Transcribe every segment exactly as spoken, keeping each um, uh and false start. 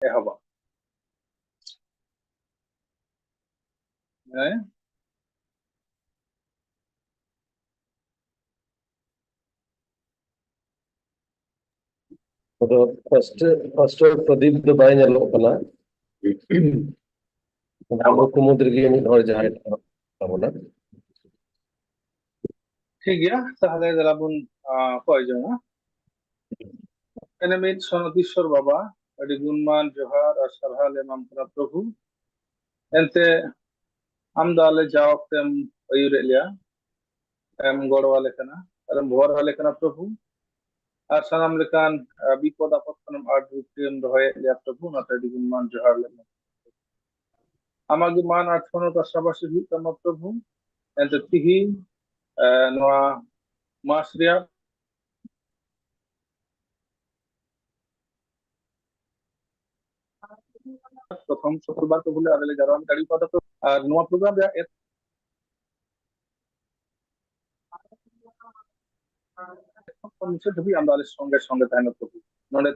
ᱮᱦᱚᱵᱟ᱾ ᱦᱮᱸ? ᱟᱫᱚ first, first ᱯᱨᱚᱫᱤᱯ ᱫᱚ ᱵᱟᱭ ᱧᱮᱞᱚᱜ ᱠᱟᱱᱟ᱾ ᱟᱵᱚ ᱠᱚ ᱢᱩᱫᱽ ᱨᱮᱜᱮ ᱢᱤᱫ ᱦᱚᱲ ᱡᱟᱦᱟᱸᱭ ᱛᱟᱵᱚᱱᱟ᱾ ᱴᱷᱤᱠ ᱜᱮᱭᱟ, ᱛᱟᱦᱞᱮ ᱫᱮᱞᱟ ᱵᱚᱱ, ᱟᱸ, ᱠᱚᱭ ᱡᱚᱝᱟ᱾ ᱮᱱᱮᱢᱤᱡ ᱥᱚᱱᱚᱛᱤᱥᱣᱚᱨ ᱵᱟᱵᱟ, ᱟᱹᱰᱤ ᱜᱩᱱᱢᱟᱱ ᱡᱚᱦᱟᱨ ᱟᱨ ᱥᱟᱨᱦᱟᱣ ᱞᱮ ᱮᱢᱟᱢ ᱠᱟᱱᱟ ᱯᱨᱚᱵᱷᱩ᱾ ᱮᱱᱛᱮ ᱟᱢ ᱫᱚ ᱟᱞᱮ ᱡᱟᱣ ᱚᱠᱛᱮᱢ ᱟᱹᱭᱩᱨᱮᱫ ᱞᱮᱭᱟ, ᱮᱢ ᱜᱚᱲᱚ ᱟᱞᱮ ᱠᱟᱱᱟ ᱟᱨᱮᱢ ᱵᱷᱚᱨ ᱟᱞᱮ ᱠᱟᱱᱟ ᱯᱨᱚᱵᱷᱩ᱾ ᱟᱨ ᱥᱟᱱᱟᱢ ᱞᱮᱠᱟᱱ, ᱟᱸ, ᱵᱤᱯᱚᱫ ᱟᱯᱚᱫ ᱠᱷᱚᱱᱮᱢ ᱟᱲ ᱨᱩᱠᱷᱤᱭᱟᱹᱢ ᱫᱚᱦᱚᱭᱮᱫ ᱞᱮᱭᱟ ᱯᱨᱚᱵᱷᱩ, ᱚᱱᱟᱛᱮ ᱟᱹᱰᱤ ᱜᱩᱱᱢᱟᱱ ᱡᱚᱦᱟᱨ ᱞᱮ ᱮᱢᱟᱢ ᱠᱟᱱᱟ᱾ ᱟᱢᱟᱜ ᱜᱮ ᱢᱟᱱ ᱟᱨ ᱛᱷᱚᱱᱚᱛ ᱯᱟᱥᱟᱯᱟᱥᱤ ᱦᱩᱭᱩᱜ ᱛᱟᱢᱟ ᱯᱨᱚᱵᱷᱩ᱾ ᱮᱱᱛᱮ ᱛᱤᱦᱤᱧ, ᱮ, ᱱᱚᱣᱟ ᱢᱟᱥ ᱨᱮᱭᱟᱜ ᱯᱨᱚᱛᱷᱚᱢ ᱥᱩᱠᱨᱵᱟᱨ ᱯᱨᱚᱵᱷᱩ ᱞᱮ ᱟᱞᱮ ᱞᱮ ᱡᱟᱨᱣᱟ ᱫᱟᱲᱮ ᱠᱟᱣᱫᱟ ᱯᱨᱚᱵᱷᱩ᱾ ᱟᱨ ᱱᱚᱣᱟ ᱯᱨᱳᱜᱨᱟᱢ ᱨᱮᱭᱟᱜ ᱮᱛ-, ᱮᱛᱚᱦᱚᱵ ᱠᱷᱚᱱ ᱢᱩᱪᱟᱹᱫ ᱫᱷᱟᱹᱵᱤᱡ ᱟᱢ ᱫᱚ ᱟᱞᱮ ᱥᱚᱸᱜᱮ ᱥᱚᱸᱜᱮ ᱛᱟᱦᱮᱱ ᱢᱮ ᱯᱨᱚᱵᱷᱩ᱾ ᱱᱚᱰᱮ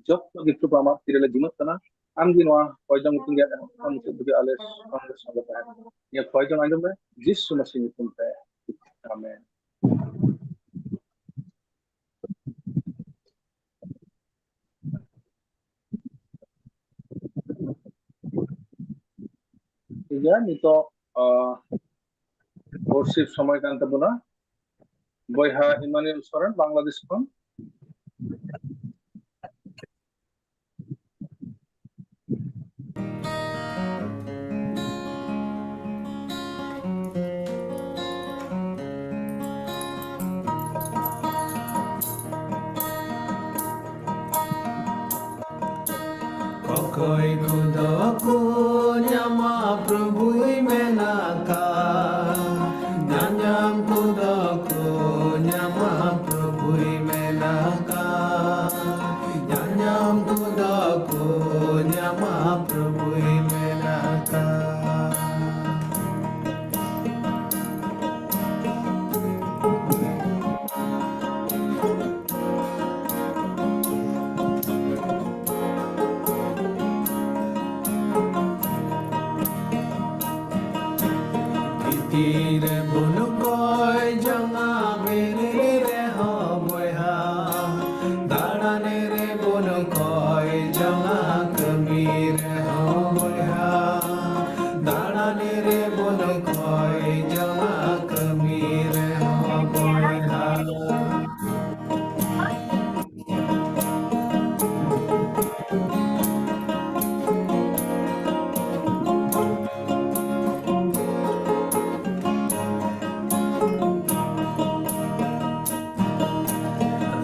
ᱡᱚᱛᱚ ᱜᱮ ᱯᱨᱚᱵᱷᱩ ᱟᱢᱟᱜ ᱛᱤ ᱨᱮᱞᱮ ᱡᱤᱢᱟᱹᱜ ᱠᱟᱱᱟ᱾ ᱟᱢ ᱜᱮ ᱱᱚᱣᱟ ᱠᱚᱭ ᱡᱚᱝ ᱢᱤᱴᱤᱝ ᱨᱮᱭᱟᱜ ᱮᱛᱚᱦᱚᱵ ᱠᱷᱚᱱ ᱢᱩᱪᱟᱹᱫ ᱫᱷᱟᱹᱵᱤᱡ ᱟᱞᱮ ᱥᱚᱸᱜᱮ ᱥᱚᱸᱜᱮ ᱛᱟᱦᱮᱱ ᱢᱮ᱾ ᱱᱤᱭᱟᱹ ᱠᱚᱭ ᱡᱚᱝ ᱟᱸᱡᱚᱢ ᱢᱮ ᱡᱤᱥᱩ ᱢᱟᱥᱤ ᱧᱩᱛᱩᱢ ᱛᱮ᱾ ᱟᱢᱮᱱ᱾ ᱴᱷᱤᱠ ᱜᱮᱭᱟ, ᱱᱤᱛᱚᱜ, ᱟᱸ, ᱣᱚᱨᱥᱤᱯ ᱥᱚᱢᱚᱭ ᱠᱟᱱ ᱛᱟᱵᱚᱱᱟ᱾ ᱵᱚᱭᱦᱟ ᱤᱢᱟᱱᱩᱭᱮᱞ ᱥᱚᱨᱮᱱ, ᱵᱟᱝᱞᱟᱫᱮᱥ ᱠᱷᱚᱱ᱾ ᱚᱠᱚᱭ ᱠᱚᱫᱚ ᱠᱚ ᱧᱟᱢᱟ ᱯᱨᱚᱵᱷᱩᱭ ᱢᱮᱱ ᱟᱠᱟᱫ, ᱧᱟᱧᱟᱢ ᱠᱚᱫᱚ ᱠᱚ ᱧᱟᱢᱟ ᱯᱨᱚᱵᱷᱩᱭ ᱢᱮᱱ ᱟᱠᱟᱫ, ᱧᱟᱧᱟᱢ ᱠᱚᱫᱚ ᱠᱚ ᱧᱟᱢᱟ ᱯᱨᱚᱵᱷᱩᱭ ᱢᱮᱱ ᱟᱠᱟᱫ᱾ ᱛᱤ ᱨᱮᱵᱚᱱ ᱠᱚᱭ ᱡᱚᱝᱟ ᱵᱤᱨᱤ ᱨᱮᱦᱚᱸ ᱵᱚᱭᱦᱟ, ᱫᱟᱬᱟᱱ ᱨᱮᱵᱚᱱ ᱠᱚᱭ ᱡᱚᱝᱟ ᱠᱟᱹᱢᱤ ᱨᱮᱦᱚᱸ ᱵᱚᱭᱦᱟ, ᱫᱟᱬᱟᱱ ᱨᱮᱵᱚᱱ ᱠᱚᱭ ᱡᱚᱝᱟ ᱠᱟᱹᱢᱤ ᱨᱮᱦᱚᱸ ᱵᱚᱭᱦᱟ᱾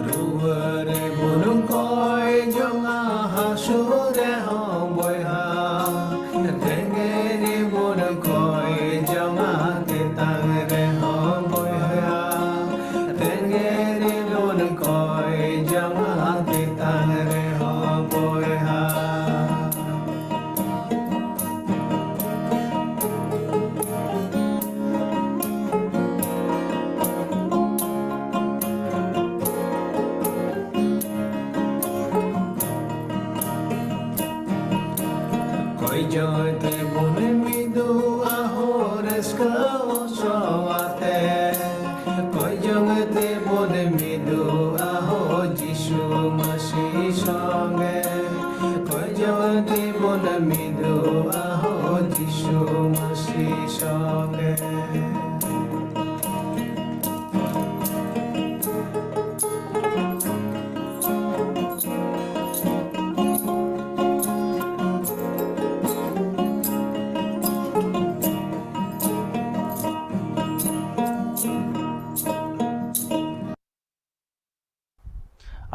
ᱨᱩᱣᱟᱹ ᱨᱮᱵᱚᱱ ᱠᱚᱭ ᱡᱚᱝᱟ ᱦᱟᱹᱥᱩ ᱨᱮᱦᱚᱸ ᱵᱚᱭᱦᱟ, ᱛᱮᱸᱜᱮ ᱨᱮᱵᱚᱱ ᱠᱚᱭ ᱡᱚᱝᱟ ᱛᱮᱛᱟᱝ ᱨᱮᱦᱚᱸ ᱵᱚᱭᱦᱟ, ᱛᱮᱸᱜᱮ ᱨᱮᱵᱚᱱ ᱠᱚᱭ ᱡᱚᱝᱟ ᱛᱮᱛᱟᱝ ᱨᱮᱦᱚᱸ ᱵᱚᱭᱦᱟ᱾ ᱠᱚᱭ ᱡᱚᱝ ᱛᱮᱵᱚᱱ ᱢᱤᱫᱚᱜᱼᱟ ᱦᱳ ᱨᱟᱹᱥᱠᱟᱹ ᱦᱚᱸ ᱥᱚ ᱟᱛᱮ᱾ ᱠᱚᱭ ᱡᱚᱝ ᱛᱮᱵᱚᱱ ᱢᱤᱫᱚᱜᱼᱟ ᱦᱳ ᱡᱤᱥᱩ ᱢᱟᱹᱥᱤ ᱥᱚᱸᱜᱮ᱾ ᱠᱚᱭ ᱡᱚᱝ ᱛᱮᱵᱚᱱ ᱢᱤᱫᱚᱜᱼᱟ ᱦᱳ ᱡᱤᱥᱩ ᱢᱟᱹᱥᱤ ᱥᱚᱸᱜᱮ᱾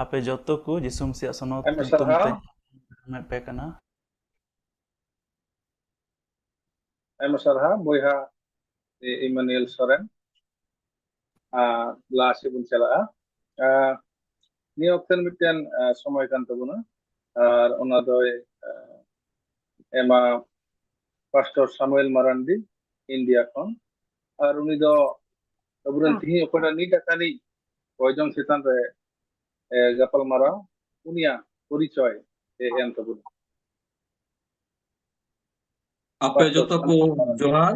ᱟᱯᱮ ᱡᱚᱛᱚ ᱠᱚ ᱡᱤᱥᱩ ᱢᱟᱹᱥᱤᱭᱟᱜ ᱥᱚᱱᱚᱛ ᱟᱭᱢᱟ ᱧᱩᱛᱩᱢ ᱥᱟᱨᱦᱟᱣ᱾ ᱛᱮ ᱮᱢᱮᱫ ᱯᱮ ᱠᱟᱱᱟ᱾ ᱟᱭᱢᱟ ᱥᱟᱨᱦᱟᱣ ᱵᱚᱭᱦᱟ, ᱤ-, ᱤᱢᱟᱱᱩᱭᱮᱞ ᱥᱚᱨᱮᱱ᱾ ᱟᱨ ᱞᱟᱦᱟ ᱥᱮᱫ ᱵᱚᱱ ᱪᱟᱞᱟᱜᱼᱟ᱾ ᱟᱨ ᱱᱤᱭᱟᱹ ᱚᱠᱛᱮ ᱨᱮ ᱢᱤᱫᱴᱮᱱ, ᱟᱨ, ᱥᱚᱢᱚᱭ ᱠᱟᱱ ᱛᱟᱵᱚᱱᱟ, ᱟᱨ ᱚᱱᱟ ᱫᱚᱭ, ᱟᱨ, ᱮᱢᱟ ᱯᱟᱥᱴᱚᱨ ᱥᱟᱢᱩᱭᱮᱞ ᱢᱟᱨᱟᱱᱰᱤ, ᱤᱱᱰᱤᱭᱟ ᱠᱷᱚᱱ᱾ ᱟᱨ ᱩᱱᱤ ᱫᱚ ᱟᱵᱚᱨᱮᱱ ᱦᱮᱸ᱾ ᱛᱤᱦᱤᱧ ᱚᱠᱚᱭᱴᱟᱜ ᱱᱤᱛ ᱟᱠᱟᱱᱤᱡ ᱠᱚᱭᱡᱚᱝ ᱪᱮᱛᱟᱱ ᱨᱮ, ᱮ, ᱜᱟᱯᱟᱞ ᱢᱟᱨᱟᱣ, ᱩᱱᱤᱭᱟᱜ ᱯᱚᱨᱤᱪᱚᱭ ᱮ ᱮᱢ ᱛᱟᱵᱚᱱᱟ᱾ ᱟᱯᱮ ᱯᱟᱥᱴᱚᱨ ᱡᱚᱛᱚ ᱠᱚ ᱥᱟᱢᱩᱭᱮᱞ ᱢᱟᱨᱟᱱᱰᱤ᱾ ᱡᱚᱦᱟᱨ᱾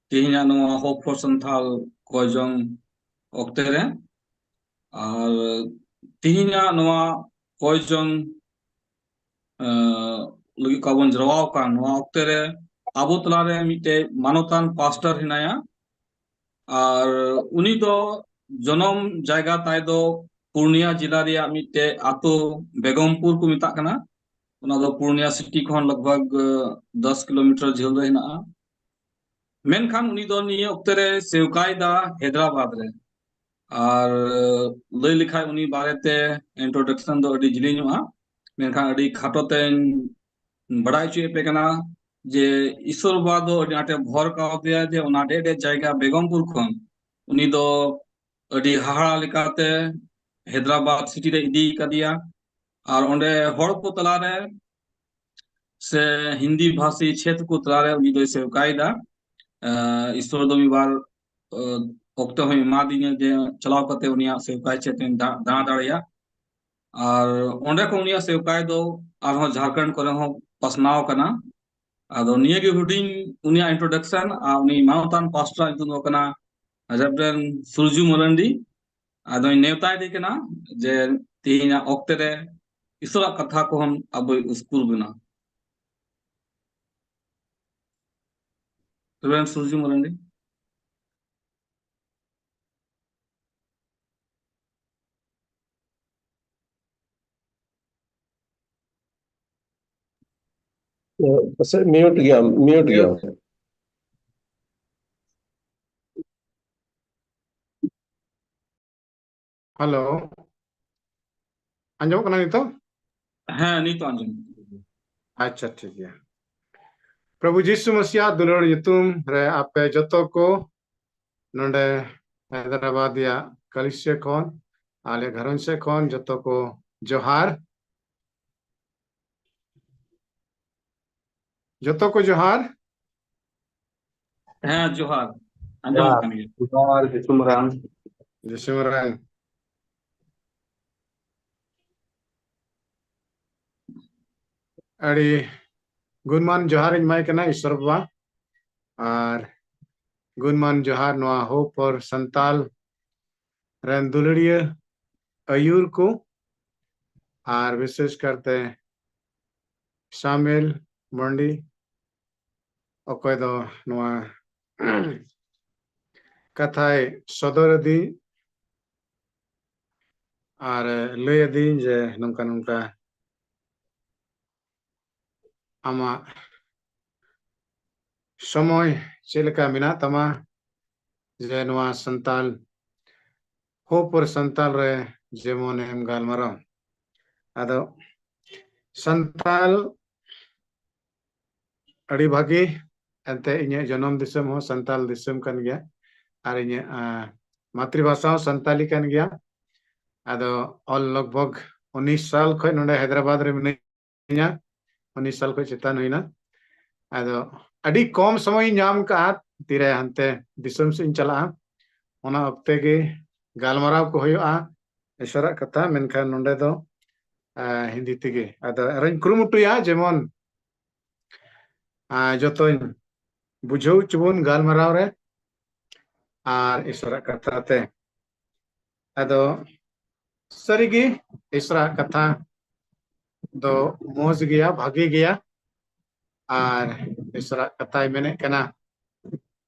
ᱛᱮᱦᱮᱧᱟᱜ ᱱᱚᱣᱟ Hope for Santhal ᱠᱚᱭ ᱡᱚᱝ ᱚᱠᱛᱮ ᱨᱮ᱾ ᱟᱨ ᱛᱮᱦᱮᱧᱟᱜ ᱱᱚᱣᱟ ᱠᱚᱭ ᱡᱚᱝ, ᱮ, ᱞᱟᱹᱜᱤᱫ ᱠᱚ ᱵᱚᱱ ᱡᱟᱨᱣᱟ ᱟᱠᱟᱱ ᱱᱚᱣᱟ ᱚᱠᱛᱮ ᱨᱮ ᱟᱵᱚ ᱛᱟᱞᱟᱨᱮ ᱢᱤᱫᱴᱮᱡ ᱢᱟᱱᱚᱛᱟᱱ ᱯᱟᱥᱴᱚᱨ ᱦᱮᱱᱟᱭᱟ᱾ ᱟᱨ ᱩᱱᱤ ᱫᱚ ᱡᱚᱱᱚᱢ ᱡᱟᱭᱜᱟ ᱛᱟᱭ ᱫᱚ ᱯᱩᱨᱱᱤᱭᱟ ᱡᱮᱞᱟ ᱨᱮᱭᱟᱜ ᱢᱤᱫᱴᱮᱡ ᱟᱛᱳ ᱵᱮᱜᱚᱢᱯᱩᱨ ᱠᱚ ᱢᱮᱛᱟᱜ ᱠᱟᱱᱟ᱾ ᱚᱱᱟ ᱫᱚ ᱯᱩᱨᱱᱤᱭᱟ ᱥᱤᱴᱤ ᱠᱷᱚᱱ ᱞᱟᱜᱽ ᱵᱷᱟᱜᱽ, ᱮ, ᱫᱚᱥ ᱠᱤᱞᱳᱢᱤᱴᱟᱨ ᱡᱷᱟᱹᱞ ᱨᱮ ᱦᱮᱱᱟᱜᱼᱟ᱾ ᱢᱮᱱᱠᱷᱟᱱ ᱩᱱᱤ ᱫᱚ ᱱᱤᱭᱟᱹ ᱚᱠᱛᱮ ᱨᱮ ᱥᱮᱣᱠᱟᱭ ᱫᱟ ᱦᱟᱭᱫᱨᱟᱵᱟᱫ ᱨᱮ᱾ ᱟᱨ ᱞᱟᱹᱭ ᱞᱮᱠᱷᱟᱡ ᱩᱱᱤ ᱵᱟᱨᱮᱛᱮ introduction ᱫᱚ ᱟᱹᱰᱤ ᱡᱤᱞᱤᱧᱚᱜᱼᱟ, ᱢᱮᱱᱠᱷᱟᱱ ᱟᱹᱰᱤ ᱠᱷᱟᱴᱚ ᱛᱮᱧ ᱵᱟᱲᱟᱭ ᱦᱚᱪᱚᱭᱮᱫ ᱯᱮ ᱠᱟᱱᱟ ᱡᱮ ᱤᱥᱚᱨ ᱵᱟᱵᱟ ᱫᱚ ᱟᱹᱰᱤ ᱟᱸᱴᱮ ᱵᱷᱚᱨ ᱠᱟᱣᱫᱮᱭᱟ ᱡᱮ ᱚᱱᱟ ᱰᱮ ᱰᱮ ᱡᱟᱭᱜᱟ ᱵᱮᱜᱚᱢᱯᱩᱨ ᱠᱷᱚᱱ ᱩᱱᱤ ᱫᱚ ᱟᱹᱰᱤ ᱦᱟᱦᱟᱲᱟ ᱞᱮᱠᱟᱛᱮ ᱦᱟᱭᱫᱨᱟᱵᱟᱫ ᱥᱤᱴᱤ ᱨᱮ ᱤᱫᱤ ᱠᱟᱫᱮᱭᱟ᱾ ᱟᱨ ᱚᱸᱰᱮ ᱦᱚᱲ ᱠᱚ ᱛᱟᱞᱟᱨᱮ ᱥᱮ ᱦᱤᱱᱫᱤ ᱵᱷᱟᱥᱤ ᱪᱷᱮᱛ ᱠᱚ ᱛᱟᱞᱟᱨᱮ ᱩᱱᱤ ᱫᱚᱭ ᱥᱮᱣᱠᱟᱭᱮᱫᱟ᱾ ᱮ, ᱤᱥᱚᱨ ᱫᱚ ᱢᱤᱫ ᱵᱟᱨ, ᱮ, ᱚᱠᱛᱚ ᱦᱚᱸᱭ ᱮᱢᱟᱫᱤᱧᱟ ᱡᱮ ᱪᱟᱞᱟᱣ ᱠᱟᱛᱮ ᱩᱱᱤᱭᱟᱜ ᱥᱮᱣᱠᱟᱭ ᱪᱷᱮᱛ ᱤᱧ ᱫᱟ-, ᱫᱟᱬᱟ ᱫᱟᱲᱮᱭᱟᱜ᱾ ᱟᱨ ᱚᱸᱰᱮ ᱠᱷᱚᱱ ᱩᱱᱤᱭᱟᱜ ᱥᱮᱣᱠᱟᱭ ᱫᱚ ᱟᱨᱦᱚᱸ ᱡᱷᱟᱲᱠᱷᱚᱸᱰ ᱠᱚᱨᱮ ᱦᱚᱸ ᱯᱟᱥᱱᱟᱣ ᱠᱟᱱᱟ᱾ ᱟᱫᱚ ᱱᱤᱭᱟᱹ ᱜᱮ ᱦᱩᱰᱤᱧ ᱩᱱᱤᱭᱟᱜ introduction᱾ ᱟᱨ ᱩᱱᱤ ᱢᱟᱱᱚᱛᱟᱱ ᱯᱟᱥᱴᱚᱨ ᱧᱩᱛᱩᱢ ᱫᱚ ᱠᱟᱱᱟ Reverend ᱥᱩᱨᱡᱩ ᱢᱟᱨᱟᱱᱰᱤ᱾ ᱟᱫᱚᱧ ᱱᱮᱣᱛᱟᱭᱮᱫᱮ ᱠᱟᱱᱟ ᱡᱮ ᱛᱮᱦᱮᱧᱟᱜ ᱚᱠᱛᱮ ᱨᱮ ᱤᱥᱚᱨᱟᱜ ᱠᱟᱛᱷᱟ ᱠᱚᱦᱚᱸ ᱟᱵᱚᱭ ᱩᱥᱠᱩᱨ ᱵᱚᱱᱟ᱾ Reverend ᱥᱩᱨᱡᱩ ᱢᱟᱨᱟᱱᱰᱤ᱾ ᱯᱟᱥᱮᱡ mute ᱜᱮᱭᱟᱢ, mute ᱜᱮᱭᱟᱢ᱾ ᱦᱮᱞᱳ, ᱟᱸᱡᱚᱢᱚᱜ ᱠᱟᱱᱟ ᱱᱤᱛᱚᱜ? ᱦᱮᱸ, ᱱᱤᱛᱚᱜ ᱟᱸᱡᱚᱢᱚᱜ ᱠᱟᱱᱟ᱾ ᱟᱪᱪᱷᱟ, ᱴᱷᱤᱠ ᱜᱮᱭᱟ᱾ ᱯᱨᱚᱵᱷᱩ ᱡᱤᱥᱩ ᱢᱟᱥᱤᱭᱟᱜ ᱫᱩᱞᱟᱹᱲ ᱧᱩᱛᱩᱢ ᱨᱮ ᱟᱯᱮ ᱡᱚᱛᱚ ᱠᱚ ᱱᱚᱰᱮ ᱦᱟᱭᱫᱨᱟᱵᱟᱫ ᱨᱮᱭᱟᱜ ᱠᱟᱞᱤᱥᱤᱭᱟ ᱠᱷᱚᱱ, ᱟᱞᱮ ᱜᱷᱟᱨᱚᱸᱡᱽ ᱥᱮᱫ ᱠᱷᱚᱱ ᱡᱚᱛᱚ ᱠᱚ ᱡᱚᱦᱟᱨ᱾ ᱡᱚᱛᱚ ᱠᱚ ᱡᱚᱦᱟᱨ᱾ ᱦᱮᱸ, ᱡᱚᱦᱟᱨ᱾ ᱟᱸᱡᱚᱢᱚᱜ ᱡᱚᱦᱟᱨ᱾ ᱠᱟᱱ ᱜᱮᱭᱟ᱾ ᱡᱚᱦᱟᱨ, ᱡᱤᱥᱩ ᱢᱟᱨᱟᱝ᱾ ᱡᱤᱥᱩ ᱢᱟᱨᱟᱝ᱾ ᱟᱹᱰᱤ ᱜᱩᱱᱢᱟᱱ ᱡᱚᱦᱟᱨ ᱤᱧ ᱮᱢᱟᱭ ᱠᱟᱱᱟ ᱤᱥᱚᱨ ᱵᱟᱵᱟ᱾ ᱟᱨ ᱜᱩᱱᱢᱟᱱ ᱡᱚᱦᱟᱨ ᱱᱚᱣᱟ Hope for Santal ᱨᱮᱱ ᱫᱩᱞᱟᱹᱲᱤᱭᱟᱹ ᱟᱹᱭᱩᱨ ᱠᱚ, ᱟᱨ ᱵᱤᱥᱮᱥ ᱠᱟᱨᱛᱮ ᱥᱟᱢᱮᱞ ᱢᱟᱱᱰᱤ, ᱚᱠᱚᱭ ᱫᱚ ᱱᱚᱣᱟ ᱠᱟᱛᱷᱟᱭ ᱥᱚᱫᱚᱨ ᱟᱹᱫᱤᱧ ᱟᱨ ᱞᱟᱹᱭ ᱟᱹᱫᱤᱧ ᱡᱮ ᱱᱚᱝᱠᱟ ᱱᱚᱝᱠᱟ ᱟᱢᱟᱜ ᱥᱚᱢᱚᱭ ᱪᱮᱫ ᱞᱮᱠᱟ ᱢᱮᱱᱟᱜ ᱛᱟᱢᱟ, ᱡᱮ ᱱᱚᱣᱟ ᱥᱟᱱᱛᱟᱞ Hope for Santal ᱨᱮ ᱡᱮᱢᱚᱱ ᱮᱢ ᱜᱟᱞᱢᱟᱨᱟᱣ᱾ ᱟᱫᱚ ᱥᱟᱱᱛᱟᱞ ᱟᱹᱰᱤ ᱵᱷᱟᱹᱜᱤ, ᱮᱱᱛᱮ ᱤᱧᱟᱹᱜ ᱡᱚᱱᱚᱢ ᱫᱤᱥᱚᱢ ᱦᱚᱸ ᱥᱟᱱᱛᱟᱞ ᱫᱤᱥᱚᱢ ᱠᱟᱱ ᱜᱮᱭᱟ, ᱟᱨ ᱤᱧᱟᱹᱜ ᱢᱟᱛᱨᱤᱵᱷᱟᱥᱟ ᱦᱚᱸ ᱥᱟᱱᱛᱟᱞᱤ ᱠᱟᱱ ᱜᱮᱭᱟ᱾ ᱟᱫᱚ ᱚᱞ ᱞᱚᱜᱽ ᱵᱷᱚᱜᱽ ᱩᱱᱤᱥ ᱥᱟᱞ ᱠᱷᱚᱱ ᱱᱚᱰᱮ ᱦᱟᱭᱫᱨᱟᱵᱟᱫ ᱨᱮ ᱢᱤᱱᱟᱹᱧᱟ᱾ ᱩᱱᱤᱥ ᱥᱟᱞ ᱠᱷᱚᱱ ᱪᱮᱛᱟᱱ ᱦᱩᱭᱱᱟ᱾ ᱟᱫᱚ ᱟᱹᱰᱤ ᱠᱚᱢ ᱥᱚᱢᱚᱭ ᱤᱧ ᱧᱟᱢ ᱠᱟᱜᱼᱟ ᱛᱤᱨᱮ ᱦᱟᱱᱛᱮ ᱫᱤᱥᱚᱢ ᱥᱮᱫ ᱤᱧ ᱪᱟᱞᱟᱜᱼᱟ, ᱚᱱᱟ ᱚᱠᱛᱮ ᱜᱮ ᱜᱟᱞᱢᱟᱨᱟᱣ ᱠᱚ ᱦᱩᱭᱩᱜᱼᱟ ᱤᱥᱟᱹᱨᱟᱜ ᱠᱟᱛᱷᱟ, ᱢᱮᱱᱠᱷᱟᱱ ᱱᱚᱰᱮ ᱫᱚ ᱦᱤᱱᱫᱤ ᱛᱮᱜᱮ᱾ ᱟᱫᱚ ᱟᱨᱚᱧ ᱠᱩᱨᱩᱢᱩᱴᱩᱭᱟ ᱡᱮᱢᱚᱱ ᱡᱚᱛᱚᱧ ᱵᱩᱡᱷᱟᱹᱣ ᱦᱚᱪᱚ ᱵᱚᱱ ᱜᱟᱞᱢᱟᱨᱟᱣ ᱨᱮ ᱟᱨ ᱤᱥᱟᱹᱨᱟᱜ ᱠᱟᱛᱷᱟ ᱛᱮ᱾ ᱟᱫᱚ ᱥᱟᱹᱨᱤᱜᱮ ᱤᱥᱟᱹᱨᱟᱜ ᱠᱟᱛᱷᱟ ᱫᱚ ᱢᱚᱡᱽ ᱜᱮᱭᱟ, ᱵᱷᱟᱜᱮ ᱜᱮᱭᱟ᱾ ᱟᱨ ᱤᱥᱟᱹᱨᱟᱜ ᱠᱟᱛᱷᱟᱭ ᱢᱮᱱᱮᱫ ᱠᱟᱱᱟ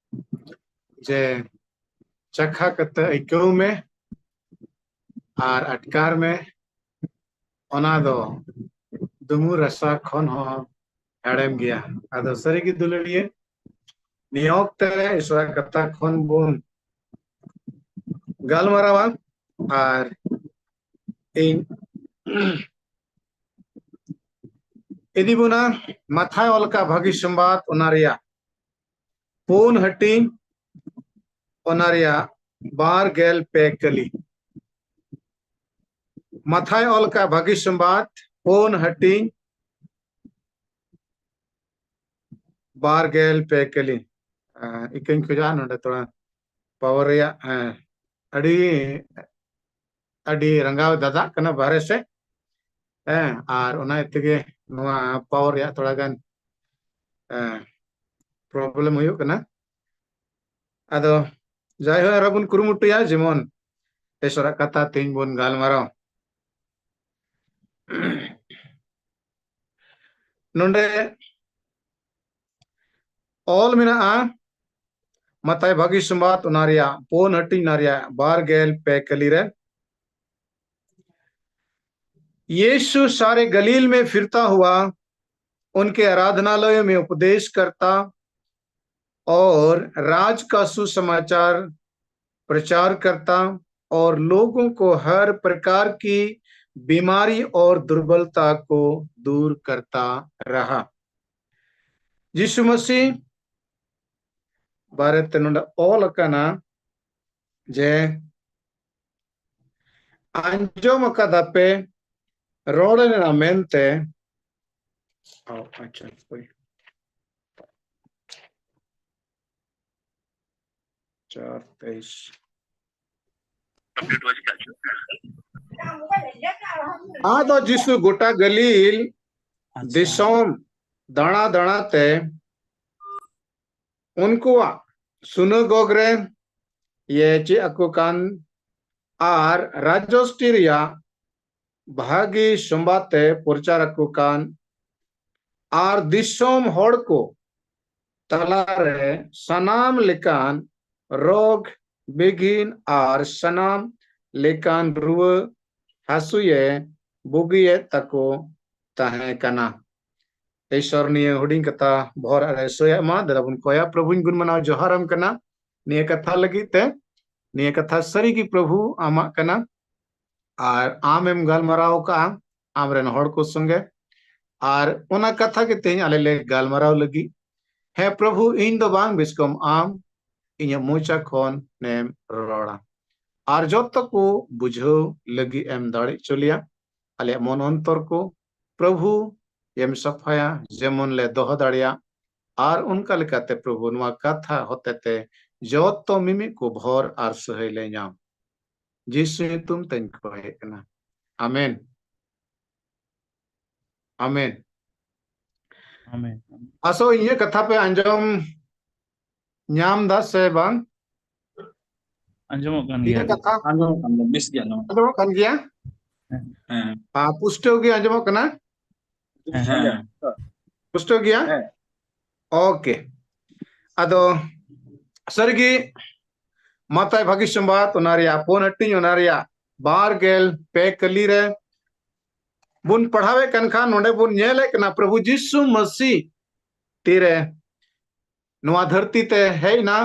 ᱡᱮ ᱪᱟᱠᱷᱟ ᱠᱟᱛᱮ ᱟᱹᱭᱠᱟᱹᱣ ᱢᱮ ᱟᱨ ᱟᱴᱠᱟᱨ ᱢᱮ, ᱚᱱᱟ ᱫᱚ ᱫᱩᱢᱩᱨ ᱨᱟᱥᱟ ᱠᱷᱚᱱ ᱦᱚᱸ ᱦᱮᱲᱮᱢ ᱜᱮᱭᱟ᱾ ᱟᱫᱚ ᱥᱟᱹᱨᱤᱜᱮ ᱫᱩᱞᱟᱹᱲᱤᱭᱟᱹ, ᱱᱤᱭᱟᱹ ᱚᱠᱛᱮ ᱨᱮ ᱤᱥᱟᱹᱨᱟᱜ ᱠᱟᱛᱷᱟ ᱠᱷᱚᱱ ᱵᱚᱱ ᱜᱟᱞᱢᱟᱨᱟᱣᱟ ᱟᱨ ᱤᱧ ᱤᱫᱤ ᱵᱚᱱᱟ ᱢᱟᱛᱷᱟᱭ ᱚᱞ ᱠᱟᱜ ᱵᱷᱟᱹᱜᱤ ᱥᱚᱢᱵᱟᱫ, ᱚᱱᱟ ᱨᱮᱭᱟᱜ ᱯᱩᱱ ᱦᱟᱹᱴᱤᱧ, ᱚᱱᱟ ᱨᱮᱭᱟᱜ ᱵᱟᱨ ᱜᱮᱞ ᱯᱮ ᱠᱟᱹᱞᱤ᱾ ᱢᱟᱛᱷᱟᱭ ᱚᱞ ᱠᱟᱜ ᱵᱷᱟᱹᱜᱤ ᱥᱚᱢᱵᱟᱫ ᱯᱩᱱ ᱦᱟᱹᱴᱤᱧ, ᱵᱟᱨ ᱜᱮᱞ ᱯᱮ ᱠᱟᱹᱞᱤ᱾ ᱤᱠᱟᱹᱧ ᱠᱷᱚᱡᱟ ᱱᱚᱰᱮ ᱛᱷᱚᱲᱟ power ᱨᱮᱭᱟᱜ ᱟᱹᱰᱤ ᱟᱹᱰᱤ ᱨᱟᱸᱜᱟᱣ ᱫᱟᱫᱟᱜ ᱠᱟᱱᱟ ᱵᱟᱦᱨᱮ ᱥᱮᱫ᱾ ᱦᱮᱸ, ᱟᱨ ᱚᱱᱟ ᱛᱮᱜᱮ ᱱᱚᱣᱟ power ᱨᱮᱭᱟᱜ ᱛᱷᱚᱲᱟ ᱜᱟᱱ problem ᱦᱩᱭᱩᱜ ᱠᱟᱱᱟ᱾ ᱟᱫᱚ ᱡᱟᱭᱦᱳᱠ, ᱟᱨᱚ ᱵᱚᱱ ᱠᱩᱨᱩᱢᱩᱴᱩᱭᱟ ᱡᱮᱢᱚᱱ ᱤᱥᱚᱨᱟᱜ ᱠᱟᱛᱷᱟ ᱛᱮᱦᱮᱧ ᱵᱚᱱ ᱜᱟᱞᱢᱟᱨᱟᱣ᱾ ᱱᱚᱰᱮ ᱚᱞ ᱢᱮᱱᱟᱜᱼᱟ, ᱢᱟᱛᱟᱭ ᱵᱷᱟᱹᱜᱤ ᱥᱚᱢᱵᱟᱫ, ᱚᱱᱟ ᱨᱮᱭᱟᱜ ᱯᱩᱱ ᱦᱟᱹᱴᱤᱧ, ᱚᱱᱟ ᱨᱮᱭᱟᱜ ᱵᱟᱨ ᱜᱮᱞ ᱯᱮ ᱠᱟᱹᱞᱤ ᱨᱮ, यीशु सारे गलील में फिरता हुआ उनके आराधनालयों में उपदेश करता और राज का सुसमाचार प्रचार करता और लोगों को हर प्रकार की बीमारी और दुर्बलता को दूर करता रहा। ᱡᱤᱥᱩ ᱢᱟᱹᱥᱤ ᱵᱟᱨᱮᱛᱮ ᱱᱚᱰᱮ ᱚᱞ ᱟᱠᱟᱱᱟ ᱡᱮ, ᱟᱸᱡᱚᱢ ᱟᱠᱟᱫᱟ ᱯᱮ, ᱨᱚᱲ ᱞᱮᱱᱟ ᱢᱮᱱᱛᱮ᱾ ᱚ, ᱟᱪᱪᱷᱟ, ᱦᱳᱭ᱾ ᱪᱟᱨ ᱛᱮᱭᱤᱥ᱾ ᱟᱫᱚ ᱡᱤᱥᱩ ᱜᱚᱴᱟ ᱜᱟᱹᱞᱤᱞ ᱟᱪᱪᱷᱟ᱾ ᱫᱤᱥᱚᱢ ᱫᱟᱬᱟ ᱫᱟᱬᱟ ᱛᱮ ᱩᱱᱠᱩᱣᱟᱜ ᱥᱩᱱᱟᱜᱚᱜᱽ ᱨᱮ ᱤᱭᱟᱹ ᱪᱮᱫ ᱟᱠᱚ ᱠᱟᱱ ᱟᱨ ᱨᱟᱡᱽᱡᱚᱥᱴᱤ ᱨᱮᱭᱟᱜ ᱵᱷᱟᱹᱜᱤ ᱥᱚᱢᱵᱟᱫ ᱛᱮ ᱯᱨᱚᱪᱟᱨ ᱟᱠᱚ ᱠᱟᱱ ᱟᱨ ᱫᱤᱥᱚᱢ ᱦᱚᱲ ᱠᱚ ᱛᱟᱞᱟᱨᱮ ᱥᱟᱱᱟᱢ ᱞᱮᱠᱟᱱ ᱨᱳᱜᱽ ᱵᱤᱜᱷᱤᱱ ᱟᱨ ᱥᱟᱱᱟᱢ ᱞᱮᱠᱟᱱ ᱨᱩᱣᱟᱹ ᱦᱟᱹᱥᱩᱭᱮ ᱵᱩᱜᱤᱭᱮᱫ ᱛᱟᱠᱚ ᱛᱟᱦᱮᱸ ᱠᱟᱱᱟ᱾ ᱤᱥᱚᱨ ᱱᱤᱭᱟᱹ ᱦᱩᱰᱤᱧ ᱠᱟᱛᱷᱟ ᱵᱚᱦᱚᱨ ᱨᱮ ᱥᱚᱭᱟᱜ ᱢᱟ᱾ ᱫᱮᱞᱟ ᱵᱚᱱ ᱠᱚᱭᱟ᱾ ᱯᱨᱚᱵᱷᱩᱧ ᱜᱩᱱ ᱢᱟᱱᱟᱣ ᱡᱚᱦᱟᱨᱟᱢ ᱠᱟᱱᱟ ᱱᱤᱭᱟᱹ ᱠᱟᱛᱷᱟ ᱞᱟᱹᱜᱤᱫ ᱛᱮ᱾ ᱱᱤᱭᱟᱹ ᱠᱟᱛᱷᱟ ᱥᱟᱹᱨᱤ ᱜᱮ ᱯᱨᱚᱵᱷᱩ ᱟᱢᱟᱜ ᱠᱟᱱᱟ᱾ ᱟᱨ ᱟᱢᱮᱢ ᱜᱟᱞᱢᱟᱨᱟᱣ ᱠᱟᱜᱼᱟ ᱟᱢᱨᱮᱱ ᱦᱚᱲ ᱠᱚ ᱥᱚᱸᱜᱮ᱾ ᱟᱨ ᱚᱱᱟ ᱠᱟᱛᱷᱟ ᱜᱮ ᱛᱮᱦᱮᱧ ᱟᱞᱮ ᱞᱮ ᱜᱟᱞᱢᱟᱨᱟᱣ ᱞᱟᱹᱜᱤᱫ᱾ ᱦᱮᱸ ᱯᱨᱚᱵᱷᱩ, ᱤᱧ ᱫᱚ ᱵᱟᱝ ᱵᱮᱥ ᱠᱚᱢ ᱟᱢ, ᱤᱧᱟᱹᱜ ᱢᱚᱪᱟ ᱠᱷᱚᱱ ᱮᱢ ᱨᱚᱲᱟ᱾ ᱟᱨ ᱡᱚᱛᱚ ᱠᱚ ᱵᱩᱡᱷᱟᱹᱣ ᱞᱟᱹᱜᱤᱫ ᱮᱢ ᱫᱟᱲᱮ ᱦᱚᱪᱚ ᱞᱮᱭᱟ᱾ ᱟᱞᱮᱭᱟᱜ ᱢᱚᱱ ᱚᱱᱛᱚᱨ ᱠᱚ ᱯᱨᱚᱵᱷᱩ ᱮᱢ ᱥᱟᱯᱷᱟᱭᱟ, ᱡᱮᱢᱚᱱ ᱞᱮ ᱫᱚᱦᱚ ᱫᱟᱲᱮᱭᱟᱜ᱾ ᱟᱨ ᱚᱱᱠᱟ ᱞᱮᱠᱟᱛᱮ ᱯᱨᱚᱵᱷᱩ ᱱᱚᱣᱟ ᱠᱟᱛᱷᱟ ᱦᱚᱛᱮᱛᱮ ᱡᱚᱛᱚ ᱢᱤᱢᱤᱫ ᱠᱚ ᱵᱷᱚᱨ ᱟᱨ ᱥᱟᱹᱦᱟᱹᱭ ᱞᱮ ᱧᱟᱢ᱾ ᱡᱤᱥᱩ ᱧᱩᱛᱩᱢ ᱛᱮᱧ ᱠᱚᱭᱮᱫ ᱠᱟᱱᱟ᱾ ᱟᱢᱮᱱ᱾ ᱟᱢᱮᱱ᱾ ᱟᱢᱮᱱ᱾ ᱟᱥᱚᱜ ᱤᱧᱟᱹᱜ ᱠᱟᱛᱷᱟ ᱯᱮ ᱟᱸᱡᱚᱢ ᱧᱟᱢ ᱫᱟ ᱥᱮ ᱵᱟᱝ? ᱟᱸᱡᱚᱢᱚᱜ ᱠᱟᱱ ᱤᱧᱟᱹᱜ ᱜᱮᱭᱟ᱾ ᱠᱟᱛᱷᱟ ᱟᱸᱡᱚᱢᱚᱜ ᱠᱟᱱ ᱜᱮᱭᱟ, ᱵᱮᱥ ᱜᱮ ᱟᱸᱡᱚᱢᱚᱜ ᱟᱸᱡᱚᱢᱚᱜ ᱠᱟᱱ ᱜᱮᱭᱟ? ᱠᱟᱱᱟ᱾ ᱦᱮᱸ᱾ ᱟᱨ ᱯᱩᱥᱴᱟᱹᱣ ᱜᱮ ᱟᱸᱡᱚᱢᱚᱜ ᱠᱟᱱᱟ? ᱦᱮᱸ᱾ ᱯᱩᱥᱴᱟᱹᱣ ᱜᱮᱭᱟ? ᱦᱮᱸ᱾ ᱳᱠᱮ᱾ ᱟᱫᱚ ᱥᱟᱹᱨᱤᱜᱮ ᱢᱟᱛᱟᱭ ᱵᱷᱟᱹᱜᱤ ᱥᱚᱢᱵᱟᱫ, ᱚᱱᱟ ᱨᱮᱭᱟᱜ ᱯᱩᱱ ᱦᱟᱹᱴᱤᱧ, ᱚᱱᱟ ᱨᱮᱭᱟᱜ ᱵᱟᱨ ᱜᱮᱞ ᱯᱮ ᱠᱟᱹᱞᱤ ᱨᱮ ᱵᱚᱱ ᱯᱟᱲᱦᱟᱣᱮᱫ ᱠᱟᱱ ᱠᱷᱟᱱ, ᱱᱚᱰᱮ ᱵᱚᱱ ᱧᱮᱞᱮᱫ ᱠᱟᱱᱟ ᱯᱨᱚᱵᱷᱩ ᱡᱤᱥᱩ ᱢᱟᱹᱥᱤ ᱛᱤᱨᱮ ᱱᱚᱣᱟ ᱫᱷᱟᱹᱨᱛᱤ ᱛᱮ ᱦᱮᱡ ᱮᱱᱟ᱾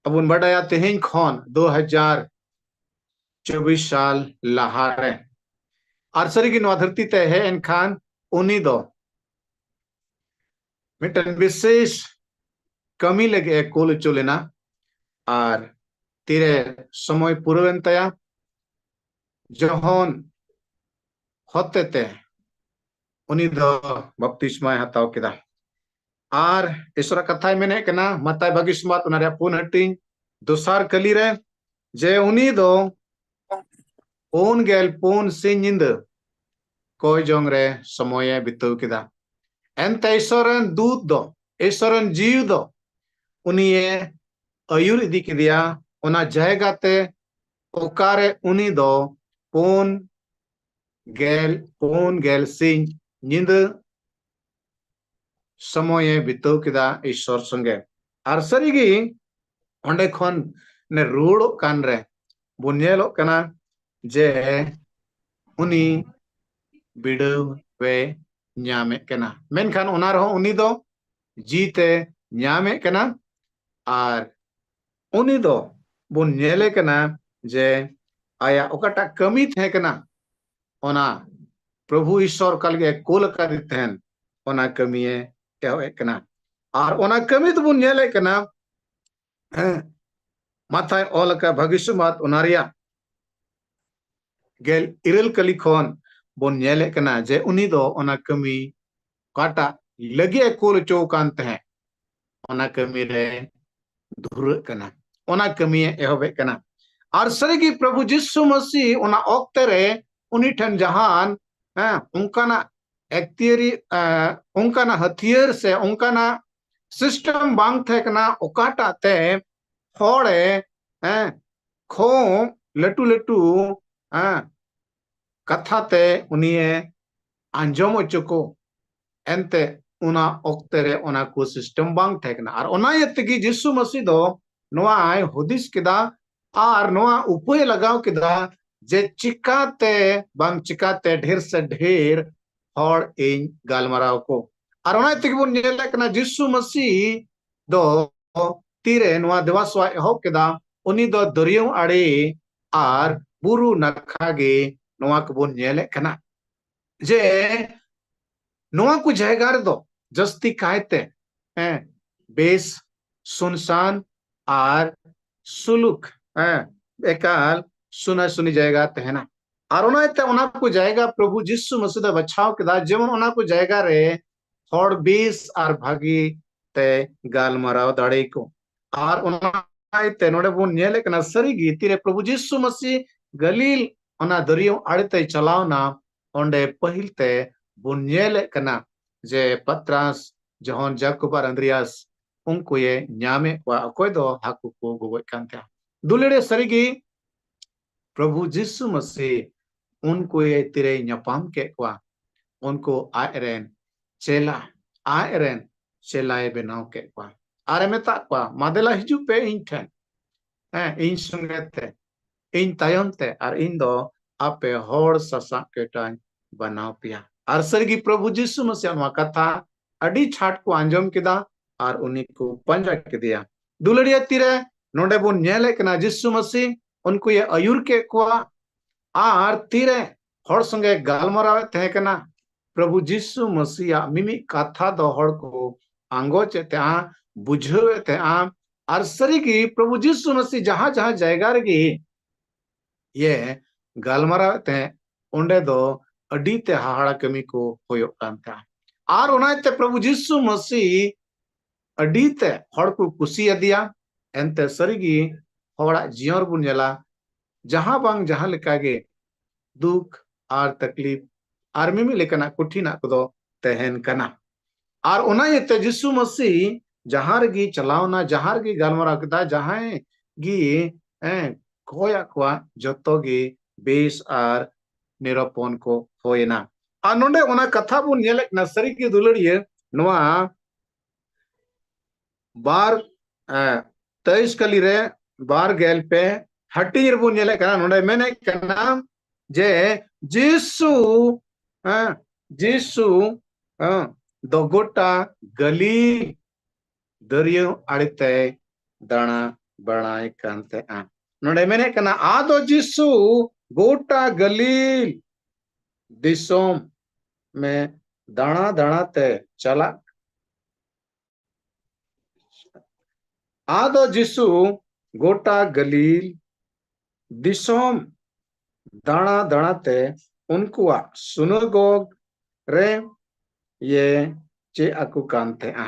ᱟᱵᱚᱱ ᱵᱟᱰᱟᱭᱟ ᱛᱮᱦᱮᱧ ᱠᱷᱚᱱ ᱫᱩ ᱦᱟᱡᱟᱨ ᱪᱚᱵᱵᱤᱥ ᱥᱟᱞ ᱞᱟᱦᱟᱨᱮ᱾ ᱟᱨ ᱥᱟᱹᱨᱤᱜᱮ ᱱᱚᱣᱟ ᱫᱷᱟᱹᱨᱛᱤ ᱛᱮ ᱦᱮᱡ ᱮᱱ ᱠᱷᱟᱱ ᱩᱱᱤ ᱫᱚ ᱢᱤᱫᱴᱮᱱ ᱵᱤᱥᱮᱥ ᱠᱟᱹᱢᱤ ᱞᱟᱹᱜᱤᱫ ᱮ ᱠᱳᱞ ᱦᱚᱪᱚ ᱞᱮᱱᱟ᱾ ᱟᱨ ᱛᱤᱨᱮ ᱥᱚᱢᱚᱭ ᱯᱩᱨᱟᱹᱣᱮᱱ ᱛᱟᱭᱟ, ᱡᱚᱦᱚᱱ ᱦᱚᱛᱮᱛᱮ ᱩᱱᱤ ᱫᱚ ᱵᱟᱯᱛᱤᱥᱢᱟᱭ ᱦᱟᱛᱟᱣ ᱠᱮᱫᱟ᱾ ᱟᱨ ᱤᱥᱚᱨᱟᱜ ᱠᱟᱛᱷᱟᱭ ᱢᱮᱱᱮᱫ ᱠᱟᱱᱟ, ᱢᱟᱛᱟᱭ ᱵᱷᱟᱹᱜᱤ ᱥᱚᱢᱵᱟᱫ, ᱚᱱᱟ ᱨᱮᱭᱟᱜ ᱯᱩᱱ ᱦᱟᱹᱴᱤᱧ, ᱫᱚᱥᱟᱨ ᱠᱟᱹᱞᱤ ᱨᱮ, ᱡᱮ ᱩᱱᱤ ᱫᱚ ᱯᱩᱱ ᱜᱮᱞ ᱯᱩᱱ ᱥᱤᱧ ᱧᱤᱫᱟᱹ ᱠᱚᱭ ᱡᱚᱝ ᱨᱮ ᱥᱚᱢᱚᱭᱮ ᱵᱤᱛᱟᱹᱣ ᱠᱮᱫᱟ᱾ ᱮᱱᱛᱮ ᱤᱥᱚᱨ ᱨᱮᱱ ᱫᱩᱛ ᱫᱚ, ᱤᱥᱚᱨ ᱨᱮᱱ ᱡᱤᱣᱤ ᱫᱚ ᱩᱱᱤᱭᱮ ᱟᱹᱭᱩᱨ ᱤᱫᱤ ᱠᱮᱫᱮᱭᱟ ᱚᱱᱟ ᱡᱟᱭᱜᱟ ᱛᱮ, ᱚᱠᱟᱨᱮ ᱩᱱᱤ ᱫᱚ ᱯᱩᱱ ᱜᱮᱞ, ᱯᱩᱱ ᱜᱮᱞ ᱥᱤᱧ ᱧᱤᱫᱟᱹ ᱥᱚᱢᱚᱭᱮ ᱵᱤᱛᱟᱹᱣ ᱠᱮᱫᱟ ᱤᱥᱚᱨ ᱥᱚᱸᱜᱮ᱾ ᱟᱨ ᱥᱟᱹᱨᱤᱜᱮ ᱚᱸᱰᱮ ᱠᱷᱚᱱ ᱱᱮ ᱨᱩᱣᱟᱹᱲᱚᱜ ᱠᱟᱱ ᱨᱮ ᱵᱚᱱ ᱧᱮᱞᱚᱜ ᱠᱟᱱᱟ ᱡᱮ ᱩᱱᱤ ᱵᱤᱰᱟᱹᱣ ᱮ ᱧᱟᱢᱮᱫ ᱠᱟᱱᱟ᱾ ᱢᱮᱱᱠᱷᱟᱱ ᱚᱱᱟ ᱨᱮᱦᱚᱸ ᱩᱱᱤ ᱫᱚ ᱡᱤᱛᱮ ᱧᱟᱢᱮᱫ ᱠᱟᱱᱟ᱾ ᱟᱨ ᱩᱱᱤ ᱫᱚ ᱵᱚᱱ ᱧᱮᱞᱮ ᱠᱟᱱᱟ ᱡᱮ ᱟᱭᱟᱜ ᱚᱠᱟᱴᱟᱜ ᱠᱟᱹᱢᱤ ᱛᱟᱦᱮᱸ ᱠᱟᱱᱟ, ᱚᱱᱟ ᱯᱨᱚᱵᱷᱩ ᱤᱥᱚᱨ ᱚᱠᱟ ᱞᱟᱹᱜᱤᱫ ᱮ ᱠᱳᱞ ᱟᱠᱟᱫᱮ ᱛᱟᱦᱮᱱ, ᱚᱱᱟ ᱠᱟᱹᱢᱤᱭᱮ ᱮᱦᱚᱵ ᱮᱫ ᱠᱟᱱᱟ᱾ ᱟᱨ ᱚᱱᱟ ᱠᱟᱹᱢᱤ ᱫᱚᱵᱚᱱ ᱧᱮᱞᱮᱫ ᱠᱟᱱᱟ, ᱦᱮᱸ, ᱢᱟᱛᱷᱟᱭ ᱚᱞ ᱟᱠᱟᱫ ᱵᱷᱟᱹᱜᱤ ᱥᱚᱢᱵᱟᱫ, ᱚᱱᱟ ᱨᱮᱭᱟᱜ ᱜᱮᱞ ᱤᱨᱟᱹᱞ ᱠᱟᱹᱞᱤ ᱠᱷᱚᱱ ᱵᱚᱱ ᱧᱮᱞᱮᱫ ᱠᱟᱱᱟ ᱡᱮ ᱩᱱᱤ ᱫᱚ ᱚᱱᱟ ᱠᱟᱹᱢᱤ ᱚᱠᱟᱴᱟᱜ ᱞᱟᱹᱜᱤᱫ ᱮ ᱠᱳᱞ ᱦᱚᱪᱚ ᱟᱠᱟᱱ ᱛᱟᱦᱮᱸᱫ, ᱚᱱᱟ ᱠᱟᱹᱢᱤ ᱨᱮ ᱫᱷᱩᱨᱟᱹᱜ ᱠᱟᱱᱟ, ᱚᱱᱟ ᱠᱟᱹᱢᱤᱭᱮ ᱮᱦᱚᱵᱮᱫ ᱠᱟᱱᱟ᱾ ᱟᱨ ᱥᱟᱹᱨᱤᱜᱮ ᱯᱨᱚᱵᱷᱩ ᱡᱤᱥᱩ ᱢᱟᱹᱥᱤ ᱚᱱᱟ ᱚᱠᱛᱮ ᱨᱮ ᱩᱱᱤ ᱴᱷᱮᱱ ᱡᱟᱦᱟᱱ, ᱦᱮᱸ, ᱚᱱᱠᱟᱱᱟᱜ ᱮᱠᱛᱤᱭᱟᱹᱨᱤ, ᱮ, ᱚᱱᱠᱟᱱᱟᱜ ᱦᱟᱹᱛᱭᱟᱹᱨ ᱥᱮ ᱚᱱᱠᱟᱱᱟᱜ ᱥᱤᱥᱴᱮᱢ ᱵᱟᱝ ᱛᱟᱦᱮᱸ ᱠᱟᱱᱟ, ᱚᱠᱟᱴᱟᱜ ᱛᱮ ᱦᱚᱲᱮ, ᱦᱮᱸ, ᱠᱷᱚ ᱞᱟᱹᱴᱩ ᱞᱟᱹᱴᱩ, ᱦᱮᱸ, ᱠᱟᱛᱷᱟ ᱛᱮ ᱩᱱᱤᱭᱮ ᱟᱸᱡᱚᱢ ᱦᱚᱪᱚ ᱠᱚ᱾ ᱮᱱᱛᱮ ᱚᱱᱟ ᱚᱠᱛᱮ ᱨᱮ ᱚᱱᱟ ᱠᱚ ᱥᱤᱥᱴᱮᱢ ᱵᱟᱝ ᱛᱟᱦᱮᱸ ᱠᱟᱱᱟ᱾ ᱟᱨ ᱚᱱᱟ ᱤᱭᱟᱹ ᱛᱮᱜᱮ ᱡᱤᱥᱩ ᱢᱟᱹᱥᱤ ᱫᱚ ᱱᱚᱣᱟᱭ ᱦᱩᱫᱤᱥ ᱠᱮᱫᱟ ᱟᱨ ᱱᱚᱣᱟ ᱩᱯᱟᱹᱭ ᱞᱟᱜᱟᱣ ᱠᱮᱫᱟ ᱡᱮ ᱪᱤᱠᱟᱛᱮ ᱵᱟᱝ ᱪᱤᱠᱟᱛᱮ ᱰᱷᱮᱨ ᱥᱮ ᱰᱷᱮᱨ ᱦᱚᱲ ᱤᱧ ᱜᱟᱞᱢᱟᱨᱟᱣ ᱠᱚ᱾ ᱟᱨ ᱚᱱᱟ ᱛᱮᱜᱮ ᱵᱚᱱ ᱧᱮᱞᱮᱫ ᱠᱟᱱᱟ ᱡᱤᱥᱩ ᱢᱟᱹᱥᱤ ᱫᱚ ᱛᱤᱨᱮ ᱱᱚᱣᱟ ᱫᱮᱵᱟ ᱥᱮᱵᱟᱭ ᱮᱦᱚᱵ ᱠᱮᱫᱟ, ᱩᱱᱤ ᱫᱚ ᱫᱚᱨᱭᱟᱹᱣ ᱟᱲᱮ ᱟᱨ ᱵᱩᱨᱩ ᱱᱟᱠᱷᱟ ᱜᱮ ᱱᱚᱣᱟ ᱠᱚᱵᱚᱱ ᱧᱮᱞᱮᱫ ᱠᱟᱱᱟ᱾ ᱡᱮ ᱱᱚᱣᱟ ᱠᱚ ᱡᱟᱭᱜᱟ ᱨᱮᱫᱚ ᱡᱟᱹᱥᱛᱤ ᱠᱟᱭᱛᱮ, ᱦᱮᱸ, ᱵᱮᱥ ᱥᱩᱱᱥᱟᱱ ᱟᱨ ᱥᱩᱞᱩᱠ, ᱦᱮᱸ, ᱮᱠᱟᱞ ᱥᱩᱱᱟ ᱥᱩᱱᱤ ᱡᱟᱭᱜᱟ ᱛᱟᱦᱮᱱᱟ᱾ ᱟᱨ ᱚᱱᱟ ᱤᱭᱟᱹᱛᱮ ᱚᱱᱟ ᱠᱚ ᱡᱟᱭᱜᱟ ᱯᱨᱚᱵᱷᱩ ᱡᱤᱥᱩ ᱢᱟᱹᱥᱤ ᱫᱚ ᱵᱟᱪᱷᱟᱣ ᱠᱮᱫᱟ, ᱡᱮᱢᱚᱱ ᱚᱱᱟ ᱠᱚ ᱡᱟᱭᱜᱟ ᱨᱮ ᱦᱚᱲ ᱵᱮᱥ ᱟᱨ ᱵᱷᱟᱹᱜᱤ ᱛᱮ ᱜᱟᱞᱢᱟᱨᱟᱣ ᱫᱟᱲᱮ ᱠᱚ᱾ ᱟᱨ ᱚᱱᱟ ᱤᱭᱟᱹᱛᱮ ᱱᱚᱰᱮ ᱵᱚᱱ ᱧᱮᱞᱮᱫ ᱠᱟᱱᱟ, ᱥᱟᱹᱨᱤᱜᱮ ᱛᱤᱨᱮ ᱯᱨᱚᱵᱷᱩ ᱡᱤᱥᱩ ᱢᱟᱹᱥᱤ ᱜᱟᱹᱞᱤᱞ ᱚᱱᱟ ᱫᱚᱨᱭᱟᱹ ᱟᱲᱮ ᱛᱮᱭ ᱪᱟᱞᱟᱣᱱᱟ, ᱚᱸᱰᱮ ᱯᱟᱹᱦᱤᱞ ᱛᱮ ᱵᱚᱱ ᱧᱮᱞᱮᱫ ᱠᱟᱱᱟ ᱡᱮ ᱯᱟᱛᱨᱟᱥ, ᱡᱚᱦᱚᱱ, ᱡᱟᱠᱚᱵ ᱟᱨ ᱟᱱᱫᱨᱮᱭᱟᱥ ᱩᱱᱠᱩᱭᱮ ᱧᱟᱢᱮᱫ ᱠᱚᱣᱟ, ᱚᱠᱚᱭ ᱫᱚ ᱦᱟᱹᱠᱩ ᱠᱚ ᱜᱚᱜᱚᱡ ᱠᱟᱱ ᱛᱟᱦᱮᱸᱫ᱾ ᱫᱩᱞᱟᱹᱲᱤᱭᱟᱹ, ᱥᱟᱹᱨᱤᱜᱮ ᱯᱨᱚᱵᱷᱩ ᱡᱤᱥᱩ ᱢᱟᱹᱥᱤ ᱩᱱᱠᱩᱭᱮ ᱛᱤᱨᱮᱭ ᱧᱟᱯᱟᱢ ᱠᱮᱫ ᱠᱚᱣᱟ, ᱩᱱᱠᱩ ᱟᱡ ᱨᱮᱱ ᱪᱮᱞᱟ, ᱟᱡ ᱨᱮᱱ ᱪᱮᱞᱟᱭ ᱵᱮᱱᱟᱣ ᱠᱮᱫ ᱠᱚᱣᱟ᱾ ᱟᱨᱮ ᱢᱮᱛᱟᱜ ᱠᱚᱣᱟ, "ᱢᱟ ᱫᱮᱞᱟ ᱦᱤᱡᱩᱜ ᱯᱮ ᱤᱧ ᱴᱷᱮᱱ, ᱦᱮᱸ, ᱤᱧ ᱥᱚᱸᱜᱮ ᱛᱮ, ᱤᱧ ᱛᱟᱭᱚᱢ ᱛᱮ, ᱟᱨ ᱤᱧ ᱫᱚ ᱟᱯᱮ ᱦᱚᱲ ᱥᱟᱥᱟᱵ ᱠᱮᱴᱟᱧ ᱵᱮᱱᱟᱣ ᱯᱮᱭᱟ᱾" ᱟᱨ ᱥᱟᱹᱨᱤᱜᱮ ᱯᱨᱚᱵᱷᱩ ᱡᱤᱥᱩ ᱢᱟᱹᱥᱤᱭᱟᱜ ᱱᱚᱣᱟ ᱠᱟᱛᱷᱟ ᱟᱹᱰᱤ ᱪᱷᱟᱴ ᱠᱚ ᱟᱸᱡᱚᱢ ᱠᱮᱫᱟ ᱟᱨ ᱩᱱᱤ ᱠᱚ ᱯᱟᱸᱡᱟ ᱠᱮᱫᱮᱭᱟ᱾ ᱫᱩᱞᱟᱹᱲᱤᱭᱟᱹ, ᱛᱤᱨᱮ ᱱᱚᱰᱮ ᱵᱚᱱ ᱧᱮᱞᱮᱫ ᱠᱟᱱᱟ ᱡᱤᱥᱩ ᱢᱟᱹᱥᱤ ᱩᱱᱠᱩᱭ ᱟᱹᱭᱩᱨ ᱠᱮᱫ ᱠᱚᱣᱟ ᱟᱨ ᱛᱤᱨᱮ ᱦᱚᱲ ᱥᱚᱸᱜᱮ ᱜᱟᱞᱢᱟᱨᱟᱣᱮᱫ ᱛᱟᱦᱮᱸ ᱠᱟᱱᱟ, ᱯᱨᱚᱵᱷᱩ ᱡᱤᱥᱩ ᱢᱟᱹᱥᱤᱭᱟᱜ ᱢᱤᱢᱤᱫ ᱠᱟᱛᱷᱟ ᱫᱚ ᱦᱚᱲ ᱠᱚ ᱟᱸᱜᱚᱪᱮᱫ ᱛᱟᱦᱮᱸᱜᱼᱟ, ᱵᱩᱡᱷᱟᱹᱣᱮᱫ ᱛᱟᱦᱮᱸᱜᱼᱟ᱾ ᱟᱨ ᱥᱟᱹᱨᱤᱜᱮ ᱯᱨᱚᱵᱷᱩ ᱡᱤᱥᱩ ᱢᱟᱹᱥᱤ ᱡᱟᱦᱟᱸ ᱡᱟᱦᱟᱸ ᱡᱟᱭᱜᱟ ᱨᱮᱜᱮ ᱤᱭᱟᱹ ᱜᱟᱞᱢᱟᱨᱟᱣᱮᱫ ᱛᱟᱦᱮᱸᱫ, ᱚᱸᱰᱮ ᱫᱚ ᱟᱹᱰᱤ ᱛᱮ ᱦᱟᱦᱟᱲᱟ ᱠᱟᱹᱢᱤ ᱠᱚ ᱦᱩᱭᱩᱜ ᱠᱟᱱ ᱛᱟᱦᱮᱸᱫ᱾ ᱟᱨ ᱚᱱᱟ ᱤᱭᱟᱹᱛᱮ ᱯᱨᱚᱵᱷᱩ ᱡᱤᱥᱩ ᱢᱟᱹᱥᱤ ᱟᱹᱰᱤ ᱛᱮ ᱦᱚᱲ ᱠᱚ ᱠᱩᱥᱤᱭᱟᱫᱮᱭᱟ᱾ ᱮᱱᱛᱮ ᱥᱟᱹᱨᱤᱜᱮ ᱦᱚᱲᱟᱜ ᱡᱤᱭᱚᱱ ᱨᱮᱵᱚᱱ ᱧᱮᱞᱟ, ᱡᱟᱦᱟᱸ ᱵᱟᱝ ᱡᱟᱦᱟᱸ ᱞᱮᱠᱟ ᱜᱮ ᱫᱩᱠ ᱟᱨ ᱛᱟᱠᱞᱤᱯ ᱟᱨ ᱢᱤᱢᱤᱫ ᱞᱮᱠᱟᱱᱟᱜ ᱠᱚᱴᱷᱤᱱᱟᱜ ᱠᱚᱫᱚ ᱛᱟᱦᱮᱱ ᱠᱟᱱᱟ᱾ ᱟᱨ ᱚᱱᱟ ᱤᱭᱟᱹᱛᱮ ᱡᱤᱥᱩ ᱢᱟᱹᱥᱤ ᱡᱟᱦᱟᱸ ᱨᱮᱜᱮ ᱪᱟᱞᱟᱣᱱᱟ, ᱡᱟᱦᱟᱸ ᱨᱮᱜᱮ ᱜᱟᱞᱢᱟᱨᱟᱣ ᱠᱮᱫᱟ, ᱡᱟᱦᱟᱸᱭ ᱜᱮ, ᱦᱮᱸ, ᱠᱚᱭᱟᱜ ᱠᱚᱣᱟ, ᱡᱚᱛᱚ ᱜᱮ ᱵᱮᱥ ᱟᱨ ᱱᱤᱨᱟᱯᱚᱱ ᱠᱚ ᱦᱩᱭᱮᱱᱟ᱾ ᱟᱨ ᱱᱚᱰᱮ ᱚᱱᱟ ᱠᱟᱛᱷᱟ ᱵᱚᱱ ᱧᱮᱞᱮᱫ ᱠᱟᱱᱟ, ᱥᱟᱹᱨᱤᱜᱮ ᱫᱩᱞᱟᱹᱲᱤᱭᱟᱹ, ᱱᱚᱣᱟ ᱵᱟᱨ, ᱮ, ᱛᱮᱭᱤᱥ ᱠᱟᱹᱞᱤ ᱨᱮ ᱵᱟᱨ ᱜᱮᱞ ᱯᱮ ᱦᱟᱹᱴᱤᱧ ᱨᱮᱵᱚᱱ ᱧᱮᱞᱮᱫ ᱠᱟᱱᱟ, ᱱᱚᱰᱮ ᱢᱮᱱᱮᱫ ᱠᱟᱱᱟ ᱡᱮ ᱡᱤᱥᱩ, ᱦᱮᱸ, ᱡᱤᱥᱩ, ᱦᱮᱸ, ᱫᱚ ᱜᱚᱴᱟ ᱜᱟᱹᱞᱤᱞ ᱫᱟᱹᱨᱭᱟᱹ ᱟᱲᱮᱛᱮ ᱫᱟᱬᱟ ᱵᱟᱲᱟᱭ ᱠᱟᱱ ᱛᱟᱦᱮᱸᱜᱼᱟ᱾ ᱱᱚᱰᱮ ᱢᱮᱱᱮᱫ ᱠᱟᱱᱟ, ᱟᱫᱚ ᱡᱤᱥᱩ ᱜᱚᱴᱟ ᱜᱟᱹᱞᱤᱞ ᱫᱤᱥᱚᱢ ᱢᱮ ᱫᱟᱬᱟ ᱫᱟᱬᱟ ᱛᱮ ᱪᱟᱞᱟᱜ᱾ ᱟᱫᱚ ᱡᱤᱥᱩ ᱜᱚᱴᱟ ᱜᱟᱹᱞᱤᱞ ᱫᱤᱥᱚᱢ ᱫᱟᱬᱟ ᱫᱟᱬᱟ ᱛᱮ ᱩᱱᱠᱩᱣᱟᱜ ᱥᱩᱱᱟᱜᱚᱜᱽ ᱨᱮ ᱭᱮ ᱪᱮᱫ ᱟᱠᱚ ᱠᱟᱱ ᱛᱟᱦᱮᱸᱜᱼᱟ᱾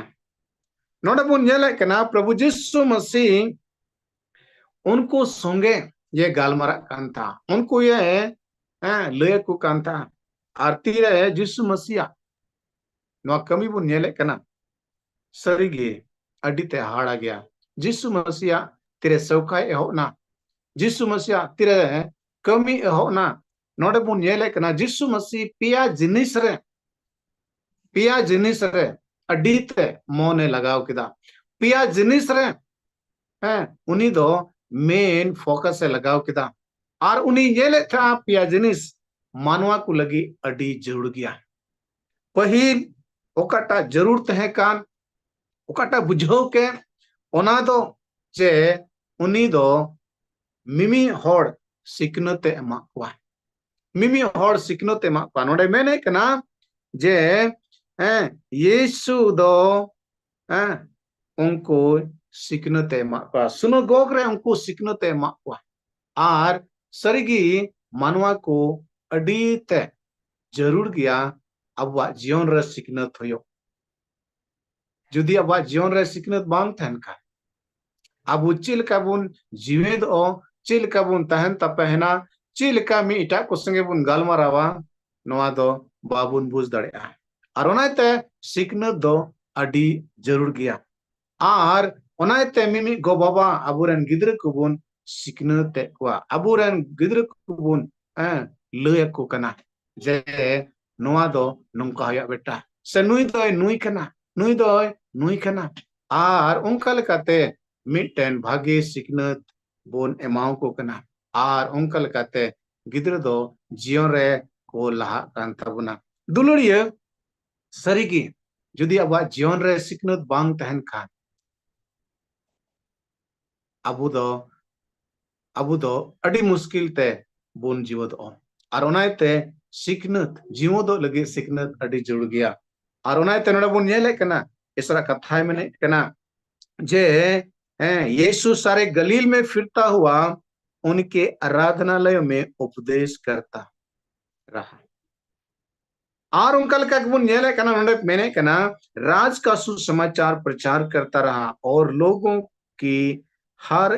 ᱱᱚᱰᱮ ᱵᱚᱱ ᱧᱮᱞᱮᱫ ᱠᱟᱱᱟ, ᱯᱨᱚᱵᱷᱩ ᱡᱤᱥᱩ ᱢᱟᱹᱥᱤ ᱩᱱᱠᱩ ᱥᱚᱸᱜᱮ ᱭᱮ ᱜᱟᱞᱢᱟᱨᱟᱜ ᱠᱟᱱ ᱛᱟᱦᱮᱸ, ᱩᱱᱠᱩ ᱭᱮ, ᱦᱮᱸ, ᱞᱟᱹᱭ ᱟᱠᱚ ᱠᱟᱱ ᱛᱟᱦᱮᱸ᱾ ᱟᱨ ᱛᱤᱨᱮ ᱡᱤᱥᱩ ᱢᱟᱹᱥᱤᱭᱟᱜ ᱱᱚᱣᱟ ᱠᱟᱹᱢᱤ ᱵᱚᱱ ᱧᱮᱞᱮᱫ ᱠᱟᱱᱟ, ᱥᱟᱹᱨᱤᱜᱮ ᱟᱹᱰᱤ ᱛᱮ ᱦᱟᱦᱟᱲᱟ ᱜᱮᱭᱟ᱾ ᱡᱤᱥᱩ ᱢᱟᱹᱥᱤᱭᱟᱜ ᱛᱤᱨᱮ ᱥᱟᱹᱣᱠᱟᱭ ᱮᱦᱚᱵ ᱱᱟ, ᱡᱤᱥᱩ ᱢᱟᱹᱥᱤᱭᱟᱜ ᱛᱤᱨᱮ ᱠᱟᱹᱢᱤ ᱮᱦᱚᱵ ᱱᱟ, ᱱᱚᱰᱮ ᱵᱚᱱ ᱧᱮᱞᱮᱫ ᱠᱟᱱᱟ, ᱡᱤᱥᱩ ᱢᱟᱹᱥᱤ ᱯᱮᱭᱟ ᱡᱤᱱᱤᱥ ᱨᱮ, ᱯᱮᱭᱟ ᱡᱤᱱᱤᱥ ᱨᱮ ᱟᱹᱰᱤ ᱛᱮ ᱢᱚᱱᱮ ᱞᱟᱜᱟᱣ ᱠᱮᱫᱟ᱾ ᱯᱮᱭᱟ ᱡᱤᱱᱤᱥ ᱨᱮ, ᱦᱮᱸ, ᱩᱱᱤ ᱫᱚ ᱢᱮᱱ ᱯᱷᱳᱠᱟᱥ ᱮ ᱞᱟᱜᱟᱣ ᱠᱮᱫᱟ᱾ ᱟᱨ ᱩᱱᱤ ᱧᱮᱞᱮᱫ ᱛᱟᱦᱮᱸᱜᱼᱟ ᱯᱮᱭᱟ ᱡᱤᱱᱤᱥ ᱢᱟᱱᱣᱟ ᱠᱚ ᱞᱟᱹᱜᱤᱫ ᱟᱹᱰᱤ ᱡᱟᱹᱨᱩᱲ ᱜᱮᱭᱟ᱾ ᱯᱟᱹᱦᱤᱞ ᱚᱠᱟᱴᱟᱜ ᱡᱟᱹᱨᱩᱲ ᱛᱟᱦᱮᱸ ᱠᱟᱱ, ᱚᱠᱟᱴᱟᱜ ᱵᱩᱡᱷᱟᱹᱣ ᱠᱮᱫ, ᱚᱱᱟ ᱫᱚ ᱡᱮ ᱩᱱᱤ ᱫᱚ ᱢᱤᱢᱤᱫ ᱦᱚᱲ ᱥᱤᱠᱷᱱᱟᱹᱛ ᱮ ᱮᱢᱟᱜ ᱠᱚᱣᱟ, ᱢᱤᱢᱤᱫ ᱦᱚᱲ ᱥᱤᱠᱷᱱᱟᱹᱛ ᱮ ᱮᱢᱟᱜ ᱠᱚᱣᱟ᱾ ᱱᱚᱰᱮ ᱢᱮᱱᱮᱫ ᱠᱟᱱᱟ ᱡᱮ, ᱦᱮᱸ, ᱭᱤᱥᱩ ᱫᱚ, ᱦᱮᱸ, ᱩᱱᱠᱩ ᱥᱤᱠᱷᱱᱟᱹᱛ ᱮ ᱮᱢᱟᱜ ᱠᱚᱣᱟ, ᱥᱩᱱᱟᱜᱚᱜᱽ ᱨᱮ ᱩᱱᱠᱩ ᱥᱤᱠᱷᱱᱟᱹᱛ ᱮ ᱮᱢᱟᱜ ᱠᱚᱣᱟ᱾ ᱟᱨ ᱥᱟᱹᱨᱤᱜᱮ ᱢᱟᱱᱣᱟ ᱠᱚ ᱟᱹᱰᱤ ᱛᱮ ᱡᱟᱹᱨᱩᱲ ᱜᱮᱭᱟ ᱟᱵᱚᱣᱟᱜ ᱡᱤᱭᱚᱱ ᱨᱮ ᱥᱤᱠᱷᱱᱟᱹᱛ ᱦᱩᱭᱩᱜ᱾ ᱡᱩᱫᱤ ᱟᱵᱚᱣᱟᱜ ᱡᱤᱭᱚᱱ ᱨᱮ ᱥᱤᱠᱷᱱᱟᱹᱛ ᱵᱟᱝ ᱛᱟᱦᱮᱱ ᱠᱷᱟᱱ, ᱟᱵᱚ ᱪᱮᱫ ᱞᱮᱠᱟ ᱵᱚᱱ ᱡᱤᱣᱮᱫᱚᱜᱼᱟ, ᱪᱮᱫ ᱞᱮᱠᱟ ᱵᱚᱱ ᱛᱟᱦᱮᱱ ᱛᱟᱯᱮᱦᱮᱱᱟ, ᱪᱮᱫ ᱞᱮᱠᱟ ᱢᱤᱫ ᱮᱴᱟᱜ ᱠᱚ ᱥᱚᱸᱜᱮ ᱵᱚᱱ ᱜᱟᱞᱢᱟᱨᱟᱣᱟ, ᱱᱚᱣᱟ ᱫᱚ ᱵᱟᱵᱚᱱ ᱵᱩᱡᱽ ᱫᱟᱲᱮᱭᱟᱜᱼᱟ᱾ ᱟᱨ ᱚᱱᱟᱛᱮ ᱥᱤᱠᱷᱱᱟᱹᱛ ᱫᱚ ᱟᱹᱰᱤ ᱡᱟᱹᱨᱩᱲ ᱜᱮᱭᱟ᱾ ᱟᱨ ᱚᱱᱟᱛᱮ ᱢᱤᱢᱤᱫ ᱜᱚ ᱵᱟᱵᱟ ᱟᱵᱚᱨᱮᱱ ᱜᱤᱫᱽᱨᱟᱹ ᱠᱚᱵᱚᱱ ᱥᱤᱠᱷᱱᱟᱹᱛᱮᱫ ᱠᱚᱣᱟ, ᱟᱵᱚᱨᱮᱱ ᱜᱤᱫᱽᱨᱟᱹ ᱠᱚᱵᱚᱱ, ᱦᱮᱸ, ᱞᱟᱹᱭ ᱟᱠᱚ ᱠᱟᱱᱟ ᱡᱮ ᱱᱚᱣᱟ ᱫᱚ ᱱᱚᱝᱠᱟ ᱦᱩᱭᱩᱜᱼᱟ ᱵᱮᱴᱟ, ᱥᱮ ᱱᱩᱭ ᱫᱚᱭ ᱱᱩᱭ ᱠᱟᱱᱟ, ᱱᱩᱭ ᱫᱚᱭ ᱱᱩᱭ ᱠᱟᱱᱟ᱾ ᱟᱨ ᱚᱱᱠᱟ ᱞᱮᱠᱟᱛᱮ ᱢᱤᱫᱴᱮᱱ ᱵᱷᱟᱜᱮ ᱥᱤᱠᱷᱱᱟᱹᱛ ᱵᱚᱱ ᱮᱢᱟᱣᱟᱠᱚ ᱠᱟᱱᱟ᱾ ᱟᱨ ᱚᱱᱠᱟ ᱞᱮᱠᱟᱛᱮ ᱜᱤᱫᱽᱨᱟᱹ ᱫᱚ ᱡᱤᱭᱚᱱ ᱨᱮ ᱠᱚ ᱞᱟᱦᱟᱜ ᱠᱟᱱ ᱛᱟᱵᱚᱱᱟ᱾ ᱫᱩᱞᱟᱹᱲᱤᱭᱟᱹ, ᱥᱟᱹᱨᱤᱜᱮ ᱡᱩᱫᱤ ᱟᱵᱚᱣᱟᱜ ᱡᱤᱭᱚᱱ ᱨᱮ ᱥᱤᱠᱷᱱᱟᱹᱛ ᱵᱟᱝ ᱛᱟᱦᱮᱱ ᱠᱷᱟᱱ, ᱟᱵᱚ ᱫᱚ, ᱟᱵᱚ ᱫᱚ ᱟᱹᱰᱤ ᱢᱩᱥᱠᱤᱞ ᱛᱮ ᱵᱚᱱ ᱡᱤᱣᱮᱫᱚᱜᱼᱟ᱾ ᱟᱨ ᱚᱱᱟᱛᱮ ᱥᱤᱠᱷᱱᱟᱹᱛ, ᱡᱤᱣᱮᱫᱚᱜ ᱞᱟᱹᱜᱤᱫ ᱥᱤᱠᱷᱱᱟᱹᱛ ᱟᱹᱰᱤ ᱡᱟᱹᱨᱩᱲ ᱜᱮᱭᱟ᱾ ᱟᱨ ᱚᱱᱟᱛᱮ ᱱᱚᱰᱮ ᱵᱚᱱ ᱧᱮᱞᱮᱫ ᱠᱟᱱᱟ, ᱤᱥᱚᱨᱟᱜ ᱠᱟᱛᱷᱟᱭ ᱢᱮᱱᱮᱫ ᱠᱟᱱᱟ ᱡᱮ, ᱦᱮᱸ, यीशु सारे गलील में फिरता हुआ उनके आराधनालयों में उपदेश करता रहा। ᱟᱨ ᱚᱱᱠᱟ ᱞᱮᱠᱟ ᱜᱮᱵᱚᱱ ᱧᱮᱞᱮᱫ ᱠᱟᱱᱟ, ᱱᱚᱰᱮ ᱢᱮᱱᱮᱫ ᱠᱟᱱᱟ, राज का सुसमाचार प्रचार करता रहा और लोगों की हर